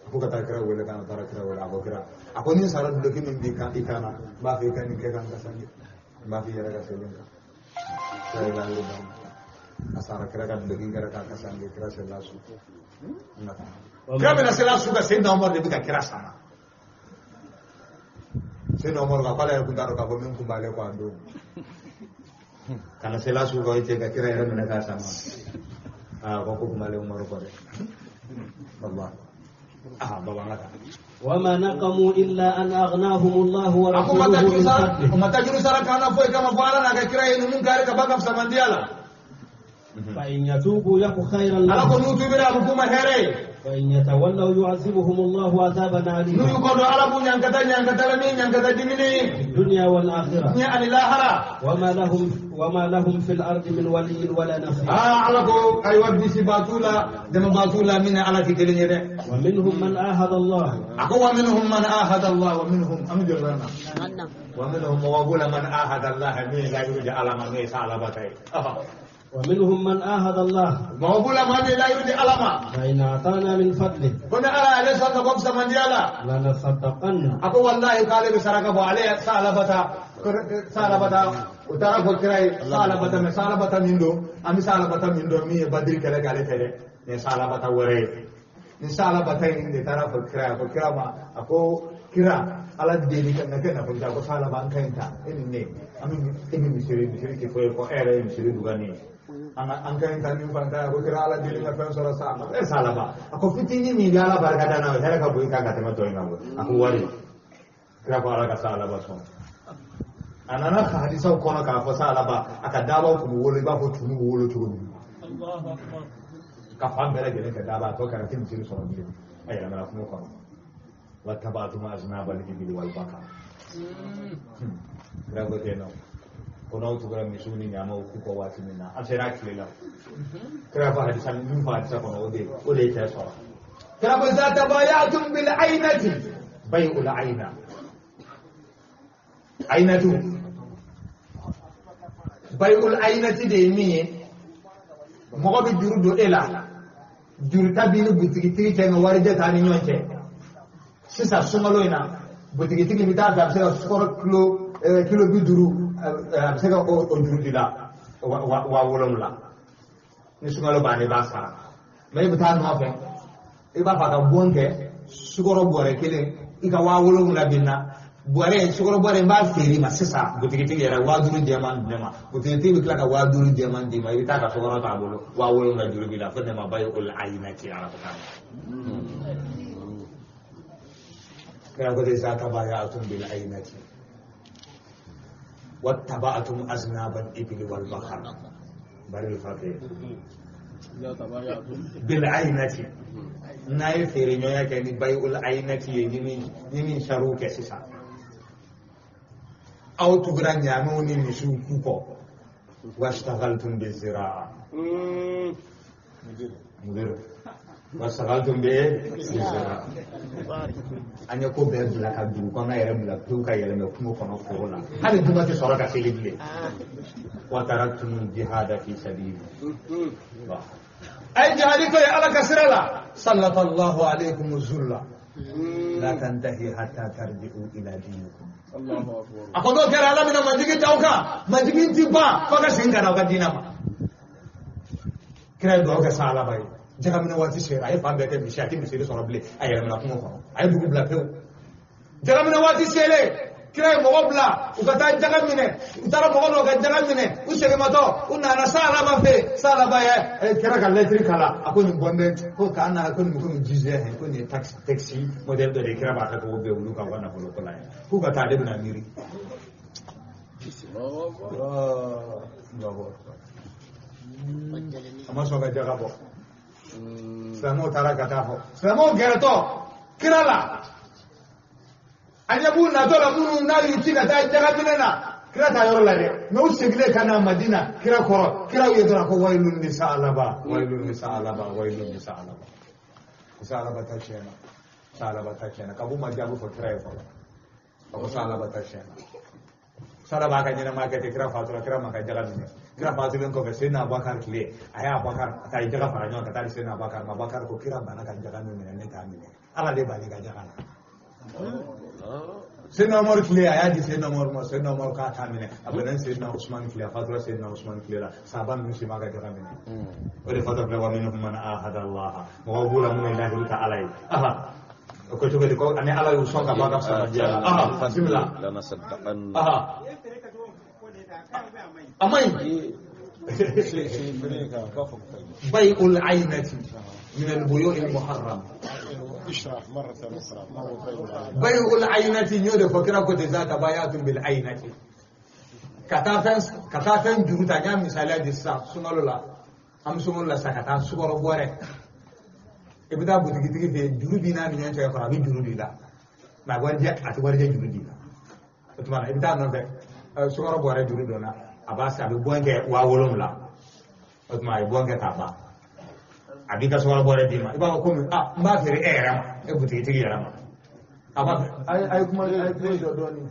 a ko ka taa kira wele ka na taara kira wele a ko kira a ko ni n sara duloki min b'i kan i kan na n b'a fɛ i ka nin kɛ ka n kasange n b'a fɛ i yɛrɛ ka seli n kan kira yɛrɛ y'ale d'a ma a sara kira ka duloki kɛra k'a kasange kira selila su kira bɛna sela su ka Seydina Umar de bɛ ka kira sama Seydina Umar ka k'ale yɛrɛ kun t'a dɔn k'a fɔ min kun b'ale kɔ a don ka na sela su ka o cɛ ka kira yɛrɛ minɛ k'a sama aa ko kun b'ale Umar kɔ dɛ wallahi baba an ka taa وما نقموا إلا أن أغناهم الله ورسوله من فضله وما تجروا سارة كان فوي كما فعلنا ككرا ينون كارك بقى في سمنديالا فإن يتوبوا يك خيرا لهم ألكم نتوبوا أبوكم هري وإن يتولوا يعذبهم الله عذابا أليما نيقولوا على نيانكتا نيانكتا لمين نيانكتا دمني في الدنيا والآخرة يعني الآخرة وما لهم في الأرض من ولي ولا نصير علىكم أيوة بيسي باتولا دم باتولا من على تكلين ومنهم من عاهد الله أقوى منهم من عاهد الله ومنهم أمجرنا ومنهم وقول من عاهد الله من لا يرجع على من ليس على بتاي ومنهم من عاهد الله موبولا ما لا يريد علما فإن أعطانا من فضله كنا على ليس تقوم سمنديالا لنصدقن أقول والله قال بسرقة أبو علي سالبتا سالبتا وترى فكرة سالبتا من سالبتا من دو أمي سالبتا من دو مي بدري كلا قال ترى نسالبتا وري نسالبتا إن ترى فكرة ما أقول كرا على ديني كنا كنا فكرة أقول سالبان كنتا إني أمي إني مسيري كيف يكون إيرة مسيري دوغاني an ka yin min fanta ko kira ala deli ka fɛn sɔrɔ sa e salaba a ko fitinin min bɛ ala barika da n'a ye hɛrɛ ka bon i kan ka tɛmɛ tɔ in kan a ko wari kira ko ala ka salaba sɔn a nana hadisaw kɔnɔ k'a fɔ salaba a ka dabaw tun bɛ wolo i b'a fɔ tumu bɛ wolo cogo min ka fan bɛɛ lajɛlen kɛ daba a tɔ kɛra tɛ misiri sɔrɔ bilen a yɛlɛmana kungo kɔnɔ wattabatum aznabal ibili wal bakar kira ko ten nɔ ko n'aw tugura misiw ni ɲamaw k'u kɔ waati min na an sera tile la kira ko hadisa min fɔ hadisa kɔnɔ o de ye cɛ sɔrɔ kira ko iza tabayatum bil aynati bay'ul ayna aynatu bay'ul aynati de ye min ye mɔgɔ bɛ juru don e la juru ta b'i ni butigitigi cɛ nka warijɛ t'a ni ɲɔgɔn cɛ sisan sunkalo in na butigitigi bɛ taa fɛ a bɛ se ka sukaro kilo 50 a bɛ se ka o juru di la 70,000 ni sunkalo banna i b'a sara mɛ i bɛ taa nɔfɛ i b'a fɔ a ka bon kɛ sukaro bɔrɛ kelen i ka 70,000 bɛ na bɔrɛ sukaro bɔrɛ n b'a feere i ma sisan butigitigi yɛrɛ 5,000 jɛman di ne ma butigitigi bɛ tila ka 5,000 jɛman d'i ma i bɛ taa ka sukaro t'a bolo 70,000 juru b'i la fo ne ma ba ye o la ayi na ci ala ko k'a kira ko dai za ta baya bil aynati واتبعتم أذناب الإبل والبقر بل الفقير بالعينة ناي فيري كان بيع العينة يمين شروك سيسا أو تغران ياموني مسو كوكو واشتغلتم بالزراعة مدير واشتغلتم بالزراعة an ye ko bɛɛ bila ka dugu kɔnɔ yɛrɛ bila pewu ka yɛlɛmɛ kungo kɔnɔ foro la hali duma tɛ sɔrɔ ka seli bilen wa taraktum jihada fi sabili ay jihadi ko ye ala ka sira la sallallahu alaykum zulla la tantahi hatta tarji'u ila dinikum a ko n'o kɛra ala bɛna majigi t'aw kan majigi ti ban fo ka segin ka na aw ka diinɛ ma kira ye dugawu kɛ sa alaba ye jagaminɛ waati sera a ye fan bɛɛ kɛ misi a tɛ misiri sɔrɔ bilen a yɛlɛmana kungo kɔnɔ a ye dugu bila pewu jagaminɛ waati selen kira ye mɔgɔ bila u ka taa jaga minɛ u taara mɔgɔ dɔw ka jaga minɛ u seginmatɔ u nana salaba fɛ yen salaba ye kira ka lɛtiri kalan a ko nin bɔ n bɛ ko k'an na ko nin komi jizɛ ko nin ye taxi modèle dɔ de ye kira b'a kɛ k'o bɛn olu kan u ka nafolo ko la ye k'u ka taa ale bɛna miiri. A ma sɔn ka jaga bɔ. Silamɛw taara ka taa fɔ silamɛw gɛrɛtɔ Kira la a ɲɛ b'u natɔ la minnu n'a y'u ci ka taa jagaminɛ na kira ta yɔrɔ la dɛ mɛ u seginnen ka na Madina kira kɔrɔ kira ye dɔrɔn ko wayilun li sa'alaba wayilun li sa'alaba wayilun li sa'alaba ko sa'alaba ta tiɲɛna sa'alaba ta tiɲɛna ka b'u ma jaabi fɔ kira ye fɔlɔ a ko sa'alaba ta tiɲɛna sa'alaba ka ɲɛnamaya kɛ ten kira fatura kira ma ka jaga minɛ kira fatulen kɔfɛ Seydina Abubakar tile a ye Abubakar a taa jaga fara ɲɔgɔn kan ka taa di Seydina Abubakar ma Abubakar ko kira banna ka jaga min minɛ ne t'a minɛ Ala de b'ale ka jaga la Seydina Umar tile a y'a di Seydina Umar ma Seydina Umar k'a t'a minɛ a bɛnna Seydina Usman tile a fatura Seydina Usman tile la sahaba ninnu si ma ka jaga minɛ o de fatɔ filɛ wa minhum man ahada Allah mɔgɔw b'u la minnu ye lahidu ta Ala ye aha o ko cogo di ko ani Ala y'u sɔn ka bɔ a ka fisamajiya la aha bisimila aha a ma ɲi بيع العينة من البيوع المحرم. اشرح مرة أخرى ما هو بيع العينة؟ بيع العينة يود فكرة كنت ذات بيعة بالعينة. كتافن جروتا جام مثالا ديسا سنولولا أم سنولولا سكتا سكورو بوره. إبدا بوتيكي تيجي في جرو بينا نيان شيء كرا بي جرو ديلا. ما ورجع أتورجع جرو ديلا. أتمنى إبدا نفع سكورو بوره جرو دونا. أباس أبي بوانك واولم لا. أتمنى بوانك تابا. A b'i ka sukaro bɔrɛ d'i ma i b'a fɔ komi a n b'a feere e yɛrɛ ma e butigitigi yɛrɛ ma a b'a fɛ a ye kuma a ye kuma jɔ dɔɔnin.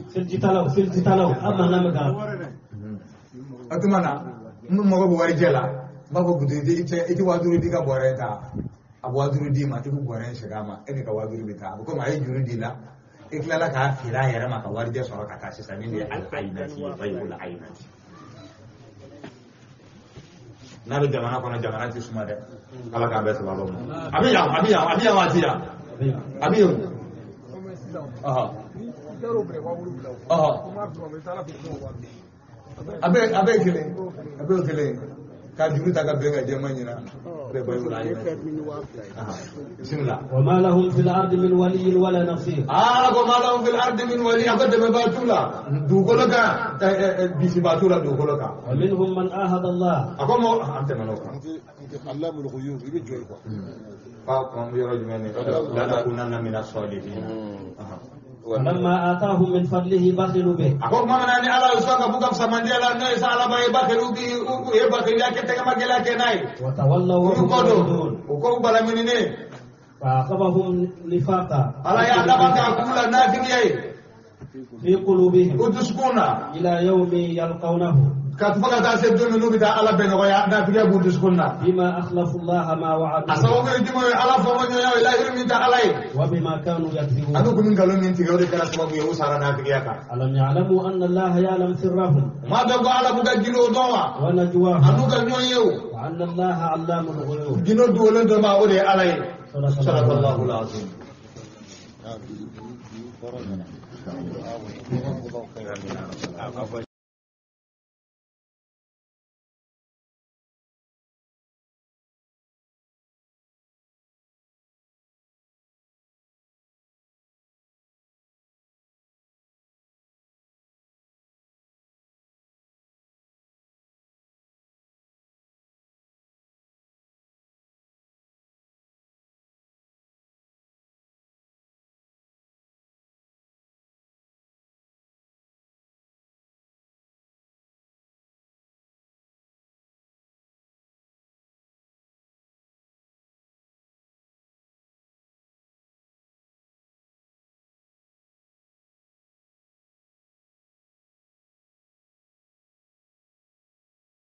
Selijitalaw selijitalaw a mankan bɛ k'a la. O tuma na n mago bɛ warijɛ la n b'a fɔ butigitigi cɛ i tɛ 5000 di ka bɔrɛ ta a bɛ 5000 d'i ma i bɛ bɔrɛ in segin a ma e ni ka 5000 bɛ taa a bɛ komi a ye juru d'i la i tilala k'a feere a yɛrɛ ma ka warijɛ sɔrɔ ka taa sisan nin de ye al-aynati ye bay'ul aynati. N'a bɛ jamana kɔnɔ jamana tɛ suma dɛ ala k'an bɛɛ sababu ma a bɛ yan a bɛ yan a bɛ yan waati yan a bɛ yen a bɛ kelen a bɛ kelen ka juru ta ka bɛn ka jɛman ɲina o de bɛ wula ye bisimila. Wa ma lahum fil ardi min waliyyin wala nasir. Ala ko ma lahum fil ardi min waliyyin a ko dɛmɛbaa t'u la dugukolo kan bisibaa t'u la dugukolo kan. Wa minhum man ahada Allah. A ko mɔgɔ an tɛmɛna o kan. Allamul ghuyub i bɛ jɔ yen quoi. Fa an bɛ yɔrɔ jumɛn ni la takunanna mina salihin. ولما آتاهم من فضله بخلوا به. أقول ما من أنا الله يسوع كبوك بسمانيا لا نيس على ما يبخلوا به يبخل يا كتير ما جلا كناي. وتولوا وهم معرضون. وكم بلا مني. فعاقبهم نفاقا. على يا الله ما تقول نافقية. في قلوبهم. ودسكونا. إلى يوم يلقونه. كتفك تاسب دون منو بتاع الله بينه نافقية ودسكونا. بما أخلفوا الله ما وعدوه. أسوأ يجمع الله فمن يا إلهي من تعالى. وبما كانوا يكذبون. أنا كن قالوا من تقول كلا سبب يهوس على نافقية كا. ألم يعلموا أن الله يعلم سرهم. ما دعوا على بقى جلو دوا. ونجواهم. أنو كنيو يو. وأن الله علام الغيوب. جنو دولن دما أولي عليه. صدق الله العظيم.